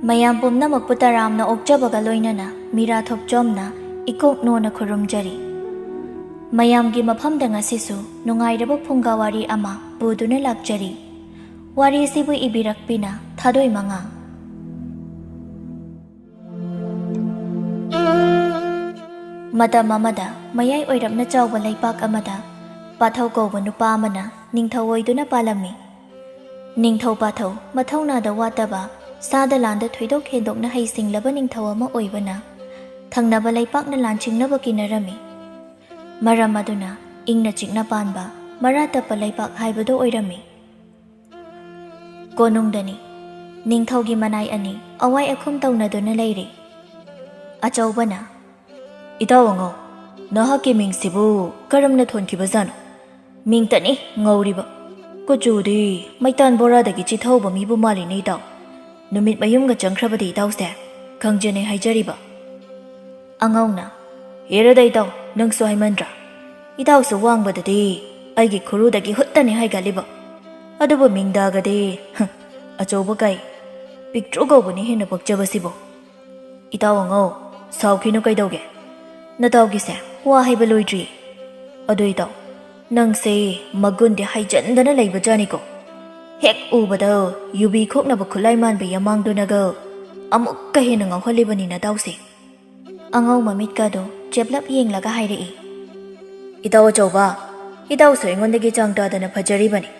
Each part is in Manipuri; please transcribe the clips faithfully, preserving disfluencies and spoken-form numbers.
ꯃꯌꯥꯝ ꯄꯨꯝꯅꯃꯛꯄꯨ ꯇꯔꯥꯝꯅ ꯑꯣꯛꯆꯕꯒ ꯂꯣꯏꯅꯅ ꯃꯤꯔꯥ ꯊꯣꯛꯆꯣꯝꯅ ꯏꯀꯣꯛ ꯅꯣꯅ ꯈꯨꯔꯨꯝꯖꯔꯤ꯫ ꯃꯌꯥꯝꯒꯤ ꯃꯐꯝꯗ ꯉꯁꯤꯁꯨ ꯅꯨꯡꯉꯥꯏꯔꯕ ꯐꯨꯡꯒꯥ ꯋꯥꯔꯤ ꯑꯃ ꯄꯨꯗꯨꯅ ꯂꯥꯛꯆꯔꯤ꯫ ꯋꯥꯔꯤꯁꯤꯕꯨ ꯏꯕꯤꯔꯛꯄꯤꯅ ꯊꯥꯗꯣꯏ ꯃꯉꯥ꯫ ꯃꯇꯝ ꯑꯃꯗ ꯃꯌꯥꯏ ꯑꯣꯏꯔꯞꯅ ꯆꯥꯎꯕ ꯂꯩꯄꯥꯛ ꯑꯃꯗ ꯄꯥꯊꯧ ꯀꯧꯕ ꯅꯨꯄꯥ ꯑꯃꯅ ꯅꯤꯡꯊꯧ ꯑꯣꯏꯗꯨꯅ ꯄꯥꯜꯂꯝꯃꯤ꯫ ꯅꯤꯡꯊꯧ ꯄꯥꯊꯧ ꯃꯊꯧꯅꯥꯗ ꯋꯥꯠꯇꯕ, ꯁꯥꯗ ꯂꯥꯟꯗ ꯊꯣꯏꯗꯣꯛ ꯍꯦꯟꯗꯣꯛꯅ ꯍꯩꯁꯤꯡꯂꯕ ꯅꯤꯡꯊꯧ ꯑꯃ ꯑꯣꯏꯕꯅ ꯊꯪꯅꯕ ꯂꯩꯄꯥꯛꯅ ꯂꯥꯟꯆꯤꯡꯅꯕ ꯀꯤꯅꯔꯝꯃꯤ꯫ ꯃꯔꯝ ꯑꯗꯨꯅ ꯏꯪꯅ ꯆꯤꯛꯅ ꯄꯥꯟꯕ ꯃꯔꯥ ꯇꯞꯄ ꯂꯩꯄꯥꯛ ꯍꯥꯏꯕꯗꯨ ꯑꯣꯏꯔꯝꯃꯤ꯫ ꯀꯣꯅꯨꯡꯗꯅꯤ꯫ ꯅꯤꯡꯊꯧꯒꯤ ꯃꯅꯥꯏ ꯑꯅꯤ ꯑꯋꯥꯏ ꯑꯈꯨꯝ ꯇꯧꯅꯗꯨꯅ ꯂꯩꯔꯤ꯫ ꯑꯆꯧꯕꯅ, "ꯏꯇꯥꯎ ꯑꯉꯧ, ꯅꯍꯥꯛꯀꯤ ꯃꯤꯡꯁꯤꯕꯨ ꯀꯔꯝꯅ ꯊꯣꯟꯈꯤꯕꯖꯥꯠꯅꯣ? ꯃꯤꯡꯇꯅꯤ ꯉꯧꯔꯤꯕ꯫ ꯀꯨꯆꯨꯗꯤ ꯃꯩꯇꯥꯟ ꯕꯣꯔꯥꯗꯒꯤ ꯆꯤꯊꯍꯧꯕ ꯃꯤꯕꯨ ꯃꯥꯜꯂꯤꯅꯦ ꯏꯇꯥꯎ꯫ ꯅꯨꯃꯤꯠ ꯃꯌꯨꯝꯒ ꯆꯪꯈ꯭ꯔꯕꯗꯤ ꯏꯇꯥꯎꯁꯦ ꯈꯪꯖꯅꯩ ꯍꯥꯏꯖꯔꯤꯕ꯫" ꯑꯉꯧꯅ, "ꯍꯦꯔꯗ ꯏꯇꯥꯎ, ꯅꯪꯁꯨ ꯍꯥꯏꯃꯟꯗ꯭ꯔꯥ? ꯏꯇꯥꯎꯁꯨ ꯋꯥꯡꯕꯗꯗꯤ ꯑꯩꯒꯤ ꯈꯨꯔꯨꯗꯒꯤ ꯍꯨꯠꯇꯅꯤ ꯍꯥꯏꯒꯠꯂꯤꯕ꯫ ꯑꯗꯨꯕꯨ ꯃꯤꯡꯗꯥꯒꯗꯤ, ꯍ, ꯑꯆꯧꯕ ꯀꯥꯏ, ꯄꯤꯛꯇ꯭ꯔꯨ ꯀꯧꯕꯅꯤ ꯍꯦꯟꯅ ꯄꯛꯆꯕꯁꯤꯕꯨ꯫ ꯏꯇꯥꯎ ꯑꯉꯧ, ꯁꯥꯎꯈꯤꯅꯨ ꯀꯩꯗꯧꯒꯦ? ꯅꯇꯥꯎꯒꯤꯁꯦ ꯋꯥ ꯍꯥꯏꯕ ꯂꯣꯏꯗ꯭ꯔꯤ꯫ ꯑꯗꯨ ꯏꯇꯥꯎ, ꯅꯪꯁꯦ ꯃꯒꯨꯟꯗꯤ ꯍꯥꯏꯖꯟꯗꯅ ꯂꯩꯕꯖꯥꯠꯅꯤꯀꯣ꯫ ꯍꯦꯛ ꯎꯕꯗ ꯌꯨꯕꯤ ꯈꯣꯛꯅꯕ ꯈꯨꯠꯂꯥꯏ ꯃꯥꯟꯕ ꯌꯥꯃꯥꯡꯗꯨꯅꯒ ꯑꯃꯨꯛꯀ ꯍꯦꯟꯅ ꯉꯥꯎꯍꯜꯂꯤꯕꯅꯤ ꯅꯇꯥꯎꯁꯦ꯫" ꯑꯉꯧ ꯃꯃꯤꯠꯀꯗꯣ ꯆꯦꯞꯂꯞ ꯌꯦꯡꯂꯒ ꯍꯥꯏꯔꯛꯏ꯫ "ꯏꯇꯥꯎ ꯑꯆꯧꯕ, ꯏꯇꯥꯎꯁꯨ ꯑꯩꯉꯣꯟꯗꯒꯤ ꯆꯥꯡ ꯇꯥꯗꯅ ꯐꯖꯔꯤꯕꯅꯤ꯫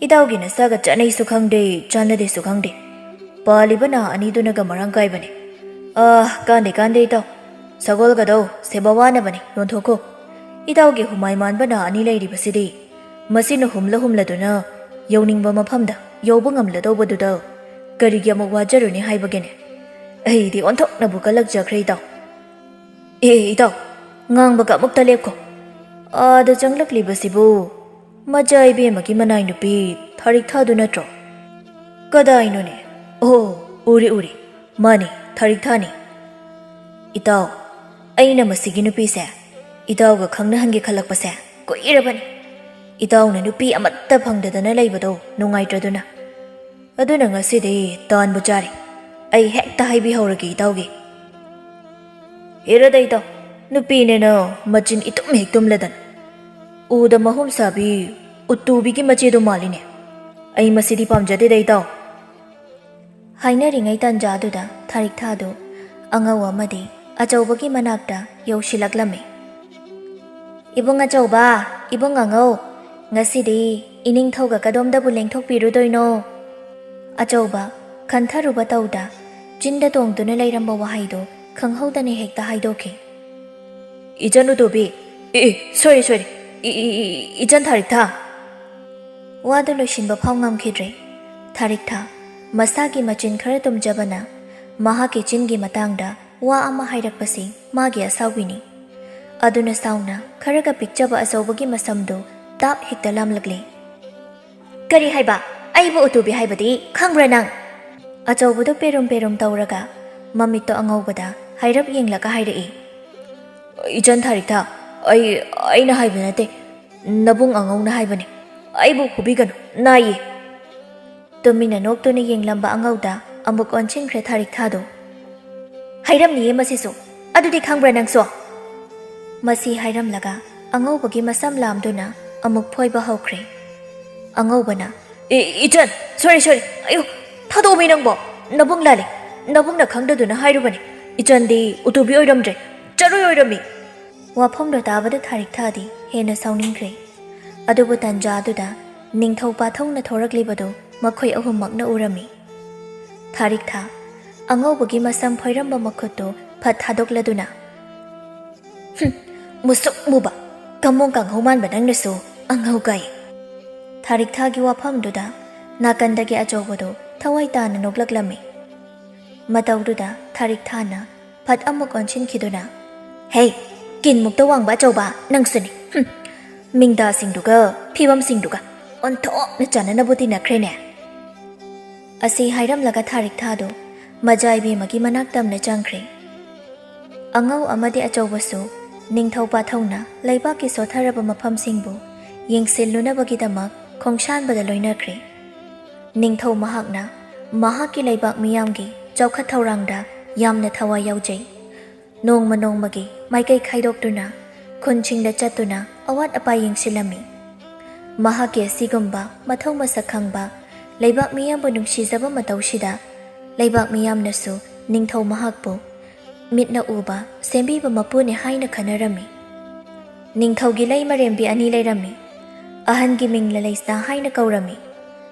ꯏꯇꯥꯎꯒꯤ ꯅꯁꯥꯒ ꯆꯥꯅꯩꯁꯨ ꯈꯪꯗꯦ, ꯆꯥꯟꯅꯗꯦꯁꯨ ꯈꯪꯗꯦ꯫ ꯄꯥꯜꯂꯤꯕ ꯅꯥ ꯑꯅꯤꯗꯨꯅꯒ ꯃꯔꯥꯡ ꯀꯥꯏꯕꯅꯤ꯫ ꯑꯥ, ꯀꯥꯟꯗꯦ ꯀꯥꯟꯗꯦ ꯏꯇꯥꯎ, ꯁꯒꯣꯜꯒꯗꯧ ꯁꯦꯕ ꯋꯥꯅꯕꯅꯤ, ꯌꯣꯟꯊꯣꯛꯈꯣ꯫ ꯏꯇꯥꯎꯒꯤ ꯍꯨꯃꯥꯏ ꯃꯥꯟꯕ ꯅꯥ ꯑꯅꯤ ꯂꯩꯔꯤꯕꯁꯤꯗꯤ ꯃꯁꯤꯅ ꯍꯨꯝꯂ ꯍꯨꯝꯂꯗꯨꯅ ꯌꯧꯅꯤꯡꯕ ꯃꯐꯝꯗ ꯌꯧꯕ ꯉꯝꯂꯗꯧꯕꯗꯨꯗ ꯀꯔꯤꯒꯤ ꯑꯃꯨꯛ ꯋꯥꯖꯔꯨꯅꯤ ꯍꯥꯏꯕꯒꯤꯅꯦ꯫ ꯑꯩꯗꯤ ꯑꯣꯟꯊꯣꯛꯅꯕꯨ ꯀꯜꯂꯛꯆꯈ꯭ꯔꯦ ꯏꯇꯥꯎ꯫ ꯑꯦ ꯏꯇꯥꯎ, ꯉꯥꯡꯕꯒ ꯑꯃꯨꯛꯇ ꯂꯦꯞꯈꯣ꯫ ꯑꯥꯗ ꯆꯪꯂꯛꯂꯤꯕꯁꯤꯕꯨ ꯃꯆꯥ ꯏꯕꯦꯝꯃꯒꯤ ꯃꯅꯥꯏ ꯅꯨꯄꯤ ꯊꯥꯔꯤꯛ ꯊꯥꯗꯨ ꯅꯠꯇ꯭ꯔꯣ?" "ꯀꯗꯥꯏꯅꯣꯅꯦ? ꯑꯣ, ꯎꯔꯦ ꯎꯔꯦ, ꯃꯥꯅꯤ, ꯊꯥꯔꯤꯛ ꯊꯥꯅꯤ꯫ ꯏꯇꯥꯎ, ꯑꯩꯅ ꯃꯁꯤꯒꯤ ꯅꯨꯄꯤꯁꯦ ꯏꯇꯥꯎꯒ ꯈꯪꯅꯍꯟꯒꯦ ꯈꯜꯂꯛꯄꯁꯦ ꯀꯨꯏꯔꯕꯅꯤ꯫ ꯏꯇꯥꯎꯅ ꯅꯨꯄꯤ ꯑꯃꯠꯇ ꯐꯪꯗꯗꯅ ꯂꯩꯕꯗꯣ ꯅꯨꯡꯉꯥꯏꯇ꯭ꯔꯗꯨꯅ꯫ ꯑꯗꯨꯅ ꯉꯁꯤꯗꯤ ꯇꯥꯟꯕꯨ ꯆꯥꯔꯦ꯫ ꯑꯩ ꯍꯦꯛꯇ ꯍꯥꯏꯕꯤꯍꯧꯔꯒꯦ ꯏꯇꯥꯎꯒꯤ꯫ ꯍꯦꯔꯗ ꯏꯇꯥꯎ, ꯅꯨꯄꯤꯅꯦꯅ ꯃꯆꯤꯟ ꯏꯇꯨꯝ ꯍꯦꯛ ꯇꯨꯝꯂꯗꯅ꯫ ꯎꯗ ꯃꯍꯨꯝ ꯁꯥꯕꯤ ꯎꯠꯇꯨꯕꯤꯒꯤ ꯃꯆꯦꯗꯣ ꯃꯥꯜꯂꯤꯅꯦ꯫ ꯑꯩ ꯃꯁꯤꯗꯤ ꯄꯥꯝꯖꯗꯦꯗ ꯏꯇꯥꯎ꯫ ꯍꯥꯏꯅꯔꯤꯉꯩ ꯇꯥꯟꯖꯥꯗꯨꯗ ꯊꯥꯔꯤꯛꯊꯥꯗꯨ ꯑꯉꯧ ꯑꯃꯗꯤ ꯑꯆꯧꯕꯒꯤ ꯃꯅꯥꯛꯇ ꯌꯧꯁꯤꯜꯂꯛꯂꯝꯃꯤ꯫ "ꯏꯕꯨꯡ ꯑꯆꯧꯕ, ꯏꯕꯨꯡ ꯑꯉꯧ, ꯉꯁꯤꯗꯤ ꯏꯅꯤꯡꯊꯧꯒ ꯀꯗꯣꯝꯗꯕꯨ ꯂꯦꯡꯊꯣꯛꯄꯤꯔꯨꯗꯣꯏꯅꯣ?" ꯑꯆꯧꯕ ꯈꯟꯊꯔꯨꯕ ꯇꯧꯗ ꯆꯤꯟꯗ ꯇꯣꯡꯗꯨꯅ ꯂꯩꯔꯝꯕ ꯋꯥꯍꯩꯗꯨ ꯈꯪꯍꯧꯗꯅ ꯍꯦꯛꯇ ꯍꯥꯏꯗꯣꯛꯈꯤ꯫ "ꯏꯆꯟ ꯎꯇꯨꯕꯤ, ꯑꯦ, ꯑꯦ, ꯁꯣꯏꯔꯦ, ꯁꯣꯏꯔꯦ, ꯏ, ꯏ, ꯏ, ꯏꯆꯟ ꯊꯥꯔꯤꯛꯊꯥ!" ꯋꯥꯗꯨ ꯂꯣꯏꯁꯤꯟꯕ ꯐꯥꯎ ꯉꯝꯈꯤꯗ꯭ꯔꯦ꯫ ꯊꯥꯔꯤꯛꯊꯥ ꯃꯁꯥꯒꯤ ꯃꯆꯤꯟ ꯈꯔ ꯇꯨꯝꯖꯕꯅ ꯃꯍꯥꯛꯀꯤ ꯆꯤꯟꯒꯤ ꯃꯇꯥꯡꯗ ꯋꯥ ꯑꯃ ꯍꯥꯏꯔꯛꯄꯁꯤ ꯃꯥꯒꯤ ꯑꯁꯥꯎꯕꯤꯅꯤ꯫ ꯑꯗꯨꯅ ꯁꯥꯎꯅ ꯈꯔꯒ ꯄꯤꯛꯆꯕ ꯑꯆꯧꯕꯒꯤ ꯃꯁꯝꯗꯨ ꯇꯥꯞ ꯍꯦꯛꯇ ꯂꯥꯝꯂꯛꯂꯦ꯫ "ꯀꯔꯤ ꯍꯥꯏꯕ? ꯑꯩꯕꯨ ꯎꯇꯨꯕꯤ ꯍꯥꯏꯕꯗꯤ ꯈꯪꯕ꯭ꯔꯥ ꯅꯪ?" ꯑꯆꯧꯕꯗꯨ ꯄꯦꯔꯨꯝ ꯄꯦꯔꯨꯝ ꯇꯧꯔꯒ ꯃꯃꯤꯠꯇꯣ ꯑꯉꯧꯕꯗ ꯍꯥꯏꯔꯞ ꯌꯦꯡꯂꯒ ꯍꯥꯏꯔꯛꯏ꯫ "ꯏꯆꯟ ꯊꯥꯔꯤꯛꯊꯥ, ꯑꯩ, ꯑꯩꯅ ꯍꯥꯏꯕ ꯅꯠꯇꯦ, ꯅꯕꯨꯡ ꯑꯉꯧꯅ ꯍꯥꯏꯕꯅꯦ꯫ ꯑꯩꯕꯨ ꯐꯨꯕꯤꯒꯅꯨ, ꯅꯥꯏꯌꯦ꯫" ꯇꯨꯃꯤꯟꯅ ꯅꯣꯛꯇꯨꯅ ꯌꯦꯡꯂꯝꯕ ꯑꯉꯧꯗ ꯑꯃꯨꯛ ꯑꯣꯟꯁꯤꯟꯈ꯭ꯔꯦ ꯊꯥꯔꯤꯛꯊꯥꯗꯨ꯫ "ꯍꯥꯏꯔꯝꯅꯤꯌꯦ ꯃꯁꯤꯁꯨ꯫ ꯑꯗꯨꯗꯤ ꯈꯪꯕ꯭ꯔꯥ ꯅꯪꯁꯨ?" ꯃꯁꯤ ꯍꯥꯏꯔꯝꯂꯒ ꯑꯉꯧꯕꯒꯤ ꯃꯁꯝ ꯂꯥꯝꯗꯨꯅ ꯑꯃꯨꯛ ꯐꯣꯏꯕ ꯍꯧꯈ꯭ꯔꯦ꯫ ꯑꯉꯧꯕꯅ, "ꯑꯦ, ꯏꯆꯟ, ꯁꯣꯔꯤ, ꯁꯣꯔꯤ, ꯑꯌꯨ, ꯊꯥꯗꯣꯛꯑꯣꯃꯤ ꯅꯪꯕꯣ꯫ ꯅꯕꯨꯡ ꯂꯥꯜꯂꯦ꯫ ꯅꯕꯨꯡꯅ ꯈꯪꯗꯗꯨꯅ ꯍꯥꯏꯔꯨꯕꯅꯤ꯫ ꯏꯆꯟꯗꯤ ꯎꯇꯨꯕꯤ ꯑꯣꯏꯔꯝꯗ꯭ꯔꯦ, ꯆꯔꯣꯏ ꯑꯣꯏꯔꯝꯃꯤ꯫" ꯋꯥꯐꯝꯗꯣ ꯇꯥꯕꯗ ꯊꯥꯔꯤꯛꯊꯥꯗꯤ ꯍꯦꯟꯅ ꯁꯥꯎꯅꯤꯡꯈ꯭ꯔꯦ꯫ ꯑꯗꯨꯕꯨ ꯇꯟꯖꯥꯗꯨꯗ ꯅꯤꯡꯊꯧ ꯄꯥꯊꯧꯅ ꯊꯣꯔꯛꯂꯤꯕꯗꯨ ꯃꯈꯣꯏ ꯑꯍꯨꯝꯃꯛꯅ ꯎꯔꯝꯃꯤ꯫ ꯊꯥꯔꯤꯛꯊꯥ ꯑꯉꯧꯕꯒꯤ ꯃꯁꯝ ꯐꯣꯏꯔꯝꯕ ꯃꯈꯨꯠꯇꯨ ꯐꯠ ꯊꯥꯗꯣꯛꯂꯗꯨꯅ, "ꯍꯨꯝ, ꯃꯨꯁꯨꯛ ꯃꯨꯕ, ꯀꯃꯣꯡ ꯀꯥꯡꯍꯧ ꯃꯥꯟꯕ ꯅꯪꯅꯁꯨ ꯑꯉꯧ ꯀꯥꯏ!" ꯊꯥꯔꯤꯛꯊꯥꯒꯤ ꯋꯥꯐꯝꯗꯨꯗ ꯅꯥꯀꯟꯗꯒꯤ ꯑꯆꯧꯕꯗꯨ ꯊꯋꯥꯏ ꯇꯥꯅ ꯅꯣꯛꯂꯛꯂꯝꯃꯤ꯫ ꯃꯇꯧꯗꯨꯗ ꯊꯥꯔꯤꯛꯊꯥꯅ ꯐꯠ ꯑꯃꯨꯛ ꯑꯣꯟꯁꯤꯟꯈꯤꯗꯨꯅ, "ꯍꯦ, ꯀꯤꯟꯃꯨꯛꯇ ꯋꯥꯡꯕ ꯑꯆꯧꯕ ꯅꯪꯁꯨꯅꯤ꯫ ꯍꯨꯝ, ꯃꯤꯡꯗꯥꯁꯤꯡꯗꯨꯒ ꯐꯤꯕꯝꯁꯤꯡꯗꯨꯒ ꯑꯣꯟꯊꯣꯛꯅ ꯆꯥꯟꯅꯅꯕꯨ ꯇꯤꯟꯅꯈ꯭ꯔꯦꯅꯦ!" ꯑꯁꯤ ꯍꯥꯏꯔꯝꯂꯒ ꯊꯥꯔꯤꯛꯊꯥꯗꯨ ꯃꯖꯥ ꯏꯕꯦꯝꯃꯒꯤ ꯃꯅꯥꯛ ꯇꯝꯅ ꯆꯪꯈ꯭ꯔꯦ꯫ ꯑꯉꯧ ꯑꯃꯗꯤ ꯑꯆꯧꯕꯁꯨ ꯅꯤꯡꯊꯧ ꯄꯥꯊꯧꯅ ꯂꯩꯕꯥꯛꯀꯤ ꯁꯣꯠꯊꯔꯕ ꯃꯐꯝꯁꯤꯡꯕꯨ ꯌꯦꯡꯁꯤꯜꯂꯨꯅꯕꯒꯤꯗꯃꯛ ꯈꯣꯡꯁꯥꯟꯕꯗ ꯂꯣꯏꯅꯈ꯭ꯔꯦ꯫ ꯅꯤꯡꯊꯧ ꯃꯍꯥꯛꯅ ꯃꯍꯥꯛꯀꯤ ꯂꯩꯕꯥꯛ ꯃꯤꯌꯥꯝꯒꯤ ꯆꯥꯎꯈꯠ ꯊꯧꯔꯥꯡꯗ ꯌꯥꯝꯅ ꯊꯋꯥꯏ ꯌꯥꯎꯖꯩ꯫ ꯅꯣꯡꯃ ꯅꯣꯡꯃꯒꯤ ꯃꯥꯏꯀꯩ ꯈꯥꯏꯗꯣꯛꯇꯨꯅ ꯈꯨꯟꯁꯤꯡꯗ ꯆꯠꯇꯨꯅ ꯑꯋꯥꯠ ꯑꯄꯥ ꯌꯦꯡꯁꯤꯜꯂꯝꯃꯤ꯫ ꯃꯍꯥꯛꯀꯤ ꯑꯁꯤꯒꯨꯝꯕ ꯃꯊꯧ ꯃꯁꯛ ꯈꯪꯕ, ꯂꯩꯕꯥꯛ ꯃꯤꯌꯥꯝꯕꯨ ꯅꯨꯡꯁꯤꯖꯕ ꯃꯇꯧꯁꯤꯗ ꯂꯩꯕꯥꯛ ꯃꯤꯌꯥꯝꯅꯁꯨ ꯅꯤꯡꯊꯧ ꯃꯍꯥꯛꯄꯨ ꯃꯤꯠꯅ ꯎꯕ ꯁꯦꯝꯕꯤꯕ ꯃꯄꯨꯅꯤ ꯍꯥꯏꯅ ꯈꯟꯅꯔꯝꯃꯤ꯫ ꯅꯤꯡꯊꯧꯒꯤ ꯂꯩꯃꯔꯦꯝꯕꯤ ꯑꯅꯤ ꯂꯩꯔꯝꯃꯤ꯫ ꯑꯍꯟꯒꯤ ꯃꯤꯡ ꯂꯂꯩꯁꯅꯥ ꯍꯥꯏꯅ ꯀꯧꯔꯝꯃꯤ꯫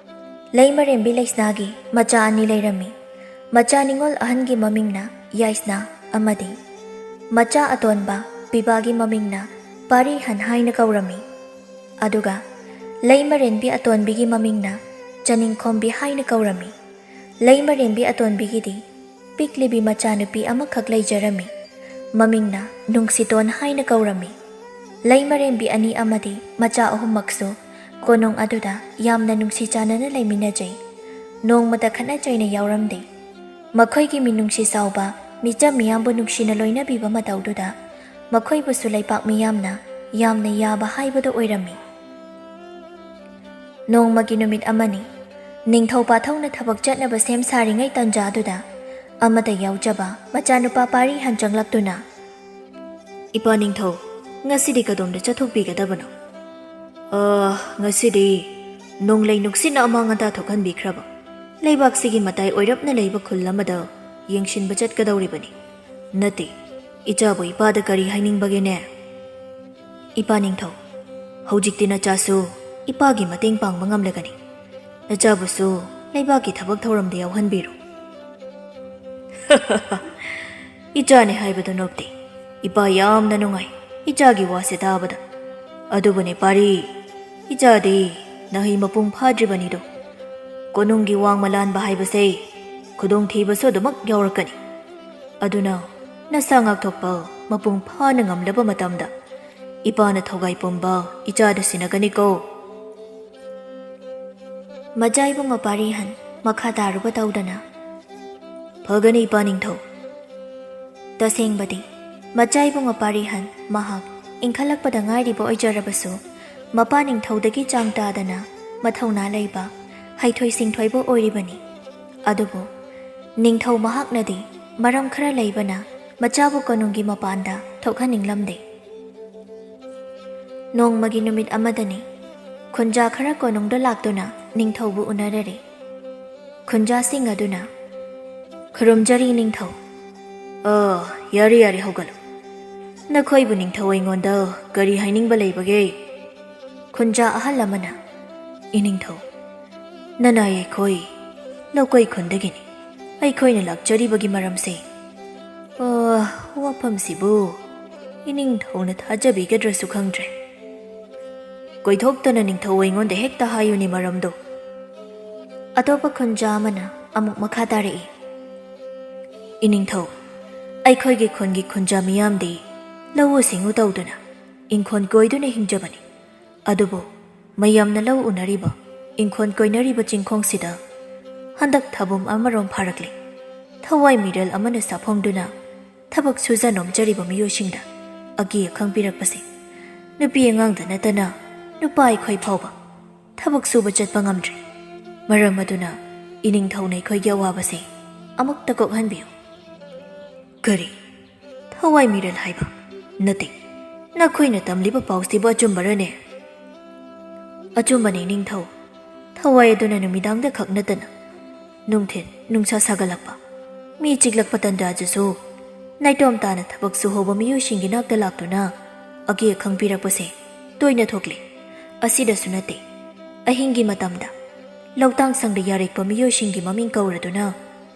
ꯂꯩꯃꯔꯦꯝꯕꯤ ꯂꯩꯁꯅꯥꯒꯤ ꯃꯆꯥ ꯑꯅꯤ ꯂꯩꯔꯝꯃꯤ꯫ ꯃꯆꯥ ꯅꯤꯉꯣꯜ ꯑꯍꯟꯒꯤ ꯃꯃꯤꯡꯅ ꯌꯥꯏꯁꯅꯥ ꯑꯃꯗꯤ ꯃꯆꯥ ꯑꯇꯣꯟꯕ ꯄꯤꯕꯥꯒꯤ ꯃꯃꯤꯡꯅ ꯄꯥꯔꯤꯍꯟ ꯍꯥꯏꯅ ꯀꯧꯔꯝꯃꯤ꯫ ꯑꯗꯨꯒ ꯂꯩꯃꯔꯦꯟꯕꯤ ꯑꯇꯣꯟꯕꯤꯒꯤ ꯃꯃꯤꯡꯅ ꯆꯅꯤꯡꯈꯣꯝꯕꯤ ꯍꯥꯏꯅ ꯀꯧꯔꯝꯃꯤ꯫ ꯂꯩꯃꯔꯦꯟꯕꯤ ꯑꯇꯣꯟꯕꯤꯒꯤꯗꯤ ꯄꯤꯛꯂꯤꯕꯤ ꯃꯆꯥꯅꯨꯄꯤ ꯑꯃꯈꯛ ꯂꯩꯖꯔꯝꯃꯤ꯫ ꯃꯃꯤꯡꯅ ꯅꯨꯡꯁꯤꯇꯣꯟ ꯍꯥꯏꯅ ꯀꯧꯔꯝꯃꯤ꯫ ꯂꯩꯃꯔꯦꯟꯕꯤ ꯑꯅꯤ ꯑꯃꯗꯤ ꯃꯆꯥ ꯑꯍꯨꯝꯃꯛꯁꯨ ꯀꯣꯅꯨꯡ ꯑꯗꯨꯗ ꯌꯥꯝꯅ ꯅꯨꯡꯁꯤ ꯆꯥꯟꯅꯅ ꯂꯩꯃꯤꯟꯅꯖꯩ꯫ ꯅꯣꯡꯃꯇ ꯈꯠꯅ ꯆꯩꯅ ꯌꯥꯎꯔꯝꯗꯦ꯫ ꯃꯈꯣꯏꯒꯤ ꯃꯤꯅꯨꯡꯁꯤ ꯆꯥꯎꯕ, ꯃꯤꯆꯝ ꯃꯤꯌꯥꯝꯕꯨ ꯅꯨꯡꯁꯤꯅ ꯂꯣꯏꯅꯕꯤꯕ ꯃꯇꯧꯗꯨꯗ ꯃꯈꯣꯏꯕꯨꯁꯨ ꯂꯩꯄꯥꯛ ꯃꯤꯌꯥꯝꯅ ꯌꯥꯝꯅ ꯌꯥꯕ ꯍꯥꯏꯕꯗꯨ ꯑꯣꯏꯔꯝꯃꯤ꯫ ꯅꯣꯡꯃꯒꯤ ꯅꯨꯃꯤꯠ ꯑꯃꯅꯤ꯫ ꯅꯤꯡꯊꯧ ꯄꯥꯊꯧꯅ ꯊꯕꯛ ꯆꯠꯅꯕ ꯁꯦꯝ ꯁꯥꯔꯤꯉꯩ ꯇꯟꯖꯥꯗꯨꯗ ꯑꯃꯗ ꯌꯥꯎꯖꯕ ꯃꯆꯥꯅꯨꯄꯥ ꯄꯥꯔꯤꯍꯟ ꯆꯪꯂꯛꯇꯨꯅ, "ꯏꯄꯥ ꯅꯤꯡꯊꯧ, ꯉꯁꯤꯗꯤ ꯀꯗꯣꯝꯗ ꯆꯠꯊꯣꯛꯄꯤꯒꯗꯕꯅꯣ?" "ꯑ, ꯉꯁꯤꯗꯤ ꯅꯣꯡꯂꯩ ꯅꯨꯡꯁꯤꯠꯅ ꯑꯃꯥꯡ ꯑꯇꯥ ꯊꯣꯛꯍꯟꯕꯤꯈ꯭ꯔꯕ ꯂꯩꯕꯥꯛꯁꯤꯒꯤ ꯃꯇꯥꯏ ꯑꯣꯏꯔꯞꯅ ꯂꯩꯕ ꯈꯨꯜ ꯑꯃꯗ ꯌꯦꯡꯁꯤꯟꯕ ꯆꯠꯀꯗꯧꯔꯤꯕꯅꯤ꯫ ꯅꯠꯇꯦ, ꯏꯆꯥꯕꯨ ꯏꯄꯥꯗ ꯀꯔꯤ ꯍꯥꯏꯅꯤꯡꯕꯒꯦꯅꯦ?" "ꯏꯄꯥ ꯅꯤꯡꯊꯧ, ꯍꯧꯖꯤꯛꯇꯤ ꯅꯆꯥꯁꯨ ꯏꯄꯥꯒꯤ ꯃꯇꯦꯡ ꯄꯥꯡꯕ ꯉꯝꯂꯒꯅꯤ꯫ ꯅꯆꯥꯕꯨꯁꯨ ꯂꯩꯕꯥꯛꯀꯤ ꯊꯕꯛ ꯊꯧꯔꯝꯗ ꯌꯥꯎꯍꯟꯕꯤꯔꯨ꯫" "ꯏꯆꯥꯅꯦ ꯍꯥꯏꯕꯗꯨ ꯅꯣꯞꯇꯦ꯫ ꯏꯄꯥ ꯌꯥꯝꯅ ꯅꯨꯡꯉꯥꯏ ꯏꯆꯥꯒꯤ ꯋꯥꯁꯦ ꯇꯥꯕꯗ꯫ ꯑꯗꯨꯕꯨꯅꯦ ꯄꯥꯔꯤ, ꯏꯆꯥꯗꯤ ꯅꯍꯩ ꯃꯄꯨꯡ ꯐꯥꯗ꯭ꯔꯤꯕꯅꯤꯗꯣ꯫ ꯀꯣꯅꯨꯡꯒꯤ ꯋꯥꯡꯃ ꯂꯥꯟꯕ ꯍꯥꯏꯕꯁꯦ ꯈꯨꯗꯣꯡꯊꯤꯕꯁꯨ ꯑꯗꯨꯃꯛ ꯌꯥꯎꯔꯛꯀꯅꯤ꯫ ꯑꯗꯨꯅ ꯅꯁꯥ ꯉꯥꯛꯊꯣꯛꯄ ꯃꯄꯨꯡ ꯐꯥꯅ ꯉꯝꯂꯕ ꯃꯇꯝꯗ ꯏꯄꯥꯅ ꯊꯧꯒꯥꯏ ꯄꯨꯝꯕ ꯏꯆꯥꯗ ꯁꯤꯟꯅꯒꯅꯤꯀꯣ꯫" ꯃꯆꯥ ꯏꯕꯨꯡ ꯃꯄꯥꯔꯤꯍꯟ ꯃꯈꯥ ꯇꯥꯔꯨꯕ ꯇꯧꯗꯅ, "ꯐꯒꯅꯤ ꯏꯄꯥ ꯅꯤꯡꯊꯧ꯫" ꯇꯁꯦꯡꯕꯗꯤ ꯃꯆꯥ ꯏꯕꯨꯡ ꯃꯄꯥꯔꯤꯍꯟ ꯃꯍꯥꯛ ꯏꯟꯈꯠꯂꯛꯄꯗ ꯉꯥꯏꯔꯤꯕ ꯑꯣꯏꯖꯔꯕꯁꯨ, ꯃꯄꯥ ꯅꯤꯡꯊꯧꯗꯒꯤ ꯆꯥꯡ ꯇꯥꯗꯅ ꯃꯊꯧꯅꯥ ꯂꯩꯕ, ꯍꯩꯊꯣꯏ ꯁꯤꯡꯊꯣꯏꯕ ꯑꯣꯏꯔꯤꯕꯅꯤ꯫ ꯑꯗꯨꯕꯨ ꯅꯤꯡꯊꯧ ꯃꯍꯥꯛꯅꯗꯤ ꯃꯔꯝ ꯈꯔ ꯂꯩꯕꯅ ꯃꯆꯥꯕꯨ ꯀꯣꯅꯨꯡꯒꯤ ꯃꯄꯥꯟꯗ ꯊꯣꯛꯍꯟꯅꯤꯡꯂꯝꯗꯦ꯫ ꯅꯣꯡꯃꯒꯤ ꯅꯨꯃꯤꯠ ꯑꯃꯗꯅꯤ, ꯈꯨꯟꯖꯥ ꯈꯔ ꯀꯣꯅꯨꯡꯗ ꯂꯥꯛꯇꯨꯅ ꯅꯤꯡꯊꯧꯕꯨ ꯎꯅꯔꯔꯦ꯫ ꯈꯨꯟꯖꯥꯁꯤꯡ ꯑꯗꯨꯅ, "ꯈꯨꯔꯨꯝꯖꯔꯤ ꯅꯤꯡꯊꯧ꯫" "ꯑ, ꯌꯥꯔꯦ, ꯌꯥꯔꯦ, ꯍꯧꯒꯠꯂꯨ꯫ ꯅꯈꯣꯏꯕꯨ ꯅꯤꯡꯊꯧ ꯑꯩꯉꯣꯟꯗ ꯀꯔꯤ ꯍꯥꯏꯅꯤꯡꯕ ꯂꯩꯕꯒꯦ?" ꯈꯨꯟꯖꯥ ꯑꯍꯜ ꯑꯃꯅ, "ꯏꯅꯤꯡꯊꯧ, ꯅꯅꯥꯏ ꯑꯩꯈꯣꯏ ꯂꯧꯀꯣꯏ ꯈꯨꯟꯗꯒꯤꯅꯤ꯫ ꯑꯩꯈꯣꯏꯅ ꯂꯥꯛꯆꯔꯤꯕꯒꯤ ꯃꯔꯝꯁꯦ, ꯑ, ꯋꯥꯐꯝꯁꯤꯕꯨ ꯏꯅꯤꯡꯊꯧꯅ ꯊꯥꯖꯕꯤꯒꯗ꯭ꯔꯁꯨ ꯈꯪꯗ꯭ꯔꯦ꯫ ꯀꯣꯏꯊꯣꯛꯇꯅ ꯅꯤꯡꯊꯧ ꯑꯩꯉꯣꯟꯗ ꯍꯦꯛꯇ ꯍꯥꯏꯌꯨꯅꯦ ꯃꯔꯝꯗꯣ꯫" ꯑꯇꯣꯞꯄ ꯈꯨꯟꯖꯥ ꯑꯃꯅ ꯑꯃꯨꯛ ꯃꯈꯥ ꯇꯥꯔꯛꯏ, "ꯏꯅꯤꯡꯊꯧ, ꯑꯩꯈꯣꯏꯒꯤ ꯈꯨꯟꯒꯤ ꯈꯨꯟꯖꯥ ꯃꯤꯌꯥꯝꯗꯤ ꯂꯧꯎ ꯁꯤꯡꯎ ꯇꯧꯗꯨꯅ ꯏꯪꯈꯣꯜ ꯀꯣꯏꯗꯨꯅ ꯍꯤꯡꯖꯕꯅꯤ꯫ ꯑꯗꯨꯕꯨ ꯃꯌꯥꯝꯅ ꯂꯧ ꯎꯅꯔꯤꯕ, ꯏꯪꯈꯣꯜ ꯀꯣꯏꯅꯔꯤꯕ ꯆꯤꯡꯈꯣꯡꯁꯤꯗ ꯍꯟꯗꯛ ꯊꯥꯕꯨꯝ ꯑꯃꯔꯣꯝ ꯐꯥꯔꯛꯂꯦ꯫ ꯊꯋꯥꯏ ꯃꯤꯔꯦꯜ ꯑꯃꯅ ꯁꯥꯐꯣꯡꯗꯨꯅ ꯊꯕꯛ ꯁꯨꯖ ꯅꯣꯝꯖꯔꯤꯕ ꯃꯤꯑꯣꯏꯁꯤꯡꯗ ꯑꯀꯤ ꯑꯈꯪ ꯄꯤꯔꯛꯄꯁꯦ, ꯅꯨꯄꯤ ꯑꯉꯥꯡꯗ ꯅꯠꯇꯅ ꯅꯨꯄꯥ ꯑꯩꯈꯣꯏ ꯐꯥꯎꯕ ꯊꯕꯛ ꯁꯨꯕ ꯆꯠꯄ ꯉꯝꯗ꯭ꯔꯦ꯫ ꯃꯔꯝ ꯑꯗꯨꯅ ꯏꯅꯤꯡꯊꯧꯅ ꯑꯩꯈꯣꯏꯒꯤ ꯑꯋꯥꯕꯁꯦ ꯑꯃꯨꯛꯇ ꯀꯣꯛꯍꯟꯕꯤꯌꯨ꯫" "ꯀꯔꯤ? ꯊꯋꯥꯏ ꯃꯤꯔꯦꯜ ꯍꯥꯏꯕ ꯅꯠꯇꯦ꯫ ꯅꯈꯣꯏꯅ ꯇꯝꯂꯤꯕ ꯄꯥꯎꯁꯤꯕꯨ ꯑꯆꯨꯝꯕꯔꯅꯦ?" "ꯑꯆꯨꯝꯕꯅꯤ ꯅꯤꯡꯊꯧ꯫ ꯊꯋꯥꯏ ꯑꯗꯨꯅ ꯅꯨꯃꯤꯗꯥꯡꯗ ꯈꯛ ꯅꯠꯇꯅ ꯅꯨꯡꯊꯤꯜ ꯅꯨꯡꯁꯥ ꯁꯥꯒꯠꯂꯛꯄ, ꯃꯤ ꯆꯤꯛꯂꯛꯄ ꯇꯟꯖꯥꯗꯁꯨ ꯅꯥꯏꯇꯣꯝ ꯇꯥꯅ ꯊꯕꯛ ꯁꯨꯍꯧꯕ ꯃꯤꯑꯣꯏꯁꯤꯡꯒꯤ ꯅꯥꯛꯇ ꯂꯥꯛꯇꯨꯅ ꯑꯀꯤ ꯑꯈꯪ ꯄꯤꯔꯛꯄꯁꯦ ꯇꯣꯏꯅ ꯊꯣꯛꯂꯤ꯫ ꯑꯁꯤꯗꯁꯨ ꯅꯠꯇꯦ, ꯑꯍꯤꯡꯒꯤ ꯃꯇꯝꯗ ꯂꯧꯇꯥꯡ ꯁꯪꯗ ꯌꯥꯔꯦꯛꯄ ꯃꯤꯑꯣꯏꯁꯤꯡꯒꯤ ꯃꯃꯤꯡ ꯀꯧꯔꯗꯨꯅ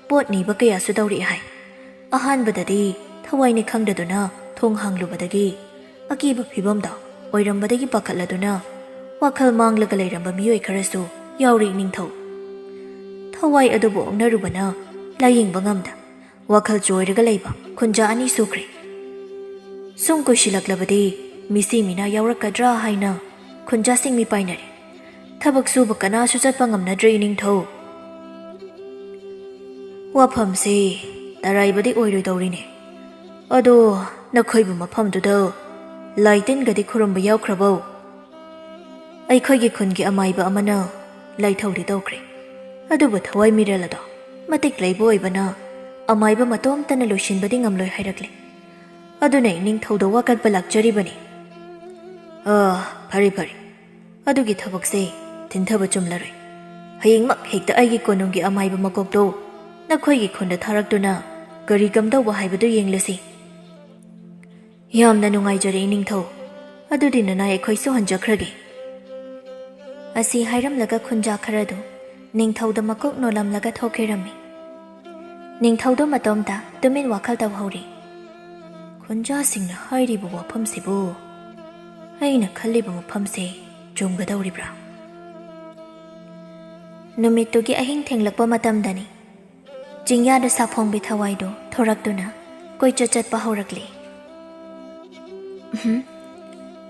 ꯄꯣꯠ ꯅꯤꯕ ꯀꯌꯥꯁꯨ ꯇꯧꯔꯛꯏ ꯍꯥꯏ꯫ ꯑꯍꯥꯟꯕꯗꯗꯤ ꯊꯋꯥꯏꯅꯤ ꯈꯪꯗꯗꯨꯅ ꯊꯣꯡ ꯍꯥꯡꯂꯨꯕꯗꯒꯤ ꯑꯀꯤꯕ ꯐꯤꯕꯝꯗ ꯑꯣꯏꯔꯝꯕꯗꯒꯤ ꯄꯥꯈꯠꯂꯗꯨꯅ ꯋꯥꯈꯜ ꯃꯥꯡꯂꯒ ꯂꯩꯔꯝꯕ ꯃꯤꯑꯣꯏ ꯈꯔꯁꯨ ꯌꯥꯎꯔꯤ ꯅꯤꯡꯊꯧ꯫ ꯊꯋꯥꯏ ꯑꯗꯨꯕꯨ ꯑꯣꯛꯅꯔꯨꯕꯅ ꯂꯥꯌꯦꯡꯕ ꯉꯝꯗ ꯋꯥꯈꯜ ꯆꯣꯏꯔꯒ ꯂꯩꯕ ꯈꯨꯟꯖꯥ ꯑꯅꯤ ꯁꯨꯈ꯭ꯔꯦ꯫ ꯁꯨꯝ ꯀꯨꯏꯁꯤꯜꯂꯛꯂꯕꯗꯤ ꯃꯤꯁꯤ ꯃꯤꯅꯥ ꯌꯥꯎꯔꯛꯀꯗ꯭ꯔꯥ ꯍꯥꯏꯅ ꯈꯨꯟꯖꯥꯁꯤꯡ ꯃꯤꯄꯥꯏꯅꯔꯦ꯫ ꯊꯕꯛ ꯁꯨꯕ ꯀꯅꯥꯁꯨ ꯆꯠꯄ ꯉꯝꯅꯗ꯭ꯔꯦ ꯏꯅꯤꯡꯊꯧ꯫ ꯋꯥꯐꯝꯁꯦ ꯇꯔꯥꯏꯕꯗꯤ ꯑꯣꯏꯔꯣꯏꯗꯧꯔꯤꯅꯦ꯫ ꯑꯗꯣ ꯅꯈꯣꯏꯕꯨ ꯃꯐꯝꯗꯨꯗ ꯂꯥꯏ ꯇꯤꯟꯒꯗꯤ ꯈꯨꯔꯨꯝꯕ ꯌꯥꯎꯈ꯭ꯔꯕꯣ?" "ꯑꯩꯈꯣꯏꯒꯤ ꯈꯨꯟꯒꯤ ꯑꯃꯥꯏꯕ ꯑꯃꯅ ꯂꯥꯏꯊꯧꯗꯤ ꯇꯧꯈ꯭ꯔꯦ, ꯑꯗꯨꯕꯨ ꯊꯋꯥꯏ ꯃꯤꯔꯦꯜ ꯑꯗꯣ ꯃꯇꯤꯛ ꯂꯩꯕ ꯑꯣꯏꯕꯅ ꯑꯃꯥꯏꯕ ꯃꯇꯣꯝꯇꯅ ꯂꯣꯏꯁꯤꯟꯕꯗꯤ ꯉꯝꯂꯣꯏ ꯍꯥꯏꯔꯛꯂꯦ꯫ ꯑꯗꯨꯅ ꯏꯅꯤꯡꯊꯧꯗ ꯋꯥꯀꯠꯄ ꯂꯥꯛꯆꯔꯤꯕꯅꯤ꯫ ꯑꯥ, ꯐꯔꯦ ꯐꯔꯦ, ꯑꯗꯨꯒꯤ ꯊꯕꯛꯁꯦ ꯊꯤꯟꯊꯕ ꯆꯨꯝꯂꯔꯣꯏ꯫ ꯍꯌꯦꯡꯃꯛ ꯍꯦꯛꯇ ꯑꯩꯒꯤ ꯀꯣꯅꯨꯡꯒꯤ ꯑꯃꯥꯏꯕ ꯃꯀꯣꯛꯇꯣ ꯅꯈꯣꯏꯒꯤ ꯈꯨꯟꯗ ꯊꯥꯔꯛꯇꯨꯅ ꯀꯔꯤ ꯀꯝꯗꯧꯕ ꯍꯥꯏꯕꯗꯨ ꯌꯦꯡꯂꯁꯤ꯫ ꯌꯥꯝꯅ ꯅꯨꯡꯉꯥꯏꯖꯔꯦ ꯏꯅꯤꯡꯊꯧ꯫ ꯑꯗꯨꯗꯤ ꯅꯅꯥꯏ ꯑꯩꯈꯣꯏꯁꯨ ꯍꯟꯖꯈ꯭ꯔꯒꯦ꯫ ꯑꯁꯤ ꯍꯥꯏꯔꯝꯂꯒ ꯈꯨꯟꯖꯥ ꯈꯔꯗꯨ ꯅꯤꯡꯊꯧꯗ ꯃꯀꯣꯛ ꯅꯣꯜꯂꯝꯂꯒ ꯊꯣꯛꯈꯤꯔꯝꯃꯤ꯫ ꯅꯤꯡꯊꯧꯗꯨ ꯃꯇꯣꯝꯇ ꯇꯨꯃꯤꯟ ꯋꯥꯈꯜ ꯇꯧꯍꯧꯔꯤ꯫ ꯈꯨꯟꯖꯥꯁꯤꯡꯅ ꯍꯥꯏꯔꯤꯕ ꯋꯥꯐꯝꯁꯤꯕꯨ ꯑꯩꯅ ꯈꯜꯂꯤꯕ ꯃꯐꯝꯁꯦ ꯆꯨꯝꯒꯗꯧꯔꯤꯕ꯭ꯔꯥ? ꯅꯨꯃꯤꯠꯇꯨꯒꯤ ꯑꯍꯤꯡ ꯊꯦꯡꯂꯛꯄ ꯃꯇꯝꯗꯅꯤ ꯆꯤꯡꯌꯥꯗ ꯁꯥꯐꯣꯡꯕꯤ ꯊꯋꯥꯏꯗꯨ ꯊꯣꯔꯛꯇꯨꯅ ꯀꯣꯏꯆꯠ ꯆꯠꯄ ꯍꯧꯔꯛꯂꯤ꯫ "ꯎꯝꯍꯨꯝ,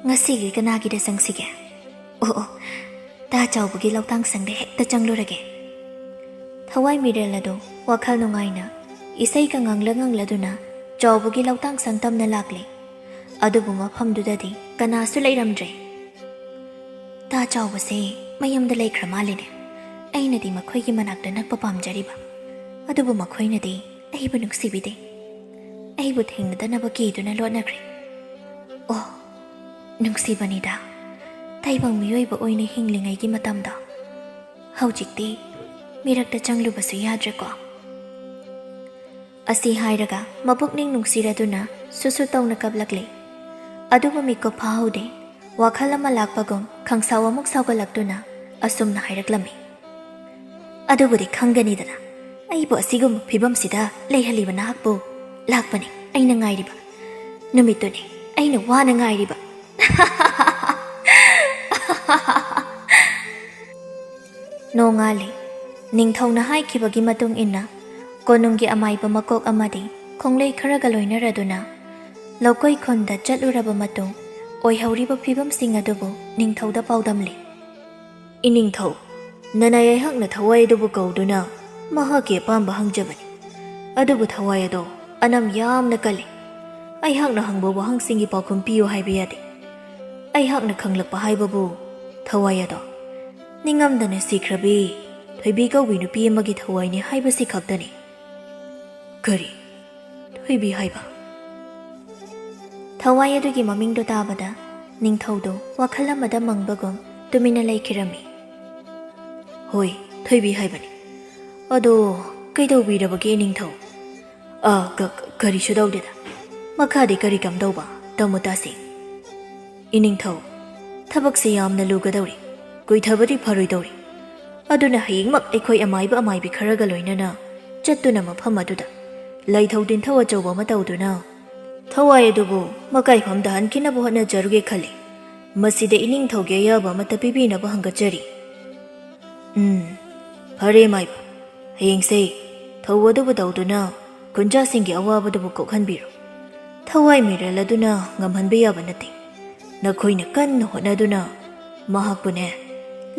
ꯉꯁꯤꯒꯤ ꯀꯅꯥꯒꯤꯗ ꯆꯪꯁꯤꯒꯦ? ꯑꯣ ꯑꯣ, ꯇꯥ ꯆꯥꯎꯕꯒꯤ ꯂꯧꯇꯥꯡ ꯁꯪꯗ ꯍꯦꯛꯇ ꯆꯪꯂꯨꯔꯒꯦ꯫" ꯊꯋꯥꯏ ꯃꯤꯔꯦꯜ ꯑꯗꯨ ꯋꯥꯈꯜ ꯅꯨꯡꯉꯥꯏꯅ ꯏꯁꯩꯒ ꯉꯪꯂ ꯉꯪꯂꯗꯨꯅ ꯆꯥꯎꯕꯒꯤ ꯂꯧꯇꯥꯡ ꯁꯪ ꯇꯝꯅ ꯂꯥꯛꯂꯤ꯫ ꯑꯗꯨꯕꯨ ꯃꯐꯝꯗꯨꯗꯗꯤ ꯀꯅꯥꯁꯨ ꯂꯩꯔꯝꯗ꯭ꯔꯦ꯫ "ꯇꯥ ꯆꯥꯎꯕꯁꯦ ꯃꯌꯨꯝꯗ ꯂꯩꯈ꯭ꯔ ꯃꯥꯜꯂꯤꯅꯦ꯫ ꯑꯩꯅꯗꯤ ꯃꯈꯣꯏꯒꯤ ꯃꯅꯥꯛꯇ ꯅꯛꯄ ꯄꯥꯝꯖꯔꯤꯕ, ꯑꯗꯨꯕꯨ ꯃꯈꯣꯏꯅꯗꯤ ꯑꯩꯕꯨ ꯅꯨꯡꯁꯤꯕꯤꯗꯦ꯫ ꯑꯩꯕꯨ ꯊꯦꯡꯅꯗꯅꯕ ꯀꯤꯗꯨꯅ ꯂꯣꯠꯅꯈ꯭ꯔꯦ꯫ ꯑꯣ, ꯅꯨꯡꯁꯤꯕꯅꯤꯗ, ꯇꯥꯏꯕꯪ ꯃꯤꯑꯣꯏꯕ ꯑꯣꯏꯅ ꯍꯤꯡꯂꯤꯉꯩꯒꯤ ꯃꯇꯝꯗꯣ꯫ ꯍꯧꯖꯤꯛꯇꯤ ꯃꯤꯔꯛꯇ ꯆꯪꯂꯨꯕꯁꯨ ꯌꯥꯗ꯭ꯔꯦꯀꯣ꯫" ꯑꯁꯤ ꯍꯥꯏꯔꯒ ꯃꯄꯨꯛꯅꯤꯡ ꯅꯨꯡꯁꯤꯔꯗꯨꯅ ꯁꯨꯁꯨ ꯇꯧꯅ ꯀꯞꯂꯛꯂꯦ꯫ ꯑꯗꯨꯕꯨ ꯃꯤꯀꯨꯞ ꯐꯥꯍꯧꯗꯦ꯫ ꯋꯥꯈꯜ ꯑꯃ ꯂꯥꯛꯄꯒꯨꯝ ꯈꯪꯁꯥꯎ ꯑꯃꯨꯛ ꯁꯥꯎꯒꯠꯂꯛꯇꯨꯅ ꯑꯁꯨꯝꯅ ꯍꯥꯏꯔꯛꯂꯝꯃꯤ, "ꯑꯗꯨꯕꯨꯗꯤ ꯈꯪꯒꯅꯤꯗꯅ, ꯑꯩꯕꯨ ꯑꯁꯤꯒꯨꯝꯕ ꯐꯤꯕꯝꯁꯤꯗ ꯂꯩꯍꯜꯂꯤꯕ ꯅꯍꯥꯛꯄꯨ꯫ ꯂꯥꯛꯄꯅꯤ ꯑꯩꯅ ꯉꯥꯏꯔꯤꯕ, ꯅꯨꯃꯤꯠꯇꯨꯅꯤ ꯑꯩꯅ ꯋꯥꯅ ꯉꯥꯏꯔꯤꯕ꯫" ꯅꯣꯡꯉꯥꯜꯂꯦ꯫ ꯅꯤꯡꯊꯧꯅ ꯍꯥꯏꯈꯤꯕꯒꯤ ꯃꯇꯨꯡ ꯏꯟꯅ ꯀꯣꯅꯨꯡꯒꯤ ꯑꯃꯥꯏꯕ ꯃꯀꯣꯛ ꯑꯃꯗꯤ ꯈꯣꯡꯂꯩ ꯈꯔꯒ ꯂꯣꯏꯅꯔꯗꯨꯅ ꯂꯧꯀꯣꯏ ꯈꯨꯟꯗ ꯆꯠꯂꯨꯔꯕ ꯃꯇꯨꯡ, ꯑꯣꯏꯍꯧꯔꯤꯕ ꯐꯤꯕꯝꯁꯤꯡ ꯑꯗꯨꯕꯨ ꯅꯤꯡꯊꯧꯗ ꯄꯥꯎꯗꯝꯂꯤ꯫ "ꯏꯅꯤꯡꯊꯧ, ꯅꯅꯥꯏ ꯑꯩꯍꯥꯛꯅ ꯊꯋꯥꯏ ꯑꯗꯨꯕꯨ ꯀꯧꯗꯨꯅ ꯃꯍꯥꯛꯀꯤ ꯑꯄꯥꯝꯕ ꯍꯪꯖꯕꯅꯤ꯫ ꯑꯗꯨꯕꯨ ꯊꯋꯥꯏ ꯑꯗꯣ ꯑꯅꯝ ꯌꯥꯝꯅ ꯀꯜꯂꯤ꯫ ꯑꯩꯍꯥꯛꯅ ꯍꯪꯕ ꯋꯥꯍꯪꯁꯤꯡꯒꯤ ꯄꯥꯎꯈꯨꯝ ꯄꯤꯌꯨ ꯍꯥꯏꯕ ꯌꯥꯗꯦ꯫ ꯑꯩꯍꯥꯛꯅ ꯈꯪꯂꯛꯄ ꯍꯥꯏꯕꯕꯨ ꯊꯋꯥꯏ ꯑꯗꯣ ꯅꯤꯡꯉꯝꯗꯅ ꯁꯤꯈ꯭ꯔꯕꯤ ꯊꯣꯏꯕꯤ ꯀꯧꯕꯤ ꯅꯨꯄꯤ ꯑꯃꯒꯤ ꯊꯋꯥꯏꯅꯤ ꯍꯥꯏꯕꯁꯤ ꯈꯛꯇꯅꯤ꯫ ꯀꯔꯤ? ꯊꯣꯏꯕꯤ ꯍꯥꯏꯕ? ꯊꯋꯥꯏ ꯑꯗꯨꯒꯤ ꯃꯃꯤꯡꯗꯣ ꯇꯥꯕꯗ ꯅꯤꯡꯊꯧꯗꯣ ꯋꯥꯈꯜ ꯑꯃꯗ ꯃꯪꯕꯒꯨꯝ ꯇꯨꯃꯤꯟꯅ ꯂꯩꯈꯤꯔꯝꯃꯤ꯫ ꯍꯣꯏ, ꯊꯣꯏꯕꯤ ꯍꯥꯏꯕꯅꯤ꯫ ꯑꯗꯣ ꯀꯩꯗꯧꯕꯤꯔꯕꯒꯦ ꯅꯤꯡꯊꯧ? ꯑ, ꯀ-, ꯀ-, ꯀꯔꯤꯁꯨ ꯇꯧꯗꯦꯗ꯫ ꯃꯈꯥꯗꯤ ꯀꯔꯤ ꯀꯝꯗꯧꯕ? ꯇꯝꯃꯨ ꯇꯥꯁꯤ꯫ ꯏꯅꯤꯡꯊꯧ, ꯊꯕꯛꯁꯤ ꯌꯥꯝꯅ ꯂꯨꯒꯗꯧꯔꯤ, ꯀꯨꯏꯊꯕꯗꯤ ꯐꯔꯣꯏꯗꯧꯔꯤ꯫ ꯑꯗꯨꯅ ꯍꯌꯦꯡꯃꯛ ꯑꯩꯈꯣꯏ ꯑꯃꯥꯏꯕ ꯑꯃꯥꯏꯕꯤ ꯈꯔꯒ ꯂꯣꯏꯅꯅ ꯆꯠꯇꯨꯅ ꯃꯐꯝ ꯑꯗꯨꯗ ꯂꯩꯊꯧ ꯇꯤꯟꯊꯧ ꯑꯆꯧꯕ ꯑꯃ ꯇꯧꯗꯨꯅ ꯊꯋꯥꯏ ꯑꯗꯨꯕꯨ ꯃꯀꯥꯏꯐꯝꯗ ꯍꯟꯈꯤꯅꯕ ꯍꯣꯠꯅꯖꯔꯨꯒꯦ ꯈꯜꯂꯤ꯫ ꯃꯁꯤꯗ ꯏꯅꯤꯡꯊꯧꯒꯤ ꯑꯌꯥꯕ ꯑꯃꯠꯇ ꯄꯤꯕꯤꯅꯕ ꯍꯪꯒꯠꯆꯔꯤ꯫ ꯎꯝ, ꯐꯔꯦ ꯃꯥꯏꯕ, ꯍꯌꯦꯡꯁꯦ ꯊꯧ ꯑꯗꯨꯕꯨ ꯇꯧꯗꯨꯅ ꯈꯨꯟꯖꯥꯁꯤꯡꯒꯤ ꯑꯋꯥꯕꯗꯨꯕꯨ ꯀꯣꯛꯍꯟꯕꯤꯔꯣ꯫ ꯊꯋꯥꯏ ꯃꯤꯔꯦꯜ ꯑꯗꯨꯅ ꯉꯝꯍꯟꯕ ꯌꯥꯕ ꯅꯠꯇꯦ꯫ ꯅꯈꯣꯏꯅ ꯀꯟꯅ ꯍꯣꯠꯅꯗꯨꯅ ꯃꯍꯥꯛꯄꯨꯅꯦ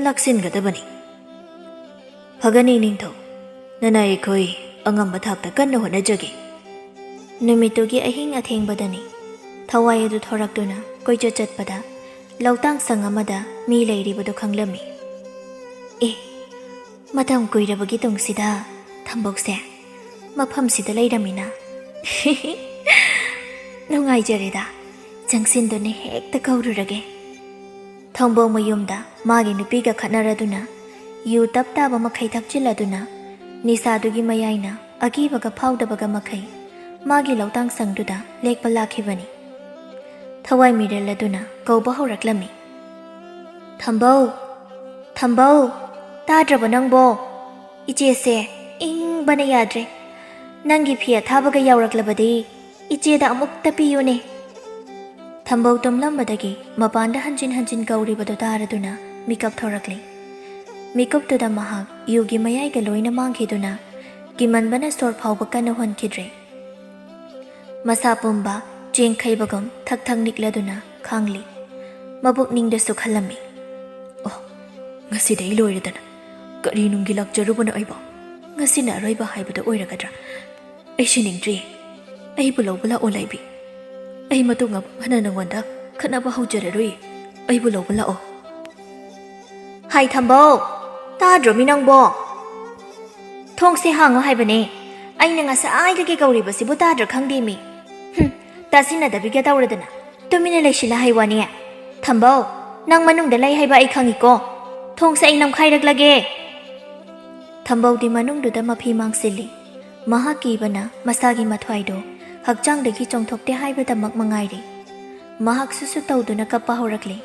ꯂꯥꯛꯁꯤꯟꯒꯗꯕꯅꯤ꯫ ꯐꯒꯅꯤ ꯅꯤꯡꯊꯧ, ꯅꯅꯥꯏ ꯑꯩꯈꯣꯏ ꯑꯉꯝꯕ ꯊꯥꯛꯇ ꯀꯟꯅ ꯍꯣꯠꯅꯖꯒꯦ꯫ ꯅꯨꯃꯤꯠꯇꯨꯒꯤ ꯑꯍꯤꯡ ꯑꯊꯦꯡꯕꯗꯅꯤ ꯊꯋꯥꯏ ꯑꯗꯨ ꯊꯣꯔꯛꯇꯨꯅ ꯀꯣꯏꯆꯠ ꯆꯠꯄꯗ ꯂꯧꯇꯥꯡ ꯁꯪ ꯑꯃꯗ ꯃꯤ ꯂꯩꯔꯤꯕꯗꯨ ꯈꯪꯂꯝꯃꯤ꯫ ꯑꯦ, ꯃꯇꯝ ꯀꯨꯏꯔꯕꯒꯤ ꯇꯨꯡꯁꯤꯗ ꯊꯝꯕꯧꯁꯦ ꯃꯐꯝꯁꯤꯗ ꯂꯩꯔꯝꯃꯤꯅ꯫ ꯅꯨꯡꯉꯥꯏꯖꯔꯦꯗ, ꯆꯪꯁꯤꯟꯗꯨꯅ ꯍꯦꯛꯇ ꯀꯧꯔꯨꯔꯒꯦ꯫ ꯊꯝꯕꯧ ꯃꯌꯨꯝꯗ ꯃꯥꯒꯤ ꯅꯨꯄꯤꯒ ꯈꯠꯅꯔꯗꯨꯅ ꯌꯨ ꯇꯞ ꯇꯥꯕ ꯃꯈꯩ ꯊꯛꯆꯤꯜꯂꯗꯨꯅ ꯅꯤꯁꯥꯗꯨꯒꯤ ꯃꯌꯥꯏꯅ ꯑꯀꯤꯕꯒ ꯐꯥꯎꯗꯕꯒ ꯃꯈꯩ ꯃꯥꯒꯤ ꯂꯧꯇꯥꯡ ꯁꯪꯗꯨꯗ ꯂꯦꯛꯄ ꯂꯥꯛꯈꯤꯕꯅꯤ꯫ ꯊꯋꯥꯏ ꯃꯤꯔꯦꯜ ꯑꯗꯨꯅ ꯀꯧꯕ ꯍꯧꯔꯛꯂꯝꯃꯤ꯫ "ꯊꯝꯕꯧ, ꯊꯝꯕꯧ, ꯇꯥꯗ꯭ꯔꯕ ꯅꯪꯕꯣ? ꯏꯆꯦꯁꯦ ꯏꯪꯕꯅ ꯌꯥꯗ꯭ꯔꯦ꯫ ꯅꯪꯒꯤ ꯐꯤ ꯑꯊꯥꯕꯒ ꯌꯥꯎꯔꯛꯂꯕꯗꯤ ꯏꯆꯦꯗ ꯑꯃꯨꯛꯇ ꯄꯤꯌꯨꯅꯦ꯫" ꯊꯝꯕꯧ ꯇꯨꯝꯂꯝꯕꯗꯒꯤ ꯃꯄꯥꯟꯗ ꯍꯟꯖꯤꯟ ꯍꯟꯖꯤꯟ ꯀꯧꯔꯤꯕꯗꯨ ꯇꯥꯔꯗꯨꯅ ꯃꯤꯀꯞ ꯊꯣꯔꯛꯂꯤ꯫ ꯃꯤꯀꯨꯞꯇꯨꯗ ꯃꯍꯥꯛ ꯌꯨꯒꯤ ꯃꯌꯥꯏꯒ ꯂꯣꯏꯅ ꯃꯥꯡꯈꯤꯗꯨꯅ ꯀꯤꯃꯟꯕꯅ ꯁꯣꯔ ꯐꯥꯎꯕ ꯀꯟꯅ ꯍꯣꯟꯈꯤꯗ꯭ꯔꯦ꯫ ꯃꯁꯥ ꯄꯨꯝꯕ ꯆꯦꯡꯈꯩꯕꯒꯨꯝ ꯊꯛ ꯊꯛ ꯅꯤꯛꯂꯗꯨꯅ ꯈꯥꯡꯂꯤ꯫ ꯃꯕꯨꯛꯅꯤꯡꯗꯁꯨ ꯈꯜꯂꯝꯃꯤ, "ꯑꯣ, ꯉꯁꯤꯗꯤ ꯑꯩ ꯂꯣꯏꯔꯦꯗꯅ꯫ ꯀꯔꯤ ꯅꯨꯡꯒꯤ ꯂꯥꯛꯆꯔꯨꯕꯅꯣ ꯑꯩꯕꯣ? ꯉꯁꯤꯅ ꯑꯔꯣꯏꯕ ꯍꯥꯏꯕꯗꯣ ꯑꯣꯏꯔꯒꯗ꯭ꯔꯥ? ꯑꯩ ꯁꯤꯅꯤꯡꯗ꯭ꯔꯤ꯫ ꯑꯩꯕꯨ ꯂꯧꯕ ꯂꯥꯛꯑꯣ, ꯂꯥꯏꯕꯤ꯫ ꯑꯩ ꯃꯇꯨꯡ ꯑꯃꯨꯛ ꯍꯟꯅ ꯅꯉꯣꯟꯗ ꯈꯠꯅꯕ ꯍꯧꯖꯔꯔꯣꯏ꯫ ꯑꯩꯕꯨ ꯂꯧꯕ ꯂꯥꯛꯑꯣ꯫" "ꯍꯥꯏ ꯊꯝꯕꯧ!" ꯇꯥꯗ꯭ꯔꯣ ꯃꯤ ꯅꯪꯕꯣ? ꯊꯣꯡꯁꯦ ꯍꯥꯡꯉꯣ ꯍꯥꯏꯕꯅꯦ꯫ ꯑꯩꯅ ꯉꯁꯥꯏꯗꯒꯤ ꯀꯧꯔꯤꯕꯁꯤꯕꯨ ꯇꯥꯗ꯭ꯔꯥ ꯈꯪꯗꯦ ꯃꯤ꯫ ꯍꯨꯝ, ꯇꯥꯁꯤꯟꯅꯗꯕꯤꯒ ꯇꯧꯔꯗꯅ꯫ ꯇꯨꯃꯤꯟꯅ ꯂꯩꯁꯤꯜꯂ ꯍꯥꯏ ꯋꯥꯅꯤ꯫ ꯊꯝꯕꯧ, ꯅꯪ ꯃꯅꯨꯡꯗ ꯂꯩ ꯍꯥꯏꯕ ꯑꯩ ꯈꯪꯉꯤꯀꯣ꯫ ꯊꯣꯡꯁꯦ ꯑꯩ ꯅꯝꯈꯥꯏꯔꯛꯂꯒꯦ꯫ ꯊꯝꯕꯧꯗꯤ ꯃꯅꯨꯡꯗꯨꯗ ꯃꯐꯤ ꯃꯥꯡꯁꯤꯜꯂꯤ꯫ ꯃꯍꯥꯛ ꯀꯤꯕꯅ ꯃꯁꯥꯒꯤ ꯃꯊ꯭ꯋꯥꯏꯗꯨ ꯍꯛꯆꯥꯡꯗꯒꯤ ꯆꯣꯡꯊꯣꯛꯇꯦ ꯍꯥꯏꯕꯗꯃꯛ ꯃꯉꯥꯏꯔꯦ꯫ ꯃꯍꯥꯛ ꯁꯨꯁꯨ ꯇꯧꯗꯨꯅ ꯀꯞꯄ ꯍꯧꯔꯛꯂꯦ꯫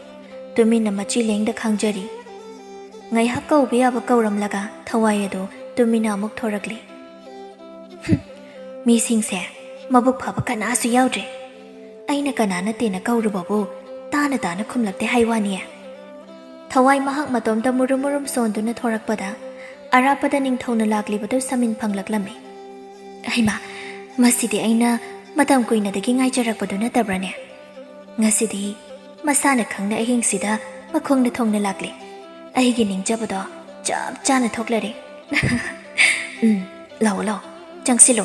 ꯇꯨꯃꯤꯟꯅ ꯃꯆꯤ ꯂꯦꯡꯗ ꯈꯥꯡꯖꯔꯤ꯫ ꯉꯥꯏꯍꯥꯛ ꯀꯧꯕ ꯌꯥꯕ ꯀꯧꯔꯝꯂꯒ ꯊꯋꯥꯏ ꯑꯗꯨ ꯇꯨꯃꯤꯟꯅ ꯑꯃꯨꯛ ꯊꯣꯔꯛꯂꯦ꯫ ꯍꯨꯝ, ꯃꯤꯁꯤꯡꯁꯦ ꯃꯕꯨꯛ ꯐꯕ ꯀꯅꯥꯁꯨ ꯌꯥꯎꯗ꯭ꯔꯦ꯫ ꯑꯩꯅ ꯀꯅꯥ ꯅꯠꯇꯦꯅ ꯀꯧꯔꯨꯕꯕꯨ ꯇꯥꯅ ꯇꯥꯅ ꯈꯨꯝꯂꯛꯇꯦ ꯍꯥꯏ ꯋꯥꯅꯤ꯫ ꯊꯋꯥꯏ ꯃꯍꯥꯛ ꯃꯇꯣꯝꯇ ꯃꯨꯔꯨꯝ ꯃꯨꯔꯨꯝ ꯁꯣꯟꯗꯨꯅ ꯊꯣꯔꯛꯄꯗ ꯑꯔꯥꯞꯄꯗ ꯅꯤꯡꯊꯧꯅ ꯂꯥꯛꯂꯤꯕꯗꯨ ꯁꯃꯤꯟ ꯐꯪꯂꯛꯂꯝꯃꯤ꯫ ꯍꯩꯃꯥ, ꯃꯁꯤꯗꯤ ꯑꯩꯅ ꯃꯇꯝ ꯀꯨꯏꯅꯗꯒꯤ ꯉꯥꯏꯖꯔꯛꯄꯗꯨ ꯅꯠꯇꯕ꯭ꯔꯥꯅꯦ? ꯉꯁꯤꯗꯤ ꯃꯁꯥꯅ ꯈꯪꯅ ꯑꯍꯤꯡꯁꯤꯗ ꯃꯈꯣꯡꯅ ꯊꯣꯡꯅ ꯂꯥꯛꯂꯦ꯫ ꯑꯩꯒꯤ ꯅꯤꯡꯖꯕꯗꯣ ꯆꯞ ꯆꯥꯅ ꯊꯣꯛꯂꯔꯦ꯫ ꯎꯝ, ꯂꯥꯛꯑꯣ, ꯂꯥꯛꯑꯣ, ꯆꯪꯁꯤꯜꯂꯣ꯫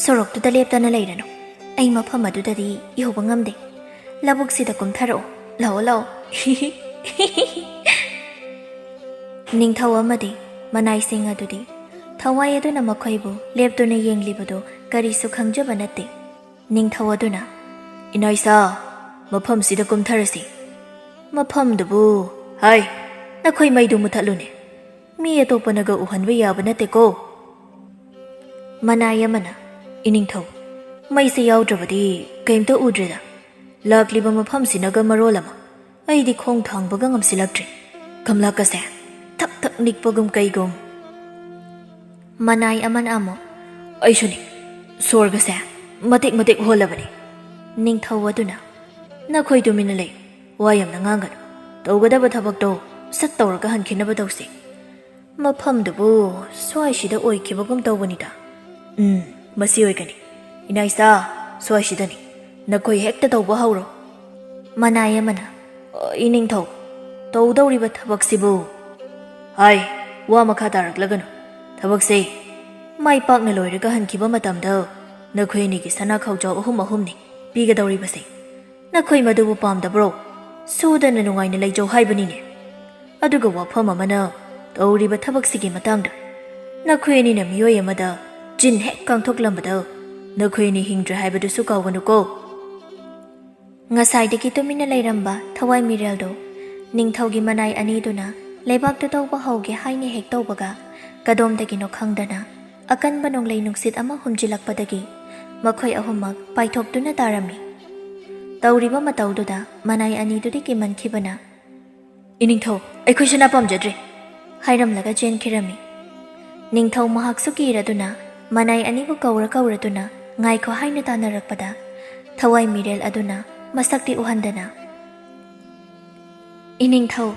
ꯁꯣꯔꯣꯛꯇꯨꯗ ꯂꯦꯞꯇꯅ ꯂꯩꯔꯅꯨ꯫ ꯑꯩ ꯃꯐꯝ ꯑꯗꯨꯗꯗꯤ ꯌꯧꯕ ꯉꯝꯗꯦ꯫ ꯂꯧꯕꯨꯛꯁꯤꯗ ꯀꯨꯝꯊꯔꯛꯑꯣ꯫ ꯂꯥꯛꯑꯣ, ꯂꯥꯛꯑꯣ꯫ ꯅꯤꯡꯊꯧ ꯑꯃꯗꯤ ꯃꯅꯥꯏꯁꯤꯡ ꯑꯗꯨꯗꯤ ꯊꯋꯥꯏ ꯑꯗꯨꯅ ꯃꯈꯣꯏꯕꯨ ꯂꯦꯞꯇꯨꯅ ꯌꯦꯡꯂꯤꯕꯗꯨ ꯀꯔꯤꯁꯨ ꯈꯪꯖꯕ ꯅꯠꯇꯦ꯫ ꯅꯤꯡꯊꯧ ꯑꯗꯨꯅ, "ꯏꯅꯥꯏꯁꯥ, ꯃꯐꯝꯁꯤꯗ ꯀꯨꯝꯊꯔꯁꯤ꯫ ꯃꯐꯝꯗꯨꯕꯨ, ꯍꯥꯏ, ꯅꯈꯣꯏ ꯃꯩꯗꯨ ꯃꯨꯊꯠꯂꯨꯅꯦ꯫ ꯃꯤ ꯑꯇꯣꯞꯄꯅꯒ ꯎꯍꯟꯕ ꯌꯥꯕ ꯅꯠꯇꯦꯀꯣ꯫" ꯃꯅꯥꯏ ꯑꯃꯅ, "ꯏꯅꯤꯡꯊꯧ, ꯃꯩꯁꯦ ꯌꯥꯎꯗ꯭ꯔꯕꯗꯤ ꯀꯩꯝꯇ ꯎꯗ꯭ꯔꯦꯗ꯫ ꯂꯥꯛꯂꯤꯕ ꯃꯐꯝꯁꯤꯅꯒ ꯃꯔꯣꯜ ꯑꯃ, ꯑꯩꯗꯤ ꯈꯣꯡ ꯊꯥꯡꯕꯒ ꯉꯝꯁꯤꯜꯂꯛꯇ꯭ꯔꯦ꯫ ꯒꯝꯂꯥꯀꯁꯦ ꯊꯛ ꯊꯛ ꯅꯤꯛꯄꯒꯨꯝ ꯀꯩꯒꯨꯝ꯫" ꯃꯅꯥꯏ ꯑꯃꯅ ꯑꯃꯨꯛ, "ꯑꯩꯁꯨꯅꯤ, ꯁꯣꯔꯒꯁꯦ ꯃꯇꯦꯛ ꯃꯇꯦꯛ ꯍꯣꯜꯂꯕꯅꯤ꯫" ꯅꯤꯡꯊꯧ ꯑꯗꯨꯅ, "ꯅꯈꯣꯏ ꯇꯨꯃꯤꯟꯅ ꯂꯩ, ꯋꯥ ꯌꯥꯝꯅ ꯉꯥꯡꯒꯅꯨ꯫ ꯇꯧꯒꯗꯕ ꯊꯕꯛꯇꯣ ꯁꯠ ꯇꯧꯔꯒ ꯍꯟꯈꯤꯅꯕ ꯇꯧꯁꯤ꯫ ꯃꯐꯝꯗꯨꯕꯨ ꯁ꯭ꯋꯥꯏꯁꯤꯗ ꯑꯣꯏꯈꯤꯕꯒꯨꯝ ꯇꯧꯕꯅꯤꯗ꯫ ꯎꯝ, ꯃꯁꯤ ꯑꯣꯏꯒꯅꯤ꯫ ꯏꯅꯥꯏꯁꯥ, ꯁ꯭ꯋꯥꯏꯁꯤꯗꯅꯤ꯫ ꯅꯈꯣꯏ ꯍꯦꯛꯇ ꯇꯧꯕ ꯍꯧꯔꯣ꯫" ꯃꯅꯥꯏ ꯑꯃꯅ, "ꯑ, ꯏꯅꯤꯡꯊꯧ, ꯇꯧꯗꯧꯔꯤꯕ ꯊꯕꯛꯁꯤꯕꯨ?" "ꯍꯥꯏ, ꯋꯥ ꯃꯈꯥ ꯇꯥꯔꯛꯂꯒꯅꯨ꯫ ꯊꯕꯛꯁꯦ ꯃꯥꯏ ꯄꯥꯛꯅ ꯂꯣꯏꯔꯒ ꯍꯟꯈꯤꯕ ꯃꯇꯝꯗ ꯅꯈꯣꯏ ꯑꯅꯤꯒꯤ ꯁꯅꯥ ꯈꯥꯎꯖꯥꯎ ꯑꯍꯨꯝ ꯑꯍꯨꯝꯅꯤ ꯄꯤꯒꯗꯧꯔꯤꯕꯁꯦ꯫ ꯅꯈꯣꯏ ꯃꯗꯨꯕꯨ ꯄꯥꯝꯗꯕ꯭ꯔꯣ? ꯁꯨꯗꯅ ꯅꯨꯡꯉꯥꯏꯅ ꯂꯩꯖꯧ ꯍꯥꯏꯕꯅꯤꯅꯦ꯫ ꯑꯗꯨꯒ ꯋꯥꯐꯝ ꯑꯃꯅ, ꯇꯧꯔꯤꯕ ꯊꯕꯛꯁꯤꯒꯤ ꯃꯇꯥꯡꯗ ꯅꯈꯣꯏ ꯑꯅꯤꯅ ꯃꯤꯑꯣꯏ ꯑꯃꯗ ꯖꯤꯟ ꯍꯦꯛ ꯀꯥꯡꯊꯣꯛꯂꯝꯕꯗ ꯅꯈꯣꯏ ꯑꯅꯤ ꯍꯤꯡꯗ꯭ꯔꯦ ꯍꯥꯏꯕꯗꯨꯁꯨ ꯀꯥꯎꯒꯅꯨꯀꯣ꯫ ꯉꯁꯥꯏꯗꯒꯤ ꯇꯨꯃꯤꯟꯅ ꯂꯩꯔꯝꯕ ꯊꯋꯥꯏ ꯃꯤꯔꯦꯜꯗꯣ ꯅꯤꯡꯊꯧꯒꯤ ꯃꯅꯥꯏ ꯑꯅꯤꯗꯨꯅ ꯂꯩꯕꯥꯛꯇ ꯇꯧꯕ ꯍꯧꯒꯦ ꯍꯥꯏꯅ ꯍꯦꯛ ꯇꯧꯕꯒ, ꯀꯗꯣꯝꯗꯒꯤꯅꯣ ꯈꯪꯗꯅ ꯑꯀꯟꯕ ꯅꯣꯡꯂꯩ ꯅꯨꯡꯁꯤꯠ ꯑꯃ ꯍꯨꯝꯖꯤꯜꯂꯛꯄꯗꯒꯤ ꯃꯈꯣꯏ ꯑꯍꯨꯝꯃꯛ ꯄꯥꯏꯊꯣꯛꯇꯨꯅ ꯇꯥꯔꯝꯃꯤ꯫ ꯇꯧꯔꯤꯕ ꯃꯇꯧꯗꯨꯗ ꯃꯅꯥꯏ ꯑꯅꯤꯗꯨꯗꯤ ꯀꯤꯃꯟꯈꯤꯕꯅ, "ꯏꯅꯤꯡꯊꯧ, ꯑꯩꯈꯣꯏ ꯁꯅꯥ ꯄꯥꯝꯖꯗ꯭ꯔꯦ," ꯍꯥꯏꯔꯝꯂꯒ ꯆꯦꯟꯈꯤꯔꯝꯃꯤ꯫ ꯅꯤꯡꯊꯧ ꯃꯍꯥꯛꯁꯨ ꯀꯤꯔꯗꯨꯅ ꯃꯅꯥꯏ ꯑꯅꯤꯕꯨ ꯀꯧꯔ ꯀꯧꯔꯗꯨꯅ ꯉꯥꯏꯈꯣ ꯍꯥꯏꯅ ꯇꯥꯟꯅꯔꯛꯄꯗ, ꯊꯋꯥꯏ ꯃꯤꯔꯦꯜ ꯑꯗꯨꯅ ꯃꯁꯛꯇꯤ ꯎꯍꯟꯗꯅ, "ꯏꯅꯤꯡꯊꯧ,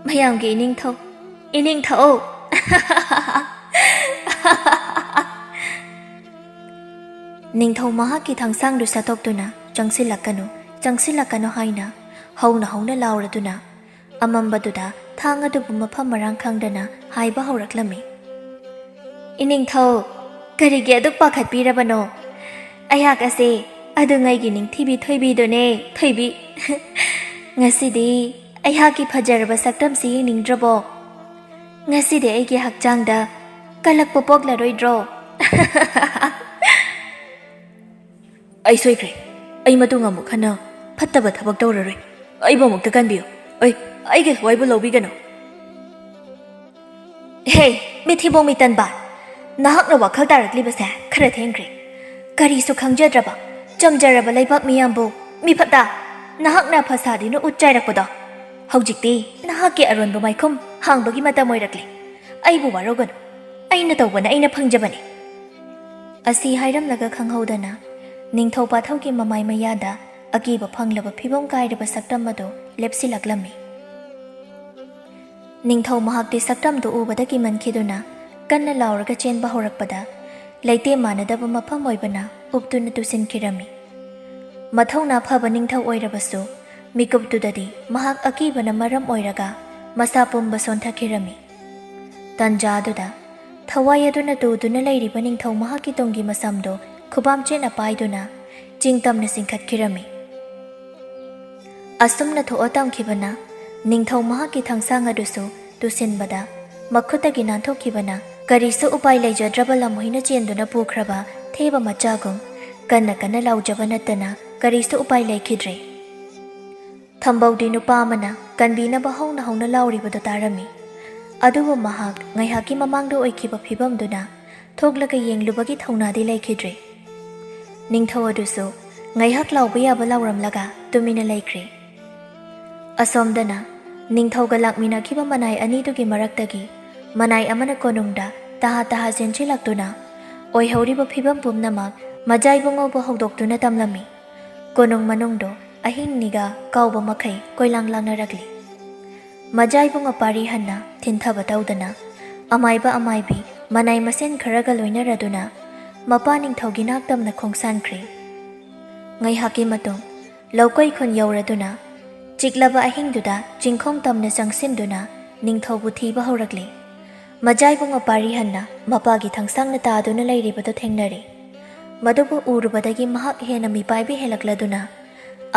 ꯃꯌꯥꯝꯒꯤ ꯏꯅꯤꯡꯊꯧ, ꯏꯅꯤꯡꯊꯧ!" ꯅꯤꯡꯊꯧ ꯃꯍꯥꯛꯀꯤ ꯊꯥꯡꯁꯥꯡꯗꯨ ꯁꯠꯇꯣꯛꯇꯨꯅ, "ꯆꯪꯁꯤꯜꯂꯛꯀꯅꯨ, ꯆꯪꯁꯤꯜꯂꯛꯀꯅꯨ" ꯍꯥꯏꯅ ꯍꯧꯅ ꯍꯧꯅ ꯂꯥꯎꯔꯗꯨꯅ, ꯑꯃꯝꯕꯗꯨꯗ ꯊꯥꯡ ꯑꯗꯨꯕꯨ ꯃꯐꯝ ꯃꯔꯥꯡ ꯈꯪꯗꯅ ꯍꯥꯏꯕ ꯍꯧꯔꯛꯂꯝꯃꯤ꯫ "ꯏꯅꯤꯡꯊꯧ, ꯀꯔꯤꯒꯤ ꯑꯗꯨꯛ ꯄꯥꯈꯠꯄꯤꯔꯕꯅꯣ? ꯑꯩꯍꯥꯛ ꯑꯁꯦ ꯑꯗꯨꯉꯩꯒꯤ ꯅꯤꯡꯊꯤꯕꯤ ꯊꯣꯏꯕꯤꯗꯨꯅꯦ, ꯊꯣꯏꯕꯤ꯫ ꯉꯁꯤꯗꯤ ꯑꯩꯍꯥꯛꯀꯤ ꯐꯖꯔꯕ ꯁꯛꯇꯝꯁꯤ ꯌꯦꯡꯅꯤꯡꯗ꯭ꯔꯕꯣ? ꯉꯁꯤꯗꯤ ꯑꯩꯒꯤ ꯍꯛꯆꯥꯡꯗ ꯀꯜꯂꯛꯄ ꯄꯣꯛꯂꯔꯣꯏꯗ꯭ꯔꯣ?" "ꯑꯩ ꯁꯣꯏꯈ꯭ꯔꯦ꯫ ꯑꯩ ꯃꯇꯨꯡ ꯑꯃꯨꯛ ꯍꯟꯅ ꯐꯠꯇꯕ ꯊꯕꯛ ꯇꯧꯔꯔꯣꯏ꯫ ꯑꯩꯕꯨ ꯑꯃꯨꯛꯇ ꯀꯟꯕꯤꯌꯨ꯫ ꯑꯩ, ꯑꯩꯒꯤ ꯊꯋꯥꯏꯕꯨ ꯂꯧꯕꯤꯒꯅꯨ꯫" "ꯍꯦ, ꯃꯤꯊꯤꯕꯣꯡ ꯃꯤꯇꯟꯕ! ꯅꯍꯥꯛꯅ ꯋꯥꯈꯜ ꯇꯥꯔꯛꯂꯤꯕꯁꯦ ꯈꯔ ꯊꯦꯡꯈ꯭ꯔꯦ꯫ ꯀꯔꯤꯁꯨ ꯈꯪꯖꯗ꯭ꯔꯕ, ꯆꯝꯖꯔꯕ ꯂꯩꯕꯥꯛ ꯃꯤꯌꯥꯝꯕꯨ ꯃꯤꯐꯠꯇ ꯅꯍꯥꯛꯅ ꯐꯁꯥꯗꯤꯅ ꯎꯠ ꯆꯥꯏꯔꯛꯄꯗꯣ꯫ ꯍꯧꯖꯤꯛꯇꯤ ꯅꯍꯥꯛꯀꯤ ꯑꯔꯣꯟꯕ ꯃꯥꯏꯈꯨꯝ ꯍꯥꯡꯕꯒꯤ ꯃꯇꯝ ꯑꯣꯏꯔꯛꯂꯦ꯫ ꯑꯩꯕꯨ ꯋꯥꯔꯧꯒꯅꯨ꯫ ꯑꯩꯅ ꯇꯧꯕꯅ ꯑꯩꯅ ꯐꯪꯖꯕꯅꯤ꯫" ꯑꯁꯤ ꯍꯥꯏꯔꯝꯂꯒ ꯈꯪꯍꯧꯗꯅ ꯅꯤꯡꯊꯧ ꯄꯥꯊꯧꯒꯤ ꯃꯃꯥꯏ ꯃꯌꯥꯗ ꯑꯀꯤꯕ ꯐꯪꯂꯕ ꯐꯤꯕꯝ ꯀꯥꯏꯔꯕ ꯁꯛꯇꯝ ꯑꯗꯨ ꯂꯦꯞꯁꯤꯜꯂꯛꯂꯝꯃꯤ꯫ ꯅꯤꯡꯊꯧ ꯃꯍꯥꯛꯇꯤ ꯁꯛꯇꯝꯗꯨ ꯎꯕꯗ ꯀꯤꯃꯟꯈꯤꯗꯨꯅ ꯀꯟꯅ ꯂꯥꯎꯔꯒ ꯆꯦꯟꯕ ꯍꯧꯔꯛꯄꯗ, ꯂꯩꯇꯦꯝ ꯃꯥꯟꯅꯗꯕ ꯃꯐꯝ ꯑꯣꯏꯕꯅ ꯎꯞꯇꯨꯅ ꯇꯨꯁꯤꯟꯈꯤꯔꯝꯃꯤ꯫ ꯃꯊꯧꯅꯥ ꯐꯕ ꯅꯤꯡꯊꯧ ꯑꯣꯏꯔꯕꯁꯨ, ꯃꯤꯀꯨꯞꯇꯨꯗꯗꯤ ꯃꯍꯥꯛ ꯑꯀꯤꯕꯅ ꯃꯔꯝ ꯑꯣꯏꯔꯒ ꯃꯁꯥ ꯄꯨꯝꯕ ꯁꯣꯟꯊꯈꯤꯔꯝꯃꯤ꯫ ꯇꯟꯖꯥ ꯑꯗꯨꯗ ꯊꯋꯥꯏ ꯑꯗꯨꯅ ꯇꯨꯗꯨꯅ ꯂꯩꯔꯤꯕ ꯅꯤꯡꯊꯧ ꯃꯍꯥꯛꯀꯤ ꯇꯨꯡꯒꯤ ꯃꯁꯝꯗꯨ ꯈꯨꯕꯥꯝ ꯆꯦꯠꯅ ꯄꯥꯏꯗꯨꯅ ꯆꯤꯡ ꯇꯝꯅ ꯆꯤꯡꯈꯠꯈꯤꯔꯝꯃꯤ꯫ ꯑꯁꯨꯝꯅ ꯊꯣꯛꯑ ꯇꯝꯈꯤꯕꯅ ꯅꯤꯡꯊꯧ ꯃꯍꯥꯛꯀꯤ ꯊꯥꯡꯁꯥꯡ ꯑꯗꯨꯁꯨ ꯇꯨꯁꯤꯟꯕꯗ, ꯃꯈꯨꯠꯇꯒꯤ ꯅꯥꯟꯊꯣꯛꯈꯤꯕꯅ ꯀꯔꯤꯁꯨ ꯎꯄꯥꯏ ꯂꯩꯖꯗ꯭ꯔꯕ ꯂꯝꯍꯨꯏꯅ ꯆꯦꯟꯗꯨꯅ ꯄꯨꯈ꯭ꯔꯕ ꯊꯦꯕ ꯃꯆꯥꯒꯨꯝ ꯀꯟꯅ ꯀꯟꯅ ꯂꯥꯎꯖꯕ ꯅꯠꯇꯅ ꯀꯔꯤꯁꯨ ꯎꯄꯥꯏ ꯂꯩꯈꯤꯗ꯭ꯔꯦ꯫ ꯊꯝꯕꯧꯗꯤ ꯅꯨꯄꯥ ꯑꯃꯅ ꯀꯟꯕꯤꯅꯕ ꯍꯧꯅ ꯍꯧꯅ ꯂꯥꯎꯔꯤꯕꯗꯨ ꯇꯥꯔꯝꯃꯤ꯫ ꯑꯗꯨꯕꯨ ꯃꯍꯥꯛ ꯉꯥꯏꯍꯥꯛꯀꯤ ꯃꯃꯥꯡꯗ ꯑꯣꯏꯈꯤꯕ ꯐꯤꯚꯝꯗꯨꯅ ꯊꯣꯛꯂꯒ ꯌꯦꯡꯂꯨꯕꯒꯤ ꯊꯧꯅꯥꯗꯤ ꯂꯩꯈꯤꯗ꯭ꯔꯦ꯫ ꯅꯤꯡꯊꯧ ꯑꯗꯨꯁꯨ ꯉꯥꯏꯍꯥꯛ ꯂꯥꯎꯕ ꯌꯥꯕ ꯂꯥꯎꯔꯝꯂꯒ ꯇꯨꯃꯤꯟꯅ ꯂꯩꯈ꯭ꯔꯦ꯫ ꯑꯁꯣꯝꯗꯅ ꯅꯤꯡꯊꯧꯒ ꯂꯥꯛꯃꯤꯟꯅꯈꯤꯕ ꯃꯅꯥꯏ ꯑꯅꯤꯗꯨꯒꯤ ꯃꯔꯛꯇꯒꯤ ꯃꯅꯥꯏ ꯑꯃꯅ ꯀꯣꯅꯨꯡꯗ ꯇꯍꯥ ꯇꯍꯥ ꯆꯦꯟꯁꯤꯜꯂꯛꯇꯨꯅ ꯑꯣꯏꯍꯧꯔꯤꯕ ꯐꯤꯚꯝ ꯄꯨꯝꯅꯃꯛ ꯃꯖꯥꯏꯕꯨꯡꯉꯧꯕꯨ ꯍꯧꯗꯣꯛꯇꯨꯅ ꯇꯝꯂꯝꯃꯤ꯫ ꯀꯣꯅꯨꯡ ꯃꯅꯨꯡꯗꯣ ꯑꯍꯤꯡꯅꯤꯒ ꯀꯥꯎꯕ ꯃꯈꯩ ꯀꯣꯏꯂꯥꯡ ꯂꯥꯡꯅꯔꯛꯂꯤ꯫ ꯃꯖꯥꯏꯕꯨꯡꯉꯣ ꯄꯥꯔꯤ ꯍꯟꯅ ꯊꯤꯟꯊꯕ ꯇꯧꯗꯅ ꯑꯃꯥꯏꯕ ꯑꯃꯥꯏꯕꯤ ꯃꯅꯥꯏ ꯃꯁꯦꯟ ꯈꯔꯒ ꯂꯣꯏꯅꯔꯗꯨꯅ ꯃꯄꯥ ꯅꯤꯡꯊꯧꯒꯤ ꯅꯥꯛꯇꯝꯅ ꯈꯣꯡꯁꯥꯟꯈ꯭ꯔꯦ꯫ ꯉꯥꯏꯍꯥꯛꯀꯤ ꯃꯇꯨꯡ ꯂꯧꯀꯣꯏ ꯈꯨꯟ ꯌꯧꯔꯗꯨꯅ ꯆꯤꯛꯂꯕ ꯑꯍꯤꯡꯗꯨꯗ ꯆꯤꯡꯈꯣꯡ ꯇꯝꯅ ꯆꯪꯁꯤꯟꯗꯨꯅ ꯅꯤꯡꯊꯧꯕꯨ ꯊꯤꯕ ꯍꯧꯔꯛꯂꯦ꯫ ꯃꯖꯥꯏꯕꯨꯡꯉꯣ ꯄꯥꯔꯤ ꯍꯟꯅ ꯃꯄꯥꯒꯤ ꯊꯥꯡꯁꯥꯡꯅ ꯇꯥꯗꯨꯅ ꯂꯩꯔꯤꯕꯗꯨ ꯊꯦꯡꯅꯔꯦ꯫ ꯃꯗꯨꯕꯨ ꯎꯔꯨꯕꯗꯒꯤ ꯃꯍꯥꯛ ꯍꯦꯟꯅ ꯃꯤꯄꯥꯏꯕ ꯍꯦꯜꯂꯛꯂꯗꯨꯅ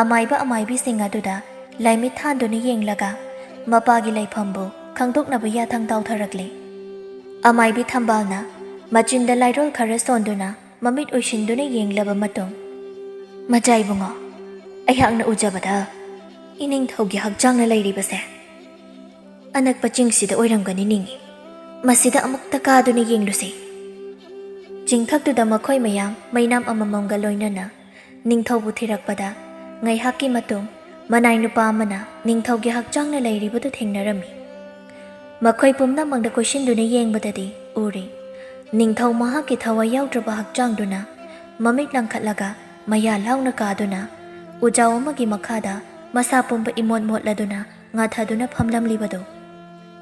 ꯑꯃꯥꯏꯕ ꯑꯃꯥꯏꯕꯤꯁꯤꯡ ꯑꯗꯨꯗ ꯂꯥꯏꯃꯤꯠ ꯊꯥꯟꯗꯨꯅ ꯌꯦꯡꯂꯒ ꯃꯄꯥꯒꯤ ꯂꯩꯐꯝꯕꯨ ꯈꯪꯗꯣꯛꯅꯕ ꯌꯥꯊꯪ ꯇꯥꯎꯊꯔꯛꯂꯦ꯫ ꯑꯃꯥꯏꯕꯤ ꯊꯝꯕꯥꯜꯅ ꯃꯆꯤꯟꯗ ꯂꯥꯏꯔꯣꯜ ꯈꯔ ꯁꯣꯟꯗꯨꯅ ꯃꯃꯤꯠ ꯎꯏꯁꯤꯟꯗꯨꯅ ꯌꯦꯡꯂꯕ ꯃꯇꯨꯡ, "ꯃꯆꯥ ꯏꯕꯨꯡꯉꯣ, ꯑꯩꯍꯥꯛꯅ ꯎꯖꯕꯗ ꯏꯅꯤꯡꯊꯧꯒꯤ ꯍꯛꯆꯥꯡꯅ ꯂꯩꯔꯤꯕꯁꯦ ꯑꯅꯛꯄ ꯆꯤꯡꯁꯤꯗ ꯑꯣꯏꯔꯝꯒꯅꯤ ꯅꯤꯡꯏ꯫ ꯃꯁꯤꯗ ꯑꯃꯨꯛꯇ ꯀꯥꯗꯨꯅ ꯌꯦꯡꯂꯨꯁꯤ꯫" ꯆꯤꯡꯊꯛꯇꯨꯗ ꯃꯈꯣꯏ ꯃꯌꯥꯝ ꯃꯩꯅꯥꯝ ꯑꯃꯃꯝꯒ ꯂꯣꯏꯅꯅ ꯅꯤꯡꯊꯧꯕꯨ ꯊꯤꯔꯛꯄꯗ ꯉꯥꯏꯍꯥꯛꯀꯤ ꯃꯇꯨꯡ ꯃꯅꯥꯏ ꯅꯨꯄꯥ ꯑꯃꯅ ꯅꯤꯡꯊꯧꯒꯤ ꯍꯛꯆꯥꯡꯅ ꯂꯩꯔꯤꯕꯗꯨ ꯊꯦꯡꯅꯔꯝꯃꯤ꯫ ꯃꯈꯣꯏ ꯄꯨꯝꯅꯃꯛꯅ ꯀꯣꯏꯁꯤꯟꯗꯨꯅ ꯌꯦꯡꯕꯗꯗꯤ ꯎꯔꯦ, ꯅꯤꯡꯊꯧ ꯃꯍꯥꯛꯀꯤ ꯊꯋꯥꯏ ꯌꯥꯎꯗ꯭ꯔꯕ ꯍꯛꯆꯥꯡꯗꯨꯅ ꯃꯃꯤꯠ ꯂꯪꯈꯠꯂꯒ ꯃꯌꯥ ꯂꯥꯎꯅ ꯀꯥꯗꯨꯅ ꯎꯖꯥꯎ ꯑꯃꯒꯤ ꯃꯈꯥꯗ ꯃꯁꯥ ꯄꯨꯝꯕ ꯏꯃꯣꯠ ꯃꯣꯠꯂꯗꯨꯅ ꯉꯥꯊꯗꯨꯅ ꯐꯝꯂꯝꯂꯤꯕꯗꯨ꯫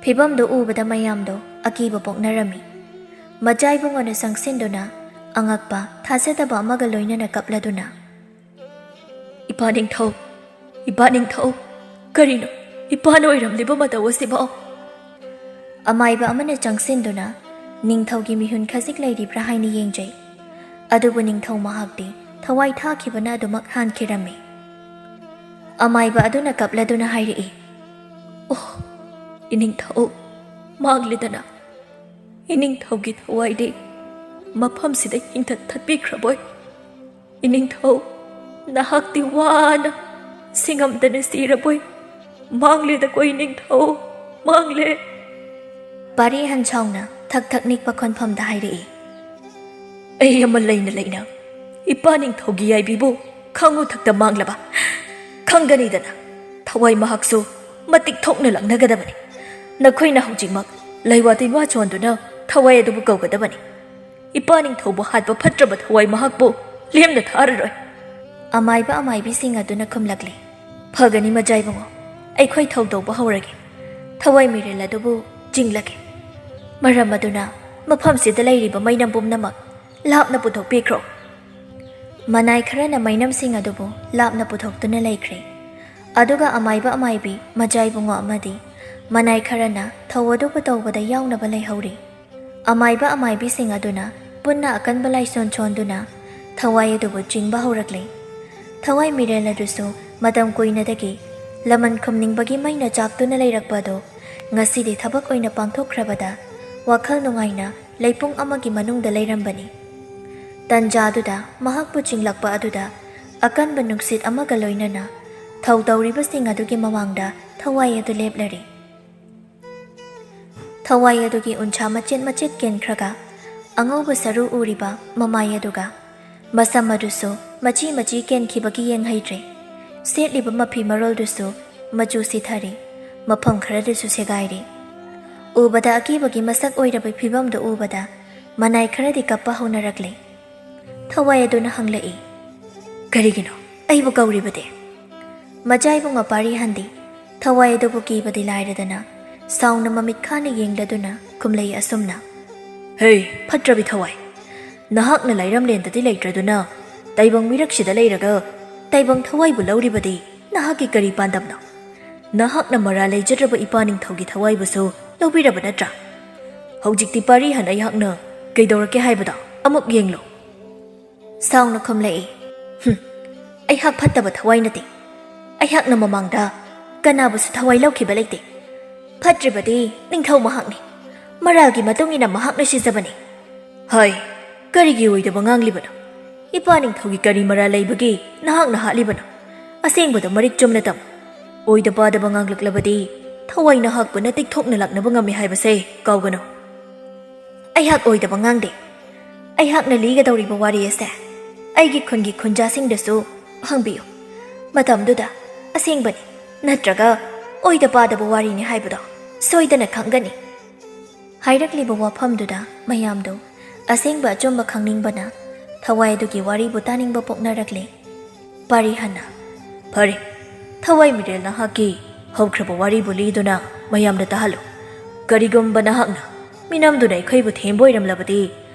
ꯐꯤꯚꯝꯗꯨ ꯎꯕꯗ ꯃꯌꯥꯝꯗꯣ ꯑꯀꯤꯕ ꯄꯣꯛꯅꯔꯝꯃꯤ꯫ ꯃꯆꯥ ꯏꯕꯨꯡꯉꯣꯅ ꯆꯪꯁꯤꯟꯗꯨꯅ ꯑꯉꯛꯄ ꯊꯥꯖꯗꯕ ꯑꯃꯒ ꯂꯣꯏꯅꯅ ꯀꯞꯂꯗꯨꯅ, "ꯏꯄꯥ ꯅꯤꯡꯊꯧ, ꯏꯄꯥ ꯅꯤꯡꯊꯧ, ꯀꯔꯤꯅꯣ ꯏꯄꯥꯅ ꯑꯣꯏꯔꯝꯂꯤꯕ ꯃꯇꯧ ꯑꯁꯤꯕꯣ?" ꯑꯃꯥꯏꯕ ꯑꯃꯅ ꯆꯪꯁꯤꯟꯗꯨꯅ ꯅꯤꯡꯊꯧꯒꯤ ꯃꯤꯍꯨꯟ ꯈꯖꯤꯛ ꯂꯩꯔꯤꯕ꯭ꯔꯥ ꯍꯥꯏꯅ ꯌꯦꯡꯖꯩ꯫ ꯑꯗꯨꯕꯨ ꯅꯤꯡꯊꯧ ꯃꯍꯥꯛꯇꯤ ꯊꯋꯥꯏ ꯊꯥꯈꯤꯕꯅ ꯑꯗꯨꯃꯛ ꯍꯥꯟꯈꯤꯔꯝꯃꯤ꯫ ꯑꯃꯥꯏꯕ ꯑꯗꯨꯅ ꯀꯞꯂꯗꯨꯅ ꯍꯥꯏꯔꯛꯏ, "ꯑꯣ, ꯏꯅꯤꯡꯊꯧ, ꯃꯥꯡꯂꯦꯗꯅ꯫ ꯏꯅꯤꯡꯊꯧꯒꯤ ꯊꯋꯥꯏꯗꯤ ꯃꯐꯝꯁꯤꯗ ꯍꯤꯡꯊ ꯊꯠꯄꯤꯈ꯭ꯔꯕꯣꯏ꯫ ꯏꯅꯤꯡꯊꯧ, ꯅꯍꯥꯛꯇꯤ ꯋꯥꯅ ꯁꯤꯡꯉꯝꯗꯅ ꯁꯤꯔꯕꯣꯏ꯫ ꯃꯥꯡꯂꯦꯗꯀꯣ ꯏꯅꯤꯡꯊꯧ, ꯃꯥꯡꯂꯦ꯫ ꯄꯥꯔꯤ ꯍꯟꯁꯥꯎꯅ ꯊꯛ ꯊꯛ ꯅꯤꯛꯄ ꯈꯣꯟꯐꯝꯗ ꯍꯥꯏꯔꯛꯏ꯫ ꯑꯩ ꯑꯃ ꯂꯩꯅ ꯂꯩꯅ ꯏꯄꯥ ꯅꯤꯡꯊꯧꯒꯤ ꯌꯥꯏꯕꯤꯕꯨ ꯈꯪꯉꯨ ꯊꯛꯇ ꯃꯥꯡꯂꯕ? ꯈꯪꯒꯅꯤꯗꯅ, ꯊꯋꯥꯏ ꯃꯍꯥꯛꯁꯨ ꯃꯇꯤꯛ ꯊꯣꯛꯅ ꯂꯥꯛꯅꯒꯗꯕꯅꯤ꯫ ꯅꯈꯣꯏꯅ ꯍꯧꯖꯤꯛꯃꯛ ꯂꯩꯋꯥ ꯇꯤꯟꯋꯥ ꯆꯣꯟꯗꯨꯅ ꯊꯋꯥꯏ ꯑꯗꯨꯕꯨ ꯀꯧꯒꯗꯕꯅꯤ꯫ ꯏꯄꯥ ꯅꯤꯡꯊꯧꯕꯨ ꯍꯥꯠꯄ ꯐꯠꯇ꯭ꯔꯕ ꯊꯋꯥꯏ ꯃꯍꯥꯛꯄꯨ ꯂꯦꯝꯅ ꯊꯥꯔꯔꯣꯏ꯫ ꯑꯃꯥꯏꯕ ꯑꯃꯥꯏꯕꯤꯁꯤꯡ ꯑꯗꯨꯅ ꯈꯨꯝꯂꯛꯂꯤ꯫ ꯐꯒꯅꯤ ꯃꯖꯥ ꯏꯕꯨꯡꯉꯣ, ꯑꯩꯈꯣꯏ ꯊꯧꯗꯧꯕ ꯍꯧꯔꯒꯦ꯫ ꯊꯋꯥꯏ ꯃꯤꯔꯦꯜ ꯑꯗꯨꯕꯨ ꯆꯤꯡꯂꯒꯦ꯫ ꯃꯔꯝ ꯑꯗꯨꯅ ꯃꯐꯝꯁꯤꯗ ꯂꯩꯔꯤꯕ ꯃꯩꯅꯝ ꯄꯨꯝꯅꯃꯛ ꯂꯥꯞꯅ ꯄꯨꯊꯣꯛꯄꯤꯈ꯭ꯔꯣ꯫ ꯃꯅꯥꯏ ꯈꯔꯅ ꯃꯩꯅꯝꯁꯤꯡ ꯑꯗꯨꯕꯨ ꯂꯥꯞꯅ ꯄꯨꯊꯣꯛꯇꯨꯅ ꯂꯩꯈ꯭ꯔꯦ꯫ ꯑꯗꯨꯒ ꯑꯃꯥꯏꯕ ꯑꯃꯥꯏꯕꯤ, ꯃꯖꯥ ꯏꯕꯨꯡꯉꯣ ꯑꯃꯗꯤ ꯃꯅꯥꯏ ꯈꯔꯅ ꯊꯧ ꯑꯗꯨꯕꯨ ꯇꯧꯕꯗ ꯌꯥꯎꯅꯕ ꯂꯩꯍꯧꯔꯤ꯫ ꯑꯃꯥꯏꯕ ꯑꯃꯥꯏꯕꯤꯁꯤꯡ ꯑꯗꯨꯅ ꯄꯨꯟꯅ ꯑꯀꯟꯕ ꯂꯥꯏꯁꯣꯟ ꯁꯣꯟꯗꯨꯅ ꯊꯋꯥꯏ ꯑꯗꯨꯕꯨ ꯆꯤꯡꯕ ꯍꯧꯔꯛꯂꯤ꯫ ꯊꯋꯥꯏ ꯃꯤꯔꯦꯜ ꯑꯗꯨꯁꯨ ꯃꯇꯝ ꯀꯨꯏꯅꯗꯒꯤ ꯂꯃꯟ ꯈꯨꯝꯅꯤꯡꯕꯒꯤ ꯃꯩꯅ ꯆꯥꯛꯇꯨꯅ ꯂꯩꯔꯛꯄ ꯑꯗꯨ ꯉꯁꯤꯗꯤ ꯊꯕꯛ ꯑꯣꯏꯅ ꯄꯥꯡꯊꯣꯛꯈ꯭ꯔꯕꯗ ꯋꯥꯈꯜ ꯅꯨꯡꯉꯥꯏꯅ ꯂꯩꯄꯨꯡ ꯑꯃꯒꯤ ꯃꯅꯨꯡꯗ ꯂꯩꯔꯝꯕꯅꯤ꯫ ꯇꯟꯖꯥꯗꯨꯗ ꯃꯍꯥꯛꯄꯨ ꯆꯤꯡꯂꯛꯄ ꯑꯗꯨꯗ ꯑꯀꯟꯕ ꯅꯨꯡꯁꯤꯠ ꯑꯃꯒ ꯂꯣꯏꯅꯅ ꯊꯧ ꯇꯧꯔꯤꯕꯁꯤꯡ ꯑꯗꯨꯒꯤ ꯃꯃꯥꯡꯗ ꯊꯋꯥꯏ ꯑꯗꯨ ꯂꯦꯞꯂꯔꯤ꯫ ꯊꯋꯥꯏ ꯑꯗꯨꯒꯤ ꯎꯟꯁꯥ ꯃꯆꯦꯠ ꯃꯆꯦꯠ ꯀꯦꯟꯈ꯭ꯔꯒ ꯑꯉꯧꯕ ꯁꯔꯨ ꯎꯔꯤꯕ ꯃꯃꯥꯏ ꯑꯗꯨꯒ ꯃꯁꯝ ꯑꯗꯨꯁꯨ ꯃꯆꯤ ꯃꯆꯤ ꯀꯦꯟꯈꯤꯕꯒꯤ ꯌꯦꯡꯍꯩꯗ꯭ꯔꯦ꯫ ꯁꯦꯠꯂꯤꯕ ꯃꯐꯤ ꯃꯔꯣꯜꯗꯨꯁꯨ ꯃꯆꯨ ꯁꯤꯊꯔꯦ, ꯃꯐꯝ ꯈꯔꯗꯁꯨ ꯁꯦꯒꯥꯏꯔꯦ꯫ ꯎꯕꯗ ꯑꯀꯤꯕꯒꯤ ꯃꯁꯛ ꯑꯣꯏꯔꯕ ꯐꯤꯕꯝꯗꯨ ꯎꯕꯗ ꯃꯅꯥꯏ ꯈꯔꯗꯤ ꯀꯞꯄ ꯍꯧꯅꯔꯛꯂꯦ꯫ ꯊꯋꯥꯏ ꯑꯗꯨꯅ ꯍꯪꯂꯛꯏ, "ꯀꯔꯤꯒꯤꯅꯣ ꯑꯩꯕꯨ ꯀꯧꯔꯤꯕꯗꯤ?" ꯃꯖꯥ ꯏꯕꯨꯡꯉꯣ ꯄꯥꯔꯤ ꯍꯟꯗꯤ ꯊꯋꯥꯏ ꯑꯗꯨꯕꯨ ꯀꯤꯕꯗꯤ ꯂꯥꯏꯔꯗꯅ ꯁꯥꯎꯅ ꯃꯃꯤꯠ ꯈꯥꯅ ꯌꯦꯡꯂꯗꯨꯅ ꯈꯨꯝꯂꯩ ꯑꯁꯨꯝꯅ, "ꯍꯦ, ꯐꯠꯇ꯭ꯔꯕꯤ ꯊꯋꯥꯏ, ꯅꯍꯥꯛꯅ ꯂꯥꯏꯔꯝꯂꯦꯟꯗꯗꯤ ꯂꯩꯇ꯭ꯔꯗꯨꯅ ꯇꯥꯏꯕꯪ ꯃꯤꯔꯛꯁꯤꯗ ꯂꯩꯔꯒ ꯇꯥꯏꯕꯪ ꯊꯋꯥꯏꯕꯨ ꯂꯧꯔꯤꯕꯗꯤ ꯅꯍꯥꯛꯀꯤ ꯀꯔꯤ ꯄꯥꯟꯗꯝꯅꯣ? ꯅꯍꯥꯛꯅ ꯃꯔꯥ ꯂꯩꯖꯗ꯭ꯔꯕ ꯏꯄꯥ ꯅꯤꯡꯊꯧꯒꯤ ꯊꯋꯥꯏꯕꯨꯁꯨ ꯂꯧꯕꯤꯔꯕ ꯅꯠꯇ꯭ꯔꯥ? ꯍꯧꯖꯤꯛꯇꯤ ꯄꯥꯔꯤ ꯍꯟ ꯑꯩꯍꯥꯛꯅ ꯀꯩꯗꯧꯔꯛꯀꯦ ꯍꯥꯏꯕꯗꯣ ꯑꯃꯨꯛ ꯌꯦꯡꯂꯨ꯫ ꯁꯥꯎꯅ ꯈꯨꯝꯂꯛꯏ, "ꯍꯨꯝ, ꯑꯩꯍꯥꯛ ꯐꯠꯇꯕ ꯊꯋꯥꯏ ꯅꯠꯇꯦ꯫ ꯑꯩꯍꯥꯛꯅ ꯃꯃꯥꯡꯗ ꯀꯅꯥꯕꯨꯁꯨ ꯊꯋꯥꯏ ꯂꯧꯈꯤꯕ ꯂꯩꯇꯦ꯫ ꯐꯠꯇ꯭ꯔꯤꯕꯗꯤ ꯅꯤꯡꯊꯧ ꯃꯍꯥꯛꯅꯤ꯫ ꯃꯔꯥꯜꯒꯤ ꯃꯇꯨꯡ ꯏꯟꯅ ꯃꯍꯥꯛꯅ ꯁꯤꯖꯕꯅꯤ꯫ ꯍꯥꯏ, ꯀꯔꯤꯒꯤ ꯑꯣꯏꯗꯕ ꯉꯥꯡꯂꯤꯕꯅꯣ? ꯏꯄꯥ ꯅꯤꯡꯊꯧꯒꯤ ꯀꯔꯤ ꯃꯔꯥꯜ ꯂꯩꯕꯒꯤ ꯅꯍꯥꯛꯅ ꯍꯥꯠꯂꯤꯕꯅꯣ? ꯑꯁꯦꯡꯕꯗ ꯃꯔꯤꯛ ꯆꯨꯝꯅ ꯇꯝꯃꯨ꯫ ꯑꯣꯏꯗ ꯄꯥꯗꯕ ꯉꯥꯡꯂꯛꯂꯕꯗꯤ ꯊꯋꯥꯏ ꯅꯍꯥꯛꯄꯨꯅ ꯇꯤꯛꯊꯣꯛꯅ ꯂꯥꯛꯅꯕ ꯉꯝꯃꯤ ꯍꯥꯏꯕꯁꯦ ꯀꯥꯎꯒꯅꯨ꯫ ꯑꯩꯍꯥꯛ ꯑꯣꯏꯗꯕ ꯉꯥꯡꯗꯦ꯫ ꯑꯩꯍꯥꯛꯅ ꯂꯤꯒꯗꯧꯔꯤꯕ ꯋꯥꯔꯤ ꯑꯁꯦ ꯑꯩꯒꯤ ꯈꯨꯟꯒꯤ ꯈꯨꯟꯖꯥꯁꯤꯡꯗꯁꯨ ꯍꯪꯕꯤꯌꯨ꯫ ꯃꯇꯝꯗꯨꯗ ꯑꯁꯦꯡꯕꯅꯤ ꯅꯠꯇ꯭ꯔꯒ ꯑꯣꯏꯗ ꯄꯥꯗꯕ ꯋꯥꯔꯤꯅꯤ ꯍꯥꯏꯕꯗꯣ ꯁꯣꯏꯗꯅ ꯈꯪꯒꯅꯤ꯫ ꯍꯥꯏꯔꯛꯂꯤꯕ ꯋꯥꯐꯝꯗꯨꯗ ꯃꯌꯥꯝꯗꯨ ꯑꯁꯦꯡꯕ ꯑꯆꯨꯝꯕ ꯈꯪꯅꯤꯡꯕꯅ ꯊꯋꯥꯏ ꯑꯗꯨꯒꯤ ꯋꯥꯔꯤꯕꯨ ꯇꯥꯅꯤꯡꯕ ꯄꯣꯛꯅꯔꯛꯂꯦ꯫ ꯄꯥꯔꯤ ꯍꯟꯅ, "ꯐꯔꯦ, ꯊꯋꯥꯏ ꯃꯤꯔꯦꯜ ꯅꯍꯥꯛꯀꯤ ꯍꯧꯈ꯭ꯔꯕ ꯋꯥꯔꯤꯕꯨ ꯂꯤꯗꯨꯅ ꯃꯌꯥꯝꯗ ꯇꯥꯍꯜꯂꯨ꯫ ꯀꯔꯤꯒꯨꯝꯕ ꯅꯍꯥꯛꯅ ꯃꯤꯅꯝꯗꯨꯅ ꯑꯩꯈꯣꯏꯕꯨ ꯊꯦꯝꯕ ꯑꯣꯏꯔꯝꯂꯕꯗꯤ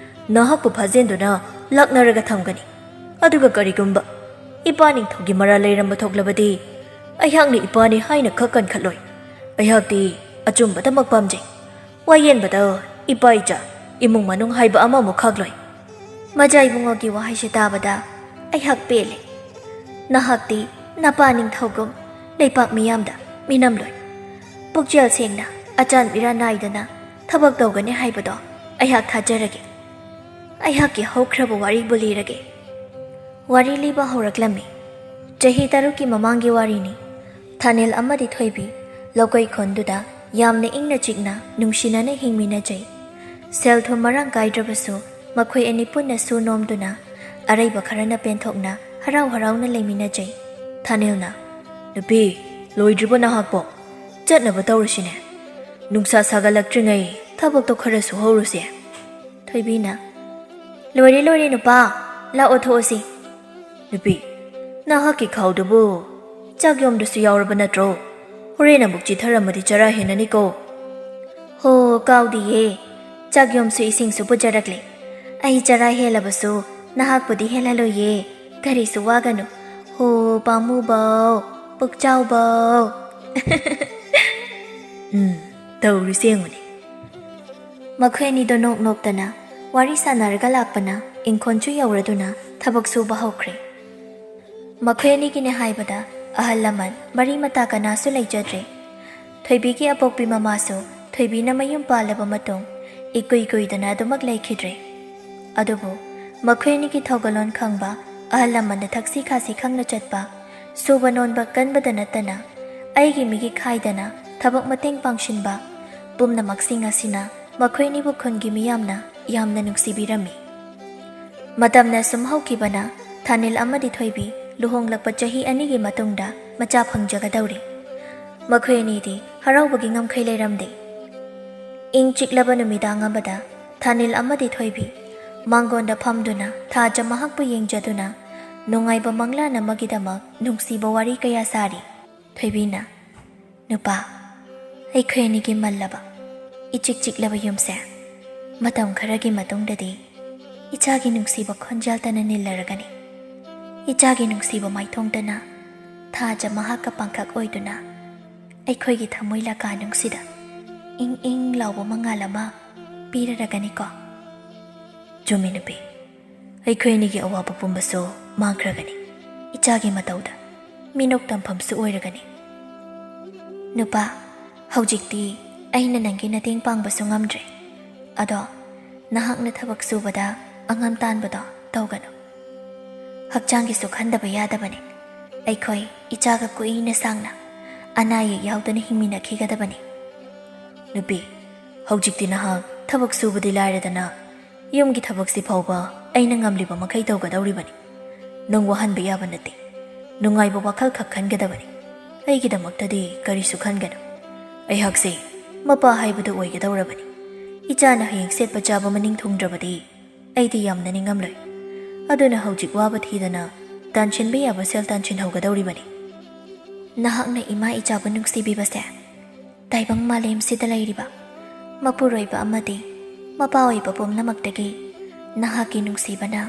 ꯅꯍꯥꯛꯄꯨ ꯐꯥꯖꯤꯟꯗꯨꯅ ꯂꯥꯛꯅꯔꯒ ꯊꯝꯒꯅꯤ꯫ ꯑꯗꯨꯒ ꯀꯔꯤꯒꯨꯝꯕ ꯏꯄꯥ ꯅꯤꯡꯊꯧꯒꯤ ꯃꯔꯥꯜ ꯂꯩꯔꯝꯕ ꯊꯣꯛꯂꯕꯗꯤ ꯑꯩꯍꯥꯛꯅ ꯏꯄꯥꯅꯤ ꯍꯥꯏꯅ ꯈꯛ ꯀꯟꯈꯠꯂꯣꯏ꯫ ꯑꯩꯍꯥꯛꯇꯤ ꯑꯆꯨꯝꯕꯗꯃꯛ ꯄꯥꯝꯖꯩ꯫ ꯋꯥꯌꯦꯟꯕꯗ ꯏꯄꯥ ꯏꯆꯥ, ꯏꯃꯨꯡ ꯃꯅꯨꯡ ꯍꯥꯏꯕ ꯑꯃꯃꯨꯛ ꯈꯥꯛꯂꯣꯏ꯫" ꯃꯖꯥ ꯏꯕꯨꯡꯉꯣꯒꯤ ꯋꯥꯍꯩꯁꯤ ꯇꯥꯕꯗ ꯑꯩꯍꯥꯛ ꯄꯦꯜꯂꯦ꯫ ꯅꯍꯥꯛꯇꯤ ꯅꯄꯥ ꯅꯤꯡꯊꯧꯒꯨꯝ ꯂꯩꯄꯥꯛ ꯃꯤꯌꯥꯝꯗ ꯃꯤꯅꯝꯂꯣꯏ꯫ ꯄꯨꯛꯆꯦꯜ ꯁꯦꯡꯅ, ꯑꯆꯥꯟ ꯃꯤꯔꯥꯟ ꯅꯥꯏꯗꯅ ꯊꯕꯛ ꯇꯧꯒꯅꯤ ꯍꯥꯏꯕꯗꯣ ꯑꯩꯍꯥꯛ ꯊꯥꯖꯔꯒꯦ꯫ ꯑꯩꯍꯥꯛꯀꯤ ꯍꯧꯈ꯭ꯔꯕ ꯋꯥꯔꯤꯕꯨ ꯂꯤꯔꯒꯦ꯫ ꯋꯥꯔꯤ ꯂꯤꯕ ꯍꯧꯔꯛꯂꯝꯃꯤ꯫ ꯆꯍꯤ ꯇꯔꯨꯛꯀꯤ ꯃꯃꯥꯡꯒꯤ ꯋꯥꯔꯤꯅꯤ꯫ ꯊꯥꯅꯤꯜ ꯑꯃꯗꯤ ꯊꯣꯏꯕꯤ ꯂꯧꯀꯩ ꯈꯨꯟꯗꯨꯗ ꯌꯥꯝꯅ ꯏꯪꯅ ꯆꯤꯛꯅ ꯅꯨꯡꯁꯤꯅꯅ ꯍꯤꯡꯃꯤꯟꯅꯖꯩ꯫ ꯁꯦꯜ ꯊꯨꯝ ꯃꯔꯥꯡ ꯀꯥꯏꯗ꯭ꯔꯕꯁꯨ ꯃꯈꯣꯏ ꯑꯅꯤ ꯄꯨꯟꯅ ꯁꯨ ꯅꯣꯝꯗꯨꯅ ꯑꯔꯩꯕ ꯈꯔꯅ ꯄꯦꯟꯊꯣꯛꯅ ꯍꯔꯥꯎ ꯍꯔꯥꯎꯅ ꯂꯩꯃꯤꯟꯅꯖꯩ꯫ ꯊꯥꯅꯤꯜꯅ, "ꯅꯨꯄꯤ, ꯂꯣꯏꯗ꯭ꯔꯤꯕꯣ ꯅꯍꯥꯛꯄꯣ? ꯆꯠꯅꯕ ꯇꯧꯔꯁꯤꯅꯦ꯫ ꯅꯨꯡꯁꯥ ꯁꯥꯒꯠꯂꯛꯇ꯭ꯔꯤꯉꯩ ꯊꯕꯛꯇꯣ ꯈꯔ ꯁꯨꯍꯧꯔꯨꯁꯦ꯫" ꯊꯣꯏꯕꯤꯅ, "ꯂꯣꯏꯔꯦ, ꯂꯣꯏꯔꯦ ꯅꯨꯄꯥ, ꯂꯥꯛꯑꯣ ꯊꯣꯛꯑꯁꯤ꯫" "ꯅꯨꯄꯤ, ꯅꯍꯥꯛꯀꯤ ꯈꯥꯎꯗꯨꯕꯨ ꯆꯥꯛ ꯌꯣꯝꯗꯨꯁꯨ ꯌꯥꯎꯔꯕ ꯅꯠꯇ꯭ꯔꯣ? ꯍꯣꯔꯦꯟ ꯑꯃꯨꯛ ꯆꯤꯊꯔꯝꯃꯗꯤ ꯆꯔꯥ ꯍꯦꯟꯅꯅꯤꯀꯣ꯫" "ꯍꯣ, ꯀꯥꯎꯗꯤꯌꯦ꯫ ꯆꯥꯛ ꯌꯣꯝꯁꯨ ꯏꯁꯤꯡꯁꯨ ꯄꯨꯖꯔꯛꯂꯦ꯫ ꯑꯩ ꯆꯔꯥ ꯍꯦꯜꯂꯕꯁꯨ ꯅꯍꯥꯛꯄꯨꯗꯤ ꯍꯦꯜꯍꯜꯂꯣꯏꯌꯦ꯫ ꯀꯔꯤꯁꯨ ꯋꯥꯒꯅꯨ꯫ ꯍꯣ, ꯄꯥꯝꯃꯨꯕꯧ, ꯄꯨꯛꯆꯥꯎꯕꯧ꯫" ꯎꯝ, ꯇꯧꯔꯤꯁꯦ ꯌꯦꯡꯉꯨꯅꯦ꯫ ꯃꯈꯣꯏ ꯑꯅꯤꯗꯣ ꯅꯣꯛ ꯅꯣꯛꯇꯅ ꯋꯥꯔꯤ ꯁꯥꯟꯅꯔꯒ ꯂꯥꯛꯄꯅ ꯏꯪꯈꯣꯜꯁꯨ ꯌꯧꯔꯗꯨꯅ ꯊꯕꯛ ꯁꯨꯕ ꯍꯧꯈ꯭ꯔꯦ꯫ ꯃꯈꯣꯏ ꯑꯅꯤꯒꯤꯅꯦ ꯍꯥꯏꯕꯗ ꯑꯍꯜ ꯂꯃꯟ ꯃꯔꯤ ꯃꯇꯥ ꯀꯅꯥꯁꯨ ꯂꯩꯖꯗ꯭ꯔꯦ꯫ ꯊꯣꯏꯕꯤꯒꯤ ꯑꯄꯣꯛꯄꯤ ꯃꯃꯥꯁꯨ ꯊꯣꯏꯕꯤꯅ ꯃꯌꯨꯝ ꯄꯥꯜꯂꯕ ꯃꯇꯨꯡ ꯏꯀꯨꯏ ꯀꯨꯏꯗꯅ ꯑꯗꯨꯃꯛ ꯂꯩꯈꯤꯗ꯭ꯔꯦ꯫ ꯑꯗꯨꯕꯨ ꯃꯈꯣꯏ ꯑꯅꯤꯒꯤ ꯊꯧꯒꯜꯂꯣꯟ ꯈꯪꯕ ꯑꯍꯜ ꯂꯃꯟꯅ ꯊꯛꯁꯤ ꯈꯥꯁꯤ ꯈꯪꯅ ꯆꯠꯄ, ꯁꯨꯕ ꯅꯣꯝꯕ ꯀꯟꯕꯗ ꯅꯠꯇꯅ ꯑꯩꯒꯤ ꯃꯤꯒꯤ ꯈꯥꯏꯗꯅ ꯊꯕꯛ ꯃꯇꯦꯡ ꯄꯥꯡꯁꯤꯟꯕ, ꯄꯨꯝꯅꯃꯛꯁꯤꯡ ꯑꯁꯤꯅ ꯃꯈꯣꯏ ꯑꯅꯤꯕꯨ ꯈꯨꯟꯒꯤ ꯃꯤꯌꯥꯝꯅ ꯌꯥꯝꯅ ꯅꯨꯡꯁꯤꯕꯤꯔꯝꯃꯤ꯫ ꯃꯇꯝꯅ ꯁꯨꯝ ꯍꯧꯈꯤꯕꯅ ꯊꯥꯅꯤꯜ ꯑꯃꯗꯤ ꯊꯣꯏꯕꯤ ꯂꯨꯍꯣꯡꯂꯛꯄ ꯆꯍꯤ ꯑꯅꯤꯒꯤ ꯃꯇꯨꯡꯗ ꯃꯆꯥ ꯐꯪꯖꯒꯗꯧꯔꯤ꯫ ꯃꯈꯣꯏ ꯑꯅꯤꯗꯤ ꯍꯔꯥꯎꯕꯒꯤ ꯉꯝꯈꯩ ꯂꯩꯔꯝꯗꯦ꯫ ꯏꯪ ꯆꯤꯛꯂꯕ ꯅꯨꯃꯤꯗꯥꯡ ꯑꯃꯗ ꯊꯥꯅꯤꯜ ꯑꯃꯗꯤ ꯊꯣꯏꯕꯤ ꯃꯥꯡꯒꯣꯟꯗ ꯐꯝꯗꯨꯅ ꯊꯥꯖ ꯃꯍꯥꯛꯄꯨ ꯌꯦꯡꯖꯗꯨꯅ ꯅꯨꯡꯉꯥꯏꯕ ꯃꯪꯂꯥꯟ ꯑꯃꯒꯤꯗꯃꯛ ꯅꯨꯡꯁꯤꯕ ꯋꯥꯔꯤ ꯀꯌꯥ ꯁꯥꯔꯤ꯫ ꯊꯣꯏꯕꯤꯅ, "ꯅꯨꯄꯥ, ꯑꯩꯈꯣꯏ ꯑꯅꯤꯒꯤ ꯃꯜꯂꯕ, ꯏꯆꯤꯛ ꯆꯤꯛꯂꯕ ꯌꯨꯝꯁꯦ ꯃꯇꯝ ꯈꯔꯒꯤ ꯃꯇꯨꯡꯗꯗꯤ ꯏꯆꯥꯒꯤ ꯅꯨꯡꯁꯤꯕ ꯈꯣꯟꯖꯦꯜꯇꯅ ꯅꯤꯜꯂꯔꯒꯅꯤ꯫ ꯏꯆꯥꯒꯤ ꯅꯨꯡꯁꯤꯕ ꯃꯥꯏꯊꯣꯡꯗꯅ ꯊꯥꯖ ꯃꯍꯥꯛꯀ ꯄꯥꯡꯈꯛ ꯑꯣꯏꯗꯨꯅ ꯑꯩꯈꯣꯏꯒꯤ ꯊꯃꯣꯏ ꯂꯀꯥꯅꯨꯡꯁꯤꯗ ꯏꯪ ꯏꯪ ꯂꯥꯎꯕ ꯃꯉꯥꯜ ꯑꯃ ꯄꯤꯔꯔꯒꯅꯤꯀꯣ?" "ꯆꯨꯝꯃꯤ ꯅꯨꯄꯤ, ꯑꯩꯈꯣꯏ ꯑꯅꯤꯒꯤ ꯑꯋꯥꯕ ꯄꯨꯝꯕꯁꯨ ꯃꯥꯡꯈ꯭ꯔꯒꯅꯤ꯫ ꯏꯆꯥꯒꯤ ꯃꯇꯧꯗ ꯃꯤꯅꯣꯛ ꯇꯝꯐꯝꯁꯨ ꯑꯣꯏꯔꯒꯅꯤ꯫ ꯅꯨꯄꯥ, ꯍꯧꯖꯤꯛꯇꯤ ꯑꯩꯅ ꯅꯪꯒꯤ ꯃꯇꯦꯡ ꯄꯥꯡꯕꯁꯨ ꯉꯝꯗ꯭ꯔꯦ꯫ ꯑꯗꯣ ꯅꯍꯥꯛꯅ ꯊꯕꯛ ꯁꯨꯕꯗ ꯑꯉꯝ ꯇꯥꯟꯕꯗꯣ ꯇꯧꯒꯅꯨ꯫ ꯍꯛꯆꯥꯡꯒꯤꯁꯨ ꯈꯟꯗꯕ ꯌꯥꯗꯕꯅꯤ꯫ ꯑꯩꯈꯣꯏ ꯏꯆꯥꯒ ꯀꯨꯏꯅ ꯁꯥꯡꯅ ꯑꯅꯥ ꯑꯌꯦꯛ ꯌꯥꯎꯗꯅ ꯍꯤꯡꯃꯤꯟꯅꯈꯤꯒꯗꯕꯅꯤ꯫" "ꯅꯨꯄꯤ, ꯍꯧꯖꯤꯛꯇꯤ ꯅꯍꯥꯛ ꯊꯕꯛ ꯁꯨꯕꯗꯤ ꯂꯥꯏꯔꯗꯅ ꯌꯨꯝꯒꯤ ꯊꯕꯛꯁꯤ ꯐꯥꯎꯕ ꯑꯩꯅ ꯉꯝꯂꯤꯕ ꯃꯈꯩ ꯇꯧꯒꯗꯧꯔꯤꯕꯅꯤ꯫ ꯅꯪ ꯋꯥꯍꯟꯕ ꯌꯥꯕ ꯅꯠꯇꯦ꯫ ꯅꯨꯡꯉꯥꯏꯕ ꯋꯥꯈꯜ ꯈꯛ ꯈꯟꯒꯗꯕꯅꯤ꯫ ꯑꯩꯒꯤꯗꯃꯛꯇꯗꯤ ꯀꯔꯤꯁꯨ ꯈꯟꯒꯅꯨ꯫ ꯑꯩꯍꯥꯛꯁꯦ ꯃꯄꯥ ꯍꯥꯏꯕꯗꯨ ꯑꯣꯏꯒꯗꯧꯔꯕꯅꯤ꯫ ꯏꯆꯥꯅ ꯍꯌꯦꯡ ꯁꯦꯠꯄ ꯆꯥꯕ ꯃꯅꯤꯡ ꯊꯨꯡꯗ꯭ꯔꯕꯗꯤ ꯑꯩꯗꯤ ꯌꯥꯝꯅ ꯅꯤꯡꯉꯝꯂꯣꯏ꯫ ꯑꯗꯨꯅ ꯍꯧꯖꯤꯛ ꯋꯥꯕ ꯊꯤꯗꯅ ꯇꯥꯟꯁꯤꯟꯕ ꯌꯥꯕ ꯁꯦꯜ ꯇꯥꯟꯁꯤꯟꯍꯧꯒꯗꯧꯔꯤꯕꯅꯤ꯫" ꯅꯍꯥꯛꯅ ꯏꯃꯥ ꯏꯆꯥꯕꯨ ꯅꯨꯡꯁꯤꯕꯤꯕꯁꯦ ꯇꯥꯏꯕꯪ ꯃꯥꯂꯦꯝꯁꯤꯗ ꯂꯩꯔꯤꯕ ꯃꯄꯨꯔꯣꯏꯕ ꯑꯃꯗꯤ ꯃꯄꯥ ꯑꯣꯏꯕ ꯄꯨꯝꯅꯃꯛꯇꯒꯤ ꯅꯍꯥꯛꯀꯤ ꯅꯨꯡꯁꯤꯕꯅ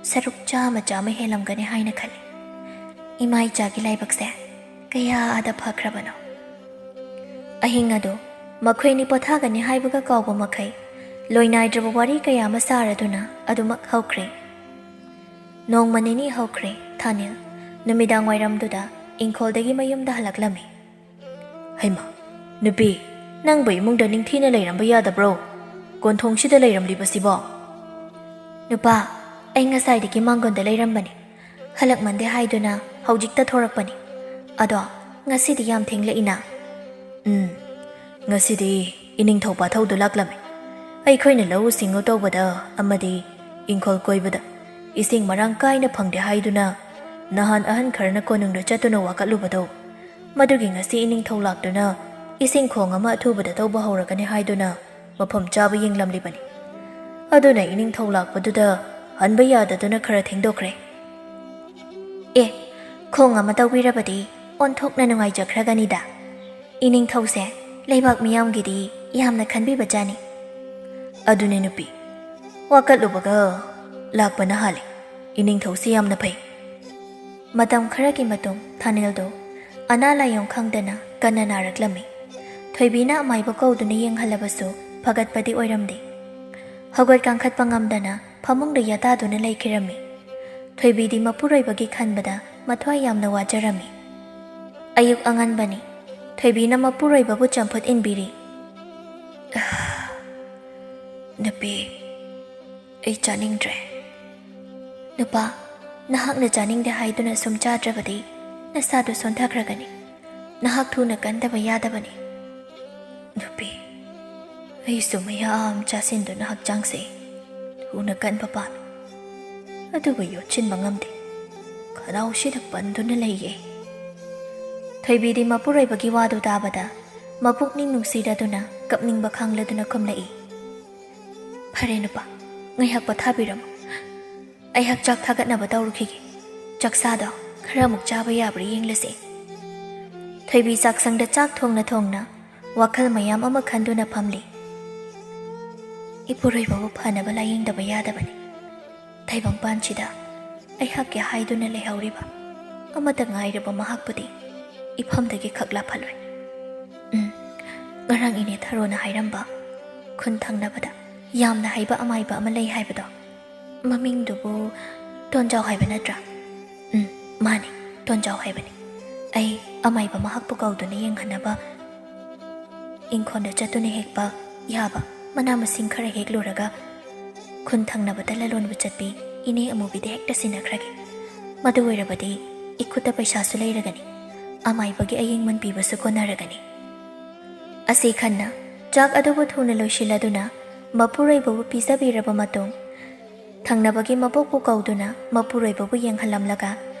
ꯁꯔꯨꯛ ꯆꯥꯝꯃ ꯆꯥꯝꯃ ꯍꯦꯜꯂꯝꯒꯅꯤ ꯍꯥꯏꯅ ꯈꯜꯂꯤ꯫ ꯏꯃꯥ ꯏꯆꯥꯒꯤ ꯂꯥꯏꯕꯛꯁꯦ ꯀꯌꯥꯗ ꯐꯈ꯭ꯔꯕꯅꯣ꯫ ꯑꯍꯤꯡ ꯑꯗꯨ ꯃꯈꯣꯏꯅꯤ ꯄꯣꯊꯥꯒꯅꯤ ꯍꯥꯏꯕꯒ ꯀꯥꯎꯕ ꯃꯈꯩ ꯂꯣꯏꯅꯥꯏꯗ꯭ꯔꯕ ꯋꯥꯔꯤ ꯀꯌꯥ ꯑꯃ ꯁꯥꯔꯗꯨꯅ ꯑꯗꯨꯃꯛ ꯍꯧꯈ꯭ꯔꯦ꯫ ꯅꯣꯡꯃ ꯅꯤꯅꯤ ꯍꯧꯈ꯭ꯔꯦ꯫ ꯊꯥꯅꯤꯜ ꯅꯨꯃꯤꯗꯥꯡ ꯋꯥꯏꯔꯝꯗꯨꯗ ꯏꯪꯈꯣꯜꯗꯒꯤ ꯃꯌꯨꯝꯗ ꯍꯜꯂꯛꯂꯝꯃꯤ꯫ "ꯍꯩꯃꯥ, "ꯅꯨꯄꯤ, ꯅꯪꯕꯨ ꯏꯃꯨꯡꯗ ꯅꯤꯡꯊꯤꯅ ꯂꯩꯔꯝꯕ ꯌꯥꯗꯕ꯭ꯔꯣ? ꯀꯣꯟꯊꯣꯡꯁꯤꯗ ꯂꯩꯔꯝꯂꯤꯕꯁꯤꯕꯣ?" "ꯅꯨꯄꯥ, ꯑꯩ ꯉꯁꯥꯏꯗꯒꯤ ꯃꯥꯡꯒꯣꯟꯗ ꯂꯩꯔꯝꯕꯅꯤ꯫ ꯍꯜꯂꯛꯃꯟꯗꯦ ꯍꯥꯏꯗꯨꯅ ꯍꯧꯖꯤꯛꯇ ꯊꯣꯔꯛꯄꯅꯤ꯫ ꯑꯗꯣ ꯉꯁꯤꯗꯤ ꯌꯥꯝ ꯊꯦꯡꯂꯛꯏꯅ?" "ꯎꯝ, ꯉꯁꯤꯗꯤ ꯏꯅꯤꯡꯊꯧ ꯄꯥꯊꯧꯗꯨ ꯂꯥꯛꯂꯝꯃꯤ꯫ ꯑꯩꯈꯣꯏꯅ ꯂꯧꯎ ꯁꯤꯡꯎ ꯇꯧꯕꯗ ꯑꯃꯗꯤ ꯏꯪꯈꯣꯜ ꯀꯣꯏꯕꯗ ꯏꯁꯤꯡ ꯃꯔꯥꯡ ꯀꯥꯏꯅ ꯐꯪꯗꯦ ꯍꯥꯏꯗꯨꯅ ꯅꯍꯥꯟ ꯑꯍꯟ ꯈꯔꯅ ꯀꯣꯅꯨꯡꯗ ꯆꯠꯇꯨꯅ ꯋꯥꯀꯠꯂꯨꯕꯗꯣ, ꯃꯗꯨꯒꯤ ꯉꯁꯤ ꯏꯅꯤꯡꯊꯧ ꯂꯥꯛꯇꯨꯅ ꯏꯁꯤꯡ ꯈꯣꯡ ꯑꯃ ꯑꯊꯨꯕꯗ ꯇꯧꯕ ꯍꯧꯔꯒꯅꯤ ꯍꯥꯏꯗꯨꯅ ꯃꯐꯝ ꯆꯥꯕ ꯌꯦꯡꯂꯝꯂꯤꯕꯅꯤ꯫ ꯑꯗꯨꯅ ꯏꯅꯤꯡꯊꯧ ꯂꯥꯛꯄꯗꯨꯗ ꯍꯟꯕ ꯌꯥꯗꯗꯨꯅ ꯈꯔ ꯊꯦꯡꯗꯣꯛꯈ꯭ꯔꯦ꯫" "ꯑꯦ, ꯈꯣꯡ ꯑꯃ ꯇꯧꯕꯤꯔꯕꯗꯤ ꯑꯣꯟꯊꯣꯛꯅ ꯅꯨꯡꯉꯥꯏꯖꯈ꯭ꯔꯒꯅꯤꯗ꯫ ꯏꯅꯤꯡꯊꯧꯁꯦ ꯂꯩꯕꯥꯛ ꯃꯤꯌꯥꯝꯒꯤꯗꯤ ꯌꯥꯝꯅ ꯈꯟꯕꯤꯕꯖꯥꯠꯅꯤ꯫" "ꯑꯗꯨꯅꯦ ꯅꯨꯄꯤ, ꯋꯥꯀꯠꯂꯨꯕꯒ ꯂꯥꯛꯄꯅ ꯍꯥꯜꯂꯤ꯫ ꯏꯅꯤꯡꯊꯧꯁꯤ ꯌꯥꯝꯅ ꯐꯩ꯫" ꯃꯇꯝ ꯈꯔꯒꯤ ꯃꯇꯨꯡ ꯊꯥꯅꯦꯜꯗꯣ ꯑꯅꯥ ꯂꯥꯏꯌꯣꯡ ꯈꯪꯗꯅ ꯀꯟꯅ ꯅꯥꯔꯛꯂꯝꯃꯤ꯫ ꯊꯣꯏꯕꯤꯅ ꯑꯃꯥꯏꯕ ꯀꯧꯗꯨꯅ ꯌꯦꯡꯍꯜꯂꯕꯁꯨ ꯐꯒꯠꯄꯗꯤ ꯑꯣꯏꯔꯝꯗꯦ꯫ ꯍꯧꯒꯠ ꯀꯥꯡꯈꯠꯄ ꯉꯝꯗꯅ ꯐꯃꯨꯡꯗ ꯌꯥꯇꯥꯗꯨꯅ ꯂꯩꯈꯤꯔꯝꯃꯤ꯫ ꯊꯣꯏꯕꯤꯗꯤ ꯃꯄꯨꯔꯣꯏꯕꯒꯤ ꯈꯟꯕꯗ ꯃꯊ꯭ꯋꯥꯏ ꯌꯥꯝꯅ ꯋꯥꯖꯔꯝꯃꯤ꯫ ꯑꯌꯨꯛ ꯑꯉꯟꯕꯅꯤ꯫ ꯊꯣꯏꯕꯤꯅ ꯃꯄꯨꯔꯣꯏꯕꯕꯨ ꯆꯝꯐꯨꯠ ꯏꯟꯕꯤꯔꯤ꯫ "ꯅꯨꯄꯤ, ꯑꯩ ꯆꯥꯅꯤꯡꯗ꯭ꯔꯦ꯫" "ꯅꯨꯄꯥ, ꯅꯍꯥꯛꯅ ꯆꯥꯅꯤꯡꯗꯦ ꯍꯥꯏꯗꯨꯅ ꯁꯨꯝ ꯆꯥꯗ꯭ꯔꯕꯗꯤ ꯅꯁꯥꯗꯨ ꯁꯣꯟꯊꯈ꯭ꯔꯒꯅꯤ꯫ ꯅꯍꯥꯛ ꯊꯨꯅ ꯀꯟꯗꯕ ꯌꯥꯗꯕꯅꯤ꯫" "ꯅꯨꯄꯤ, ꯑꯩꯁꯨ ꯃꯌꯥꯝ ꯆꯥꯁꯤꯟꯗꯨꯅ ꯍꯛꯆꯥꯡꯁꯦ ꯊꯨꯅ ꯀꯟꯕ ꯄꯥꯝꯃꯤ꯫ ꯑꯗꯨꯕꯨ ꯌꯣꯠꯁꯤꯟꯕ ꯉꯝꯗꯦ꯫ ꯈꯅꯥꯎꯁꯤꯗ ꯄꯟꯗꯨꯅ ꯂꯩꯌꯦ꯫" ꯊꯣꯏꯕꯤꯗꯤ ꯃꯄꯨꯔꯣꯏꯕꯒꯤ ꯋꯥꯗꯨ ꯇꯥꯕꯗ ꯃꯄꯨꯛꯅꯤꯡ ꯅꯨꯡꯁꯤꯔꯗꯨꯅ ꯀꯞꯅꯤꯡꯕ ꯈꯥꯡꯂꯗꯨꯅ ꯈꯨꯝꯂꯛꯏ꯫ "ꯐꯔꯦ ꯅꯨꯄꯥ, ꯉꯥꯏꯍꯥꯛ ꯄꯣꯊꯥꯕꯤꯔꯝꯃꯨ꯫ ꯑꯩꯍꯥꯛ ꯆꯥꯛ ꯊꯥꯒꯠꯅꯕ ꯇꯧꯔꯨꯈꯤꯒꯦ꯫ ꯆꯥꯛꯁꯥꯗꯣ ꯈꯔ ꯑꯃꯨꯛ ꯆꯥꯕ ꯌꯥꯕ꯭ꯔꯥ ꯌꯦꯡꯂꯁꯤ꯫" ꯊꯣꯏꯕꯤ ꯆꯥꯛꯁꯪꯗ ꯆꯥꯛ ꯊꯣꯡꯅ ꯊꯣꯡꯅ ꯋꯥꯈꯜ ꯃꯌꯥꯝ ꯑꯃ ꯈꯟꯗꯨꯅ ꯐꯝꯂꯤ꯫ "ꯏꯄꯨꯔꯣꯏꯕꯕꯨ ꯐꯅꯕ ꯂꯥꯌꯦꯡꯗꯕ ꯌꯥꯗꯕꯅꯤ꯫ ꯇꯥꯏꯕꯪꯄꯥꯟꯁꯤꯗ ꯑꯩꯍꯥꯛꯀꯤ ꯍꯥꯏꯗꯨꯅ ꯂꯩꯍꯧꯔꯤꯕ ꯑꯃꯠꯇ ꯉꯥꯏꯔꯕ ꯃꯍꯥꯛꯄꯨꯗꯤ ꯏꯐꯝꯗꯒꯤ ꯈꯛ ꯂꯥꯞꯍꯜꯂꯣꯏ꯫ ꯎꯝ, ꯉꯔꯥꯡ ꯏꯅꯦ ꯊꯔꯣꯅ ꯍꯥꯏꯔꯝꯕ ꯈꯨꯟ ꯊꯪꯅꯕꯗ ꯌꯥꯝꯅ ꯍꯩꯕ ꯑꯃꯥꯏꯕ ꯑꯃ ꯂꯩ ꯍꯥꯏꯕꯗꯣ, ꯃꯃꯤꯡꯗꯨꯕꯨ ꯇꯣꯟꯖꯥꯎ ꯍꯥꯏꯕ ꯅꯠꯇ꯭ꯔꯥ? ꯎꯝ, ꯃꯥꯅꯤ, ꯇꯣꯟꯖꯥꯎ ꯍꯥꯏꯕꯅꯤ꯫ ꯑꯩ ꯑꯃꯥꯏꯕ ꯃꯍꯥꯛꯄꯨ ꯀꯧꯗꯨꯅ ꯌꯦꯡꯍꯟꯅꯕ ꯏꯪꯈꯣꯜꯗ ꯆꯠꯇꯨꯅ ꯍꯦꯛꯄ ꯌꯥꯕ ꯃꯅꯥ ꯃꯁꯤꯡ ꯈꯔ ꯍꯦꯛꯂꯨꯔꯒ ꯈꯨꯟ ꯊꯪꯅꯕꯗ ꯂꯂꯣꯟꯕ ꯆꯠꯄꯤ ꯏꯅꯦ ꯑꯃꯨꯕꯤꯗ ꯍꯦꯛꯇ ꯁꯤꯟꯅꯈ꯭ꯔꯒꯦ꯫ ꯃꯗꯨ ꯑꯣꯏꯔꯕꯗꯤ ꯏꯈꯨꯠꯇ ꯄꯩꯁꯥꯁꯨ ꯂꯩꯔꯒꯅꯤ, ꯑꯃꯥꯏꯕꯒꯤ ꯑꯌꯦꯡꯃꯟ ꯄꯤꯕꯁꯨ ꯀꯣꯟꯅꯔꯒꯅꯤ꯫ ꯑꯁꯤ ꯈꯟꯅ ꯆꯥꯛ ꯑꯗꯨꯕꯨ ꯊꯨꯅ ꯂꯣꯏꯁꯤꯜꯂꯗꯨꯅ ꯃꯄꯨꯔꯣꯏꯕꯕꯨ ꯄꯤꯖꯕꯤꯔꯕ ꯃꯇꯨꯡ, ꯊꯪꯅꯕꯒꯤ ꯃꯕꯣꯛꯄꯨ ꯀꯧꯗꯨꯅ ꯃꯄꯨꯔꯣꯏꯕꯕꯨ ꯌꯦꯡꯍꯜꯂꯝꯂꯒ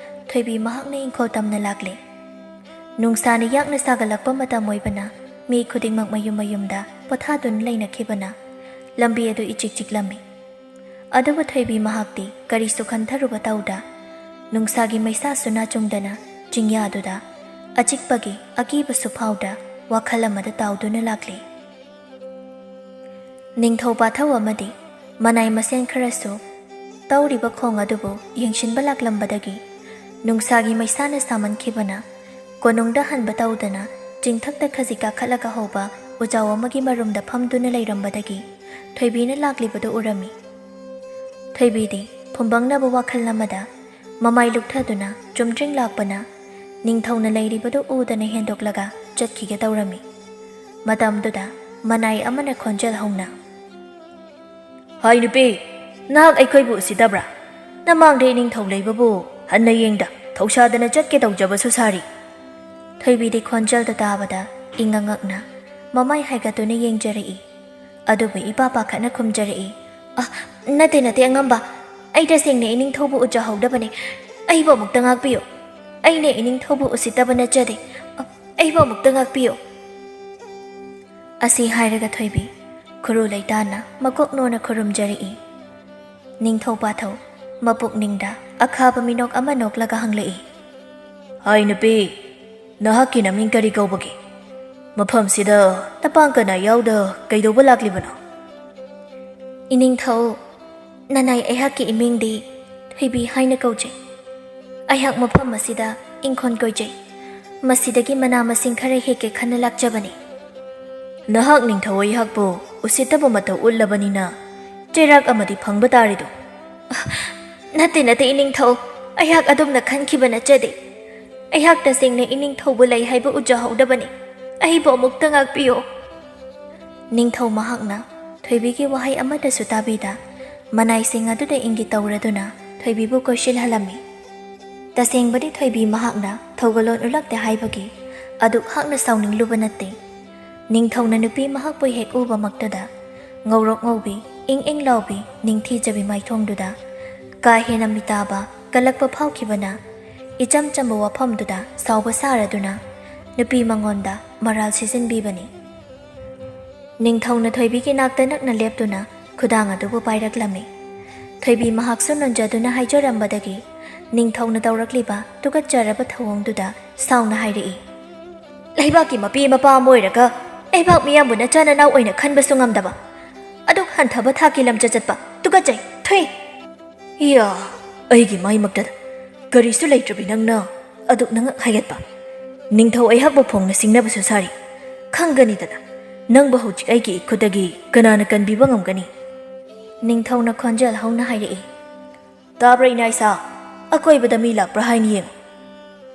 ꯊꯣꯏꯕꯤ ꯃꯍꯥꯛꯅ ꯏꯪꯈꯣꯜ ꯇꯝꯅ ꯂꯥꯛꯂꯦ꯫ ꯅꯨꯡꯁꯥꯅ ꯌꯥꯛꯅ ꯁꯥꯒꯠꯂꯛꯄ ꯃꯇꯝ ꯑꯣꯏꯕꯅ ꯃꯤ ꯈꯨꯗꯤꯡꯃꯛ ꯃꯌꯨꯝ ꯃꯌꯨꯝꯗ ꯄꯣꯊꯥꯗꯨꯅ ꯂꯩꯅꯈꯤꯕꯅ ꯂꯝꯕꯤ ꯑꯗꯨ ꯏꯆꯤꯛ ꯆꯤꯛꯂꯝꯃꯤ꯫ ꯑꯗꯨꯕꯨ ꯊꯣꯏꯕꯤ ꯃꯍꯥꯛꯇꯤ ꯀꯔꯤꯁꯨ ꯈꯟꯊꯔꯨꯕ ꯇꯧꯗ ꯅꯨꯡꯁꯥꯒꯤ ꯃꯩꯁꯥꯁꯨ ꯅꯥꯆꯨꯡꯗꯅ ꯆꯤꯡꯌꯥꯗꯨꯗ ꯑꯆꯤꯛꯄꯒꯤ ꯑꯀꯤꯕꯁꯨ ꯐꯥꯎꯗ ꯋꯥꯈꯜ ꯑꯃꯗ ꯇꯥꯎꯗꯨꯅ ꯂꯥꯛꯂꯤ꯫ ꯅꯤꯡꯊꯧ ꯄꯥꯊꯧ ꯑꯃꯗꯤ ꯃꯅꯥꯏ ꯃꯁꯦꯟ ꯈꯔꯁꯨ ꯇꯧꯔꯤꯕ ꯈꯣꯡ ꯑꯗꯨꯕꯨ ꯌꯦꯡꯁꯤꯟꯕ ꯂꯥꯛꯂꯝꯕꯗꯒꯤ ꯅꯨꯡꯁꯥꯒꯤ ꯃꯩꯁꯥꯅ ꯁꯥꯃꯟꯈꯤꯕꯅ ꯀꯣꯅꯨꯡꯗ ꯍꯟꯕ ꯇꯧꯗꯅ ꯆꯤꯡꯊꯛꯇ ꯈꯖꯤꯛ ꯀꯥꯈꯠꯂꯒ ꯍꯧꯕ ꯎꯖꯥꯎ ꯑꯃꯒꯤ ꯃꯔꯨꯝꯗ ꯐꯝꯗꯨꯅ ꯂꯩꯔꯝꯕꯗꯒꯤ ꯊꯣꯏꯕꯤꯅ ꯂꯥꯛꯂꯤꯕꯗꯨ ꯎꯔꯝꯃꯤ꯫ ꯊꯣꯏꯕꯤꯗꯤ ꯐꯨꯝꯕꯪꯅꯕ ꯋꯥꯈꯜ ꯑꯃꯗ ꯃꯃꯥꯏ ꯂꯨꯛꯊꯗꯨꯅ ꯆꯨꯝꯗ꯭ꯔꯤꯡ ꯂꯥꯛꯄꯅ ꯅꯤꯡꯊꯧꯅ ꯂꯩꯔꯤꯕꯗꯨ ꯎꯗꯅ ꯍꯦꯟꯗꯣꯛꯂꯒ ꯆꯠꯈꯤꯒꯦ ꯇꯧꯔꯝꯃꯤ꯫ ꯃꯇꯝꯗꯨꯗ ꯃꯅꯥꯏ ꯑꯃꯅ ꯈꯣꯟꯖꯦꯜ ꯍꯧꯅ, "ꯍꯥꯏ ꯅꯨꯄꯤ, ꯅꯍꯥꯛ ꯑꯩꯈꯣꯏꯕꯨ ꯎꯁꯤꯠꯇꯕ꯭ꯔꯥ? ꯅꯃꯥꯡꯗ ꯏꯅꯤꯡꯊꯧ ꯂꯩꯕꯕꯨ ꯍꯟꯅ ꯌꯦꯡꯗ ꯊꯧꯁꯥꯗꯅ ꯆꯠꯀꯦ ꯇꯧꯖꯕꯁꯨ ꯁꯥꯔꯤ?" ꯊꯣꯏꯕꯤꯗꯤ ꯈꯣꯟꯖꯦꯜꯗꯨ ꯇꯥꯕꯗ ꯏꯉꯛ ꯉꯛꯅ ꯃꯃꯥꯏ ꯍꯥꯏꯒꯠꯇꯨꯅ ꯌꯦꯡꯖꯔꯛꯏ꯫ ꯑꯗꯨꯕꯨ ꯏꯄꯥ ꯄꯥꯈꯠꯅ ꯈꯨꯝꯖꯔꯛꯏ, "ꯑ, ꯅꯠꯇꯦ, ꯅꯠꯇꯦ, ꯑꯉꯝꯕ꯫ ꯑꯩ ꯇꯁꯦꯡꯅ ꯏꯅꯤꯡꯊꯧꯕꯨ ꯎꯖꯍꯧꯗꯕꯅꯦ꯫ ꯑꯩꯕꯨ ꯑꯃꯨꯛꯇ ꯉꯥꯛꯄꯤꯌꯨ꯫ ꯑꯩꯅ ꯏꯅꯤꯡꯊꯧꯕꯨ ꯎꯁꯤꯠꯇꯕ ꯅꯠꯆꯗꯦ꯫ ꯑ, ꯑꯩꯕꯨ ꯑꯃꯨꯛꯇ ꯉꯥꯛꯄꯤꯌꯨ꯫" ꯑꯁꯤ ꯍꯥꯏꯔꯒ ꯊꯣꯏꯕꯤ ꯈꯨꯔꯨ ꯂꯩꯇꯥꯅ ꯃꯀꯣꯛ ꯅꯣꯟꯅ ꯈꯨꯔꯨꯝꯖꯔꯛꯏ꯫ ꯅꯤꯡꯊꯧ ꯄꯥꯊꯧ ꯃꯄꯨꯛꯅꯤꯡꯗ ꯑꯈꯥꯕ ꯃꯤꯅꯣꯛ ꯑꯃ ꯅꯣꯛꯂꯒ ꯍꯪꯂꯛꯏ, "ꯍꯥꯏ ꯅꯨꯄꯤ, ꯅꯍꯥꯛꯀꯤ ꯅꯃꯤꯡ ꯀꯔꯤ ꯀꯧꯕꯒꯦ? ꯃꯐꯝꯁꯤꯗ ꯅꯄꯥꯡ ꯀꯅꯥ ꯌꯥꯎꯗ ꯀꯩꯗꯧꯕ ꯂꯥꯛꯂꯤꯕꯅꯣ?" "ꯏꯅꯤꯡꯊꯧ, ꯅꯅꯥꯏ ꯑꯩꯍꯥꯛꯀꯤ ꯏꯃꯤꯡꯗꯤ ꯊꯣꯏꯕꯤ ꯍꯥꯏꯅ ꯀꯧꯖꯩ꯫ ꯑꯩꯍꯥꯛ ꯃꯐꯝ ꯑꯁꯤꯗ ꯏꯪꯈꯣꯜ ꯀꯣꯏꯖꯩ꯫ ꯃꯁꯤꯗꯒꯤ ꯃꯅꯥ ꯃꯁꯤꯡ ꯈꯔ ꯍꯦꯛꯀꯦ ꯈꯟꯅ ꯂꯥꯛꯆꯕꯅꯤ꯫" "ꯅꯍꯥꯛ ꯅꯤꯡꯊꯧ ꯑꯩꯍꯥꯛꯄꯨ ꯎꯁꯤꯠꯇꯕ ꯃꯇꯧ ꯎꯠꯂꯕꯅꯤꯅ ꯆꯩꯔꯥꯛ ꯑꯃꯗꯤ ꯐꯪꯕ ꯇꯥꯔꯦꯗꯣ꯫" "ꯅꯠꯇꯦ, ꯅꯠꯇꯦ, ꯏꯅꯤꯡꯊꯧ꯫ ꯑꯩꯍꯥꯛ ꯑꯗꯨꯝꯅ ꯈꯟꯈꯤꯕ ꯅꯠꯆꯗꯦ꯫ ꯑꯩꯍꯥꯛ ꯇꯁꯦꯡꯅ ꯏꯅꯤꯡꯊꯧꯕꯨ ꯂꯩ ꯍꯥꯏꯕ ꯎꯖꯍꯧꯗꯕꯅꯤ꯫ ꯑꯩꯕꯨ ꯑꯃꯨꯛꯇ ꯉꯥꯛꯄꯤꯌꯣ꯫" ꯅꯤꯡꯊꯧ ꯃꯍꯥꯛꯅ ꯊꯣꯏꯕꯤꯒꯤ ꯋꯥꯍꯩ ꯑꯃꯠꯇꯁꯨ ꯇꯥꯕꯤꯗ ꯃꯅꯥꯏꯁꯤꯡ ꯑꯗꯨꯗ ꯏꯪꯒꯤꯠ ꯇꯧꯔꯗꯨꯅ ꯊꯣꯏꯕꯤꯕꯨ ꯀꯣꯏꯁꯤꯜꯍꯜꯂꯝꯃꯤ꯫ ꯇꯁꯦꯡꯕꯗꯤ ꯊꯣꯏꯕꯤ ꯃꯍꯥꯛꯅ ꯊꯧꯒꯜꯂꯣꯟ ꯎꯠꯂꯛꯇꯦ ꯍꯥꯏꯕꯒꯤ ꯑꯗꯨꯛ ꯍꯥꯛꯅ ꯁꯥꯎꯅꯤꯡꯂꯨꯕ ꯅꯠꯇꯦ꯫ ꯅꯤꯡꯊꯧꯅ ꯅꯨꯄꯤ ꯃꯍꯥꯛꯄꯨ ꯍꯦꯛ ꯎꯕꯃꯛꯇꯗ ꯉꯧꯔꯣꯛ ꯉꯧꯕꯤ, ꯏꯪ ꯏꯪ ꯂꯥꯎꯕꯤ, ꯅꯤꯡꯊꯤꯖꯕꯤ ꯃꯥꯏꯊꯣꯡꯗꯨꯗ ꯀꯥ ꯍꯦꯟꯅ ꯃꯤꯇꯥꯕ ꯀꯜꯂꯛꯄ ꯐꯥꯎꯈꯤꯕꯅ ꯏꯆꯝ ꯆꯝꯕ ꯋꯥꯐꯝꯗꯨꯗ ꯁꯥꯎꯕ ꯁꯥꯔꯗꯨꯅ ꯅꯨꯄꯤ ꯃꯉꯣꯟꯗ ꯃꯔꯥꯜ ꯁꯤꯖꯤꯟꯕꯤꯕꯅꯤ꯫ ꯅꯤꯡꯊꯧꯅ ꯊꯣꯏꯕꯤꯒꯤ ꯅꯥꯛꯇ ꯅꯛꯅ ꯂꯦꯞꯇꯨꯅ ꯈꯨꯗꯥꯡ ꯑꯗꯨꯕꯨ ꯄꯥꯏꯔꯛꯂꯝꯃꯤ꯫ ꯊꯣꯏꯕꯤ ꯃꯍꯥꯛꯁꯨ ꯅꯣꯟꯖꯗꯨꯅ ꯍꯥꯏꯖꯔꯝꯕꯗꯒꯤ ꯅꯤꯡꯊꯧꯅ ꯇꯧꯔꯛꯂꯤꯕ ꯇꯨꯀꯠꯆꯔꯕ ꯊꯧꯑꯣꯡꯗꯨꯗ ꯁꯥꯎꯅ ꯍꯥꯏꯔꯛꯏ, "ꯂꯩꯕꯥꯛꯀꯤ ꯃꯄꯤ ꯃꯄꯥ ꯑꯃ ꯑꯣꯏꯔꯒ ꯂꯩꯕꯥꯛ ꯃꯤꯌꯥꯝꯕꯨ ꯅꯆꯥ ꯅꯅꯥꯎ ꯑꯣꯏꯅ ꯈꯟꯕꯁꯨ ꯉꯝꯗꯕ, ꯑꯗꯨꯛ ꯍꯟꯊꯕ ꯊꯥꯛꯀꯤ ꯂꯝꯆꯠ ꯆꯠꯄ ꯇꯨꯀꯠꯆꯩ, ꯊꯨꯏ!" "ꯏꯌꯥ, ꯑꯩꯒꯤ ꯃꯥꯏꯃꯛꯇꯗ ꯀꯔꯤꯁꯨ ꯂꯩꯇ꯭ꯔꯕꯤ ꯅꯪꯅ ꯑꯗꯨꯛ ꯅꯉꯛ ꯍꯥꯏꯒꯠꯄ? ꯅꯤꯡꯊꯧ ꯑꯩꯍꯥꯛꯄꯨ ꯐꯣꯡꯅ ꯁꯤꯡꯅꯕꯁꯨ ꯁꯥꯔꯤ꯫ ꯈꯪꯒꯅꯤꯗꯅ, ꯅꯪꯕꯨ ꯍꯧꯖꯤꯛ ꯑꯩꯒꯤ ꯏꯈꯨꯠꯇꯒꯤ ꯀꯅꯥꯅ ꯀꯟꯕꯤꯕ ꯉꯝꯒꯅꯤ?" ꯅꯤꯡꯊꯧꯅ ꯈꯣꯟꯖꯦꯜ ꯍꯧꯅ ꯍꯥꯏꯔꯛꯏ, "ꯇꯥꯕ꯭ꯔꯥ ꯏꯅꯥ ꯏꯁꯥ? ꯑꯀꯣꯏꯕꯗ ꯃꯤ ꯂꯥꯛꯄ꯭ꯔꯥ ꯍꯥꯏꯅ ꯌꯦꯡꯉꯨ꯫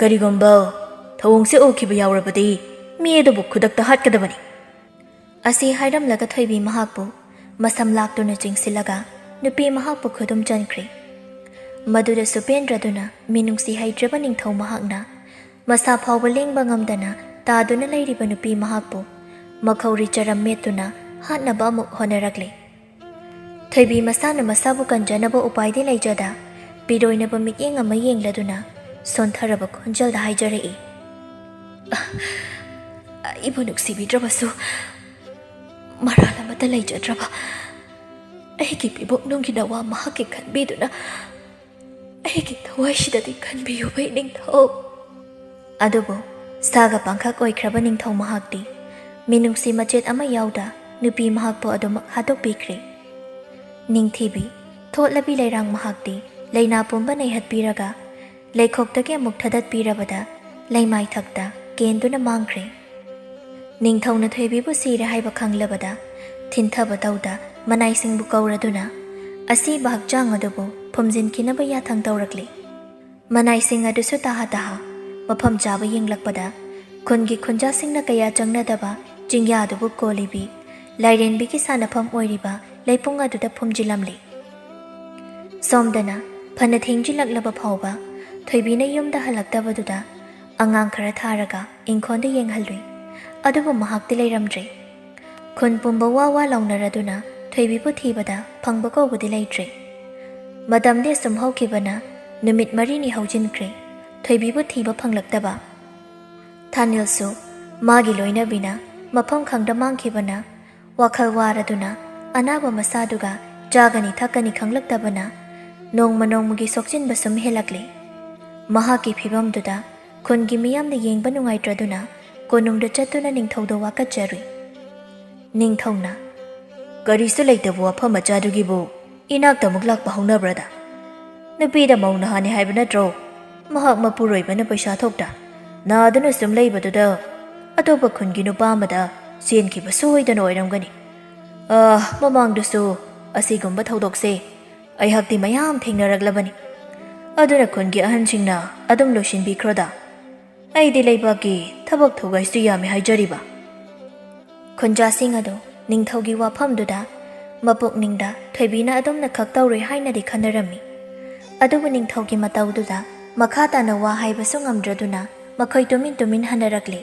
ꯀꯔꯤꯒꯨꯝꯕ ꯊꯧꯑꯣꯡꯁꯦ ꯎꯈꯤꯕ ꯌꯥꯎꯔꯕꯗꯤ ꯃꯤ ꯑꯗꯨꯕꯨ ꯈꯨꯗꯛꯇ ꯍꯥꯠꯀꯗꯕꯅꯤ꯫" ꯑꯁꯤ ꯍꯥꯏꯔꯝꯂꯒ ꯊꯣꯏꯕꯤ ꯃꯍꯥꯛꯄꯨ ꯃꯁꯝ ꯂꯥꯛꯇꯨꯅ ꯆꯤꯡꯁꯤꯜꯂꯒ ꯅꯨꯄꯤ ꯃꯍꯥꯛꯄꯨ ꯈꯨꯗꯨꯝ ꯆꯟꯈ꯭ꯔꯦ꯫ ꯃꯗꯨꯗꯁꯨ ꯄꯦꯟꯗ꯭ꯔꯗꯨꯅ ꯃꯤꯅꯨꯡꯁꯤ ꯍꯩꯇ꯭ꯔꯕ ꯅꯤꯡꯊꯧ ꯃꯍꯥꯛꯅ ꯃꯁꯥ ꯐꯥꯎꯕ ꯂꯦꯡꯕ ꯉꯝꯗꯅ ꯇꯥꯗꯨꯅ ꯂꯩꯔꯤꯕ ꯅꯨꯄꯤ ꯃꯍꯥꯛꯄꯨ ꯃꯈꯧꯔꯤ ꯆꯔꯝ ꯃꯦꯠꯇꯨꯅ ꯍꯥꯠꯅꯕ ꯑꯃꯨꯛ ꯍꯣꯠꯅꯔꯛꯂꯦ꯫ ꯊꯣꯏꯕꯤ ꯃꯁꯥꯅ ꯃꯁꯥꯕꯨ ꯀꯟꯖꯅꯕ ꯎꯄꯥꯏꯗꯤ ꯂꯩꯖꯗ ꯄꯤꯔꯣꯏꯅꯕ ꯃꯤꯠꯌꯦꯡ ꯑꯃ ꯌꯦꯡꯂꯗꯨꯅ ꯁꯣꯟꯊꯔꯕ ꯈꯣꯟꯖꯦꯜꯗ ꯍꯥꯏꯖꯔꯛꯏ, "ꯑꯩꯕꯨ ꯅꯨꯡꯁꯤꯕꯤꯗ꯭ꯔꯕꯁꯨ ꯃꯔꯥꯜ ꯑꯃꯠꯇ ꯂꯩꯖꯗ꯭ꯔꯕ ꯑꯩꯒꯤ ꯄꯤꯕꯨꯛꯅꯨꯡꯒꯤ ꯅꯋꯥ ꯃꯍꯥꯛꯀꯤ ꯈꯟꯕꯤꯗꯨꯅ ꯑꯩꯒꯤ ꯊꯋꯥꯏꯁꯤꯗꯗꯤ ꯈꯟꯕꯤꯌꯨꯕ ꯏꯅꯤꯡꯊꯧ꯫" ꯑꯗꯨꯕꯨ ꯁꯥꯒ ꯄꯥꯡꯈꯛ ꯑꯣꯏꯈ꯭ꯔꯕ ꯅꯤꯡꯊꯧ ꯃꯍꯥꯛꯇꯤ ꯃꯤꯅꯨꯡꯁꯤ ꯃꯆꯦꯠ ꯑꯃ ꯌꯥꯎꯗ ꯅꯨꯄꯤ ꯃꯍꯥꯛꯄꯨ ꯑꯗꯨꯃꯛ ꯍꯥꯠꯇꯣꯛꯄꯤꯈ꯭ꯔꯦ꯫ ꯅꯤꯡꯊꯤꯕꯤ, ꯊꯣꯠꯂꯕꯤ ꯂꯩꯔꯥꯡ ꯃꯍꯥꯛꯇꯤ ꯂꯩꯅꯥ ꯄꯨꯝꯕ ꯅꯩꯍꯠꯄꯤꯔꯒ ꯂꯩꯈꯣꯛꯇꯒꯤ ꯑꯃꯨꯛ ꯊꯥꯗꯠꯄꯤꯔꯕꯗ ꯂꯩꯃꯥꯏꯊꯛꯇ ꯀꯦꯟꯗꯨꯅ ꯃꯥꯡꯈ꯭ꯔꯦ꯫ ꯅꯤꯡꯊꯧꯅ ꯊꯣꯏꯕꯤꯕꯨ ꯁꯤꯔꯦ ꯍꯥꯏꯕ ꯈꯪꯂꯕꯗ ꯊꯤꯟꯊꯕ ꯇꯧꯗ ꯃꯅꯥꯏꯁꯤꯡꯕꯨ ꯀꯧꯔꯗꯨꯅ ꯑꯁꯤꯕ ꯍꯛꯆꯥꯡ ꯑꯗꯨꯕꯨ ꯐꯨꯝꯖꯤꯟꯈꯤꯅꯕ ꯌꯥꯊꯪ ꯇꯧꯔꯛꯂꯤ꯫ ꯃꯅꯥꯏꯁꯤꯡ ꯑꯗꯨꯁꯨ ꯇꯍꯥ ꯇꯍꯥ ꯃꯐꯝ ꯆꯥꯕ ꯌꯦꯡꯂꯛꯄꯗ ꯈꯨꯟꯒꯤ ꯈꯨꯟꯖꯥꯁꯤꯡꯅ ꯀꯌꯥ ꯆꯪꯅꯗꯕ ꯆꯤꯡꯌꯥꯗꯨꯕꯨ ꯀꯣꯜꯂꯤꯕꯤ ꯂꯥꯏꯔꯦꯟꯕꯤꯒꯤ ꯁꯥꯟꯅꯐꯝ ꯑꯣꯏꯔꯤꯕ ꯂꯩꯄꯨꯡ ꯑꯗꯨꯗ ꯐꯨꯝꯖꯤꯜꯂꯝꯂꯤ꯫ ꯁꯣꯝꯗꯅ ꯐꯅ ꯊꯦꯡꯖꯤꯜꯂꯛꯂꯕ ꯐꯥꯎꯕ ꯊꯣꯏꯕꯤꯅ ꯌꯨꯝꯗ ꯍꯜꯂꯛꯇꯕꯗꯨꯗ ꯑꯉꯥꯡ ꯈꯔ ꯊꯥꯔꯒ ꯏꯪꯈꯣꯜꯗ ꯌꯦꯡꯍꯜꯂꯨꯏ꯫ ꯑꯗꯨꯕꯨ ꯃꯍꯥꯛꯇꯤ ꯂꯩꯔꯝꯗ꯭ꯔꯦ꯫ ꯈꯨꯟ ꯄꯨꯝꯕ ꯋꯥ ꯋꯥ ꯂꯥꯎꯅꯔꯗꯨꯅ ꯊꯣꯏꯕꯤꯕꯨ ꯊꯤꯕꯗ ꯐꯪꯕ ꯀꯧꯕꯗꯤ ꯂꯩꯇ꯭ꯔꯦ꯫ ꯃꯇꯝꯗꯤ ꯑꯁꯨꯝ ꯍꯧꯈꯤꯕꯅ ꯅꯨꯃꯤꯠ ꯃꯔꯤꯅꯤ ꯍꯧꯖꯤꯟꯈ꯭ꯔꯦ꯫ ꯊꯣꯏꯕꯤꯕꯨ ꯊꯤꯕ ꯐꯪꯂꯛꯇꯕ꯫ ꯊꯥꯅꯤꯜꯁꯨ ꯃꯥꯒꯤ ꯂꯣꯏꯅꯕꯤꯅ ꯃꯐꯝ ꯈꯪꯗ ꯃꯥꯡꯈꯤꯕꯅ ꯋꯥꯈꯜ ꯋꯥꯔꯗꯨꯅ ꯑꯅꯥꯕ ꯃꯁꯥꯗꯨꯒ ꯆꯥꯒꯅꯤ ꯊꯛꯀꯅꯤ ꯈꯪꯂꯛꯇꯕꯅ ꯅꯣꯡꯃ ꯅꯣꯡꯃꯒꯤ ꯁꯣꯛꯆꯤꯟꯕ ꯁꯨꯝ ꯍꯦꯜꯂꯛꯂꯤ꯫ ꯃꯍꯥꯛꯀꯤ ꯐꯤꯕꯝꯗꯨꯗ ꯈꯨꯟꯒꯤ ꯃꯤꯌꯥꯝꯅ ꯌꯦꯡꯕ ꯅꯨꯡꯉꯥꯏꯇ꯭ꯔꯗꯨꯅ ꯀꯣꯅꯨꯡꯗ ꯆꯠꯇꯨꯅ ꯅꯤꯡꯊꯧꯗ ꯋꯥꯀꯠꯆꯔꯨꯏ꯫ ꯅꯤꯡꯊꯧꯅ, "ꯀꯔꯤꯁꯨ ꯂꯩꯇꯕ ꯋꯥꯐꯝ ꯃꯆꯥꯗꯨꯒꯤꯕꯨ ꯏꯅꯥꯛꯇ ꯑꯃꯨꯛ ꯂꯥꯛꯄ ꯍꯧꯅꯕ꯭ꯔꯗ? ꯅꯨꯄꯤꯗ ꯃꯧ ꯅꯍꯥꯅꯤ ꯍꯥꯏꯕ ꯅꯠꯇ꯭ꯔꯣ? ꯃꯍꯥꯛ ꯃꯄꯨꯔꯣꯏꯕꯅ ꯄꯩꯁꯥ ꯊꯣꯛꯇ ꯅꯥꯗꯨꯅ ꯁꯨꯝ ꯂꯩꯕꯗꯨꯗ ꯑꯇꯣꯞꯄ ꯈꯨꯟꯒꯤ ꯅꯨꯄꯥ ꯑꯃꯗ ꯆꯦꯟꯈꯤꯕ ꯁꯣꯏꯗꯅ ꯑꯣꯏꯔꯝꯒꯅꯤ꯫ ꯑꯥ, ꯃꯃꯥꯡꯗꯁꯨ ꯑꯁꯤꯒꯨꯝꯕ ꯊꯧꯗꯣꯛꯁꯦ ꯑꯩꯍꯥꯛꯇꯤ ꯃꯌꯥꯝ ꯊꯦꯡꯅꯔꯛꯂꯕꯅꯤ꯫ ꯑꯗꯨꯅ ꯈꯨꯟꯒꯤ ꯑꯍꯟꯁꯤꯡꯅ ꯑꯗꯨꯝ ꯂꯣꯏꯁꯤꯟꯕꯤꯈ꯭ꯔꯣꯗ꯫ ꯑꯩꯗꯤ ꯂꯩꯕꯥꯛꯀꯤ ꯊꯕꯛ ꯊꯧꯒꯥꯏꯁꯨ ꯌꯥꯝꯃꯤ ꯍꯥꯏꯖꯔꯤꯕ꯫" ꯈꯨꯟꯖꯥꯁꯤꯡ ꯑꯗꯨ ꯅꯤꯡꯊꯧꯒꯤ ꯋꯥꯐꯝꯗꯨꯗ ꯃꯄꯨꯛꯅꯤꯡꯗ ꯊꯣꯏꯕꯤꯅ ꯑꯗꯨꯝꯅ ꯈꯛ ꯇꯧꯔꯣꯏ ꯍꯥꯏꯅꯗꯤ ꯈꯟꯅꯔꯝꯃꯤ꯫ ꯑꯗꯨꯕꯨ ꯅꯤꯡꯊꯧꯒꯤ ꯃꯇꯧꯗꯨꯗ ꯃꯈꯥ ꯇꯥꯅ ꯋꯥ ꯍꯥꯏꯕꯁꯨ ꯉꯝꯗ꯭ꯔꯗꯨꯅ ꯃꯈꯣꯏ ꯇꯨꯃꯤꯟ ꯇꯨꯃꯤꯟ ꯍꯟꯅꯔꯛꯂꯤ꯫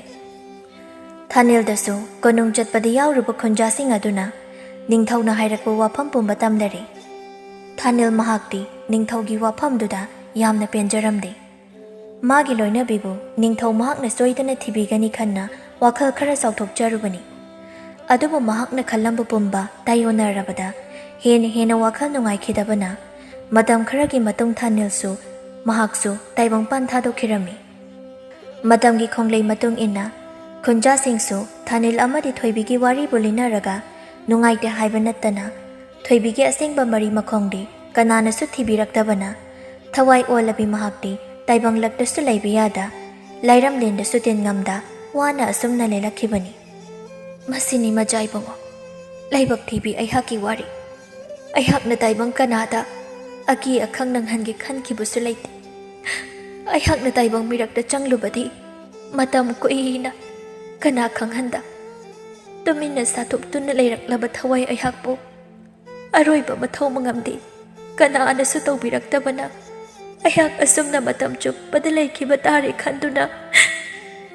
ꯊꯥꯅꯤꯜꯗꯁꯨ ꯀꯣꯅꯨꯡ ꯆꯠꯄꯗ ꯌꯥꯎꯔꯨꯕ ꯈꯨꯟꯖꯥꯁꯤꯡ ꯑꯗꯨꯅ ꯅꯤꯡꯊꯧꯅ ꯍꯥꯏꯔꯛꯄ ꯋꯥꯐꯝ ꯄꯨꯝꯕ ꯇꯝꯂꯔꯦ꯫ ꯊꯥꯅꯤꯜ ꯃꯍꯥꯛꯇꯤ ꯅꯤꯡꯊꯧꯒꯤ ꯋꯥꯐꯝꯗꯨꯗ ꯌꯥꯝꯅ ꯄꯦꯟꯖꯔꯝꯗꯦ꯫ ꯃꯥꯒꯤ ꯂꯣꯏꯅꯕꯤꯕꯨ ꯅꯤꯡꯊꯧ ꯃꯍꯥꯛꯅ ꯁꯣꯏꯗꯅ ꯊꯤꯕꯤꯒꯅꯤ ꯈꯟꯅ ꯋꯥꯈꯜ ꯈꯔ ꯆꯥꯎꯊꯣꯛꯆꯔꯨꯕꯅꯤ꯫ ꯑꯗꯨꯕꯨ ꯃꯍꯥꯛꯅ ꯈꯜꯂꯝꯕ ꯄꯨꯝꯕ ꯇꯥꯏꯑꯣꯟꯅꯔꯕꯗ ꯍꯦꯟꯅ ꯍꯦꯟꯅ ꯋꯥꯈꯜ ꯅꯨꯡꯉꯥꯏꯈꯤꯗꯕꯅ ꯃꯇꯝ ꯈꯔꯒꯤ ꯃꯇꯨꯡ ꯊꯥꯅꯤꯜꯁꯨ ꯃꯍꯥꯛꯁꯨ ꯇꯥꯏꯕꯪꯄꯥꯟ ꯊꯥꯗꯣꯛꯈꯤꯔꯝꯃꯤ꯫ ꯃꯇꯝꯒꯤ ꯈꯣꯡꯂꯩ ꯃꯇꯨꯡ ꯏꯟꯅ ꯈꯨꯟꯖꯥꯁꯤꯡꯁꯨ ꯊꯥꯅꯤꯜ ꯑꯃꯗꯤ ꯊꯣꯏꯕꯤꯒꯤ ꯋꯥꯔꯤꯕꯨ ꯂꯤꯅꯔꯒ ꯅꯨꯡꯉꯥꯏꯇꯦ ꯍꯥꯏꯕ ꯅꯠꯇꯅ ꯊꯣꯏꯕꯤꯒꯤ ꯑꯁꯦꯡꯕ ꯃꯔꯤ ꯃꯈꯣꯡꯗꯤ ꯀꯅꯥꯅꯁꯨ ꯊꯤꯕꯤꯔꯛꯇꯕꯅ ꯊꯋꯥꯏ ꯑꯣꯜꯂꯕꯤ ꯃꯍꯥꯛꯇꯤ ꯇꯥꯏꯕꯪꯂꯛꯇꯁꯨ ꯂꯩꯕ ꯌꯥꯗ ꯂꯥꯏꯔꯝꯂꯦꯟꯗꯁꯨ ꯇꯤꯟꯉꯝꯗ ꯋꯥꯅ ꯑꯁꯨꯝꯅ ꯂꯦꯜꯂꯛꯈꯤꯕꯅꯤ꯫ ꯃꯁꯤꯅꯤ ꯃꯆꯥ ꯏꯕꯨꯡꯉꯣ, ꯂꯥꯏꯕꯛ ꯊꯤꯕꯤ ꯑꯩꯍꯥꯛꯀꯤ ꯋꯥꯔꯤ꯫ ꯑꯩꯍꯥꯛꯅ ꯇꯥꯏꯕꯪ ꯀꯅꯥꯗ ꯑꯀꯤ ꯑꯈꯪ ꯅꯪꯍꯟꯒꯦ ꯈꯟꯈꯤꯕꯁꯨ ꯂꯩꯇꯦ꯫ ꯑꯩꯍꯥꯛꯅ ꯇꯥꯏꯕꯪ ꯃꯤꯔꯛꯇ ꯆꯪꯂꯨꯕꯗꯤ ꯃꯇꯝ ꯀꯨꯏꯅ ꯀꯅꯥ ꯈꯪꯍꯟꯗ ꯇꯨꯃꯤꯟꯅ ꯁꯥꯊꯣꯛꯇꯨꯅ ꯂꯩꯔꯛꯂꯕ ꯊꯋꯥꯏ ꯑꯩꯍꯥꯛꯄꯨ ꯑꯔꯣꯏꯕ ꯃꯊꯧ ꯃꯉꯝꯗꯤ ꯀꯅꯥꯅꯁꯨ ꯇꯧꯕꯤꯔꯛꯇꯕꯅ, ꯑꯩꯍꯥꯛ ꯑꯁꯨꯝꯅ ꯃꯇꯝ ꯆꯨꯞꯄꯗ ꯂꯩꯈꯤꯕ ꯇꯥꯔꯦ ꯈꯟꯗꯨꯅ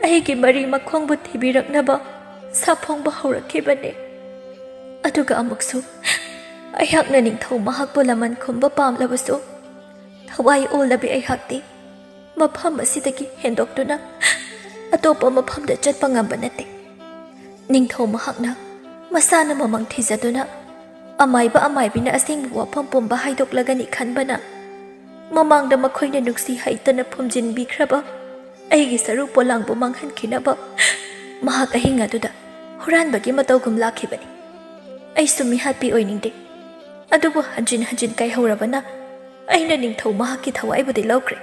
ꯑꯩꯒꯤ ꯃꯔꯤ ꯃꯈꯣꯡꯕꯨ ꯊꯤꯕꯤꯔꯛꯅꯕ ꯁꯥꯐꯣꯡꯕ ꯍꯧꯔꯛꯈꯤꯕꯅꯤ꯫ ꯑꯗꯨꯒ ꯑꯃꯨꯛꯁꯨ ꯑꯩꯍꯥꯛꯅ ꯅꯤꯡꯊꯧ ꯃꯍꯥꯛꯄꯨ ꯂꯃꯟ ꯈꯨꯝꯕ ꯄꯥꯝꯂꯕꯁꯨ, ꯊꯋꯥꯏ ꯑꯣꯜꯂꯕꯤ ꯑꯩꯍꯥꯛꯇꯤ ꯃꯐꯝ ꯑꯁꯤꯗꯒꯤ ꯍꯦꯟꯗꯣꯛꯇꯨꯅ ꯑꯇꯣꯞꯄ ꯃꯐꯝꯗ ꯆꯠꯄ ꯉꯝꯕ ꯅꯠꯇꯦ꯫ ꯅꯤꯡꯊꯧ ꯃꯍꯥꯛꯅ ꯃꯁꯥꯅ ꯃꯃꯪ ꯊꯤꯖꯗꯨꯅ ꯑꯃꯥꯏꯕ ꯑꯃꯥꯏꯕꯤꯅ ꯑꯁꯦꯡꯕ ꯋꯥꯐꯝ ꯄꯨꯝꯕ ꯍꯥꯏꯗꯣꯛꯂꯒꯅꯤ ꯈꯟꯕꯅ, ꯃꯃꯥꯡꯗ ꯃꯈꯣꯏꯅ ꯅꯨꯡꯁꯤ ꯍꯩꯇꯅ ꯐꯨꯝꯖꯤꯟꯕꯤꯈ꯭ꯔꯕ ꯑꯩꯒꯤ ꯁꯔꯨ ꯄꯣꯂꯥꯡꯕꯨ ꯃꯥꯡꯍꯟꯈꯤꯅꯕ ꯃꯍꯥꯛ ꯑꯍꯤꯡ ꯑꯗꯨꯗ ꯍꯨꯔꯥꯟꯕꯒꯤ ꯃꯇꯧꯒꯨꯝ ꯂꯥꯛꯈꯤꯕꯅꯤ꯫ ꯑꯩꯁꯨ ꯃꯤꯍꯥꯠꯄꯤ ꯑꯣꯏꯅꯤꯡꯗꯦ, ꯑꯗꯨꯕꯨ ꯍꯟꯖꯤꯟ ꯍꯟꯖꯤꯟ ꯀꯥꯏꯍꯧꯔꯕꯅ ꯑꯩꯅ ꯅꯤꯡꯊꯧ ꯃꯍꯥꯛꯀꯤ ꯊꯋꯥꯏꯕꯨꯗꯤ ꯂꯧꯈ꯭ꯔꯦ꯫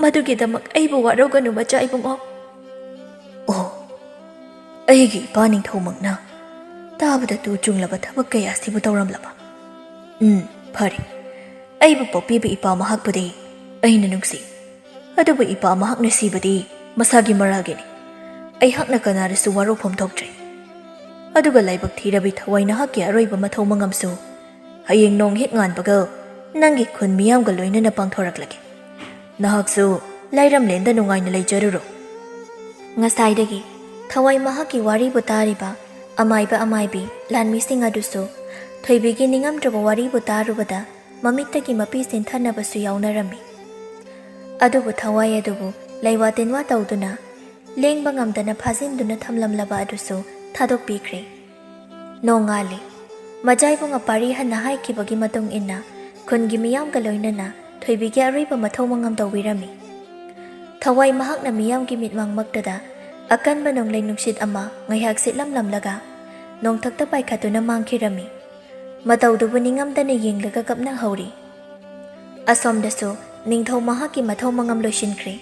ꯃꯗꯨꯒꯤꯗꯃꯛ ꯑꯩꯕꯨ ꯋꯥꯔꯧꯒꯅꯨ, ꯃꯆꯥ ꯏꯕꯨꯡꯉꯣ꯫ ꯑꯣ, ꯑꯩꯒꯤ ꯏꯄꯥ ꯅꯤꯡꯊꯧꯃꯛꯅ ꯇꯥꯕꯗ ꯇꯨ ꯆꯨꯡꯂꯕ ꯊꯕꯛ ꯀꯌꯥꯁꯤꯕꯨ ꯇꯧꯔꯝꯂꯕ? ꯎꯝ, ꯐꯔꯦ꯫ ꯑꯩꯕꯨ ꯄꯣꯛꯄꯤꯕ ꯏꯄꯥ ꯃꯍꯥꯛꯄꯨꯗꯤ ꯑꯩꯅ ꯅꯨꯡꯁꯤ, ꯑꯗꯨꯕꯨ ꯏꯄꯥ ꯃꯍꯥꯛꯅ ꯁꯤꯕꯗꯤ ꯃꯁꯥꯒꯤ ꯃꯔꯥꯜꯒꯤꯅꯤ꯫ ꯑꯩꯍꯥꯛꯅ ꯀꯅꯥꯗꯁꯨ ꯋꯥꯔꯧꯐꯝ ꯊꯣꯛꯇ꯭ꯔꯦ꯫ ꯑꯗꯨꯒ ꯂꯥꯏꯕꯛ ꯊꯤꯔꯕꯤ ꯊꯋꯥꯏ, ꯅꯍꯥꯛꯀꯤ ꯑꯔꯣꯏꯕ ꯃꯊꯧ ꯃꯉꯝꯁꯨ ꯍꯌꯦꯡ ꯅꯣꯡ ꯍꯦꯛ ꯉꯥꯟꯕꯒ ꯅꯪꯒꯤ ꯈꯨꯟ ꯃꯤꯌꯥꯝꯒ ꯂꯣꯏꯅꯅ ꯄꯥꯡꯊꯣꯔꯛꯂꯒꯦ꯫ ꯅꯍꯥꯛꯁꯨ ꯂꯥꯏꯔꯝꯂꯦꯟꯗ ꯅꯨꯡꯉꯥꯏꯅ ꯂꯩꯖꯔꯨꯔꯣ꯫ ꯉꯁꯥꯏꯗꯒꯤ ꯊꯋꯥꯏ ꯃꯍꯥꯛꯀꯤ ꯋꯥꯔꯤꯕꯨ ꯇꯥꯔꯤꯕ ꯑꯃꯥꯏꯕ ꯑꯃꯥꯏꯕꯤ ꯂꯥꯟꯃꯤꯁꯤꯡ ꯑꯗꯨꯁꯨ ꯊꯣꯏꯕꯤꯒꯤ ꯅꯤꯡꯉꯝꯗ꯭ꯔꯕ ꯋꯥꯔꯤꯕꯨ ꯇꯥꯔꯨꯕꯗ ꯃꯃꯤꯠꯇꯒꯤ ꯃꯄꯤ ꯆꯦꯟꯊꯅꯕꯁꯨ ꯌꯥꯎꯅꯔꯝꯃꯤ꯫ ꯑꯗꯨꯕꯨ ꯊꯋꯥꯏ ꯑꯗꯨꯕꯨ ꯂꯩꯋꯥ ꯇꯤꯟꯋꯥ ꯇꯧꯗꯨꯅ ꯂꯦꯡꯕ ꯉꯝꯗꯅ ꯐꯥꯖꯤꯟꯗꯨꯅ ꯊꯝꯂꯝꯂꯕ ꯑꯗꯨꯁꯨ ꯊꯥꯗꯣꯛꯄꯤꯈ꯭ꯔꯦ꯫ ꯅꯣꯡꯉꯥꯜꯂꯤ꯫ ꯃꯖꯥꯏꯕꯨꯡ ꯑꯄꯥꯔꯤ ꯍꯟꯅ ꯍꯥꯏꯈꯤꯕꯒꯤ ꯃꯇꯨꯡ ꯏꯟꯅ ꯈꯨꯟꯒꯤ ꯃꯤꯌꯥꯝꯒ ꯂꯣꯏꯅꯅ ꯊꯣꯏꯕꯤꯒꯤ ꯑꯔꯣꯏꯕ ꯃꯊꯧ ꯃꯉꯝ ꯇꯧꯕꯤꯔꯝꯃꯤ꯫ ꯊꯋꯥꯏ ꯃꯍꯥꯛꯅ ꯃꯤꯌꯥꯝꯒꯤ ꯃꯤꯠꯃꯥꯡꯃꯛꯇꯗ ꯑꯀꯟꯕ ꯅꯣꯡꯂꯩ ꯅꯨꯡꯁꯤꯠ ꯑꯃ ꯉꯥꯏꯍꯥꯛ ꯁꯤꯠꯂꯝꯂꯝꯂꯒ ꯅꯣꯡꯊꯛꯇ ꯄꯥꯏꯈꯠꯇꯨꯅ ꯃꯥꯡꯈꯤꯔꯝꯃꯤ꯫ ꯃꯇꯧꯗꯨꯕꯨ ꯅꯤꯡꯉꯝꯗꯅ ꯌꯦꯡꯂꯒ ꯀꯞꯅꯍꯧꯔꯤ꯫ ꯑꯁꯣꯝꯗꯁꯨ ꯅꯤꯡꯊꯧ ꯃꯍꯥꯛꯀꯤ ꯃꯊꯧ ꯃꯉꯝ ꯂꯣꯏꯁꯤꯟꯈ꯭ꯔꯦ꯫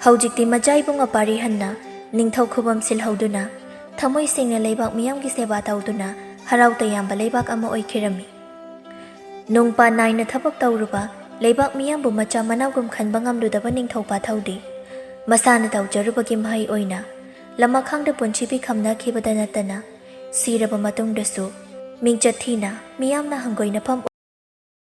ꯍꯧꯖꯤꯛꯇꯤ ꯃꯖꯥꯏꯕꯨꯡ ꯑꯄꯥꯔꯤ ꯍꯟꯅ ꯅꯤꯡꯊꯧ ꯈꯨꯕꯝ ꯁꯤꯜꯍꯧꯗꯨꯅ ꯊꯃꯣꯏ ꯁꯦꯡꯅ ꯂꯩꯕꯥꯛ ꯃꯤꯌꯥꯝꯒꯤ ꯁꯦꯕꯥ ꯇꯧꯗꯨꯅ ꯍꯔꯥꯎ ꯇꯌꯥꯝꯕ ꯂꯩꯕꯥꯛ ꯑꯃ ꯑꯣꯏꯈꯤꯔꯝꯃꯤ꯫ ꯅꯣꯡꯄꯥꯟ ꯅꯥꯏꯅ ꯊꯕꯛ ꯇꯧꯔꯨꯕ, ꯂꯩꯕꯥꯛ ꯃꯤꯌꯥꯝꯕꯨ ꯃꯆꯥ ꯃꯅꯥꯎꯒꯨꯝ ꯈꯟꯕ ꯉꯝꯂꯨꯗꯕ ꯅꯤꯡꯊꯧ ꯄꯥꯊꯧꯗꯤ ꯃꯁꯥꯅ ꯇꯧꯖꯔꯨꯕꯒꯤ ꯃꯍꯩ ꯑꯣꯏꯅ ꯂꯃꯈꯥꯡꯗ ꯄꯨꯟꯁꯤ ꯄꯤꯈꯝꯅꯈꯤꯕꯗ ꯅꯠꯇꯅ ꯁꯤꯔꯕ ꯃꯇꯨꯡꯗꯁꯨ ꯃꯤꯡꯆꯠ ꯊꯤꯅ ꯃꯤꯌꯥꯝꯅ ꯍꯪꯒꯣꯏꯅꯐꯝ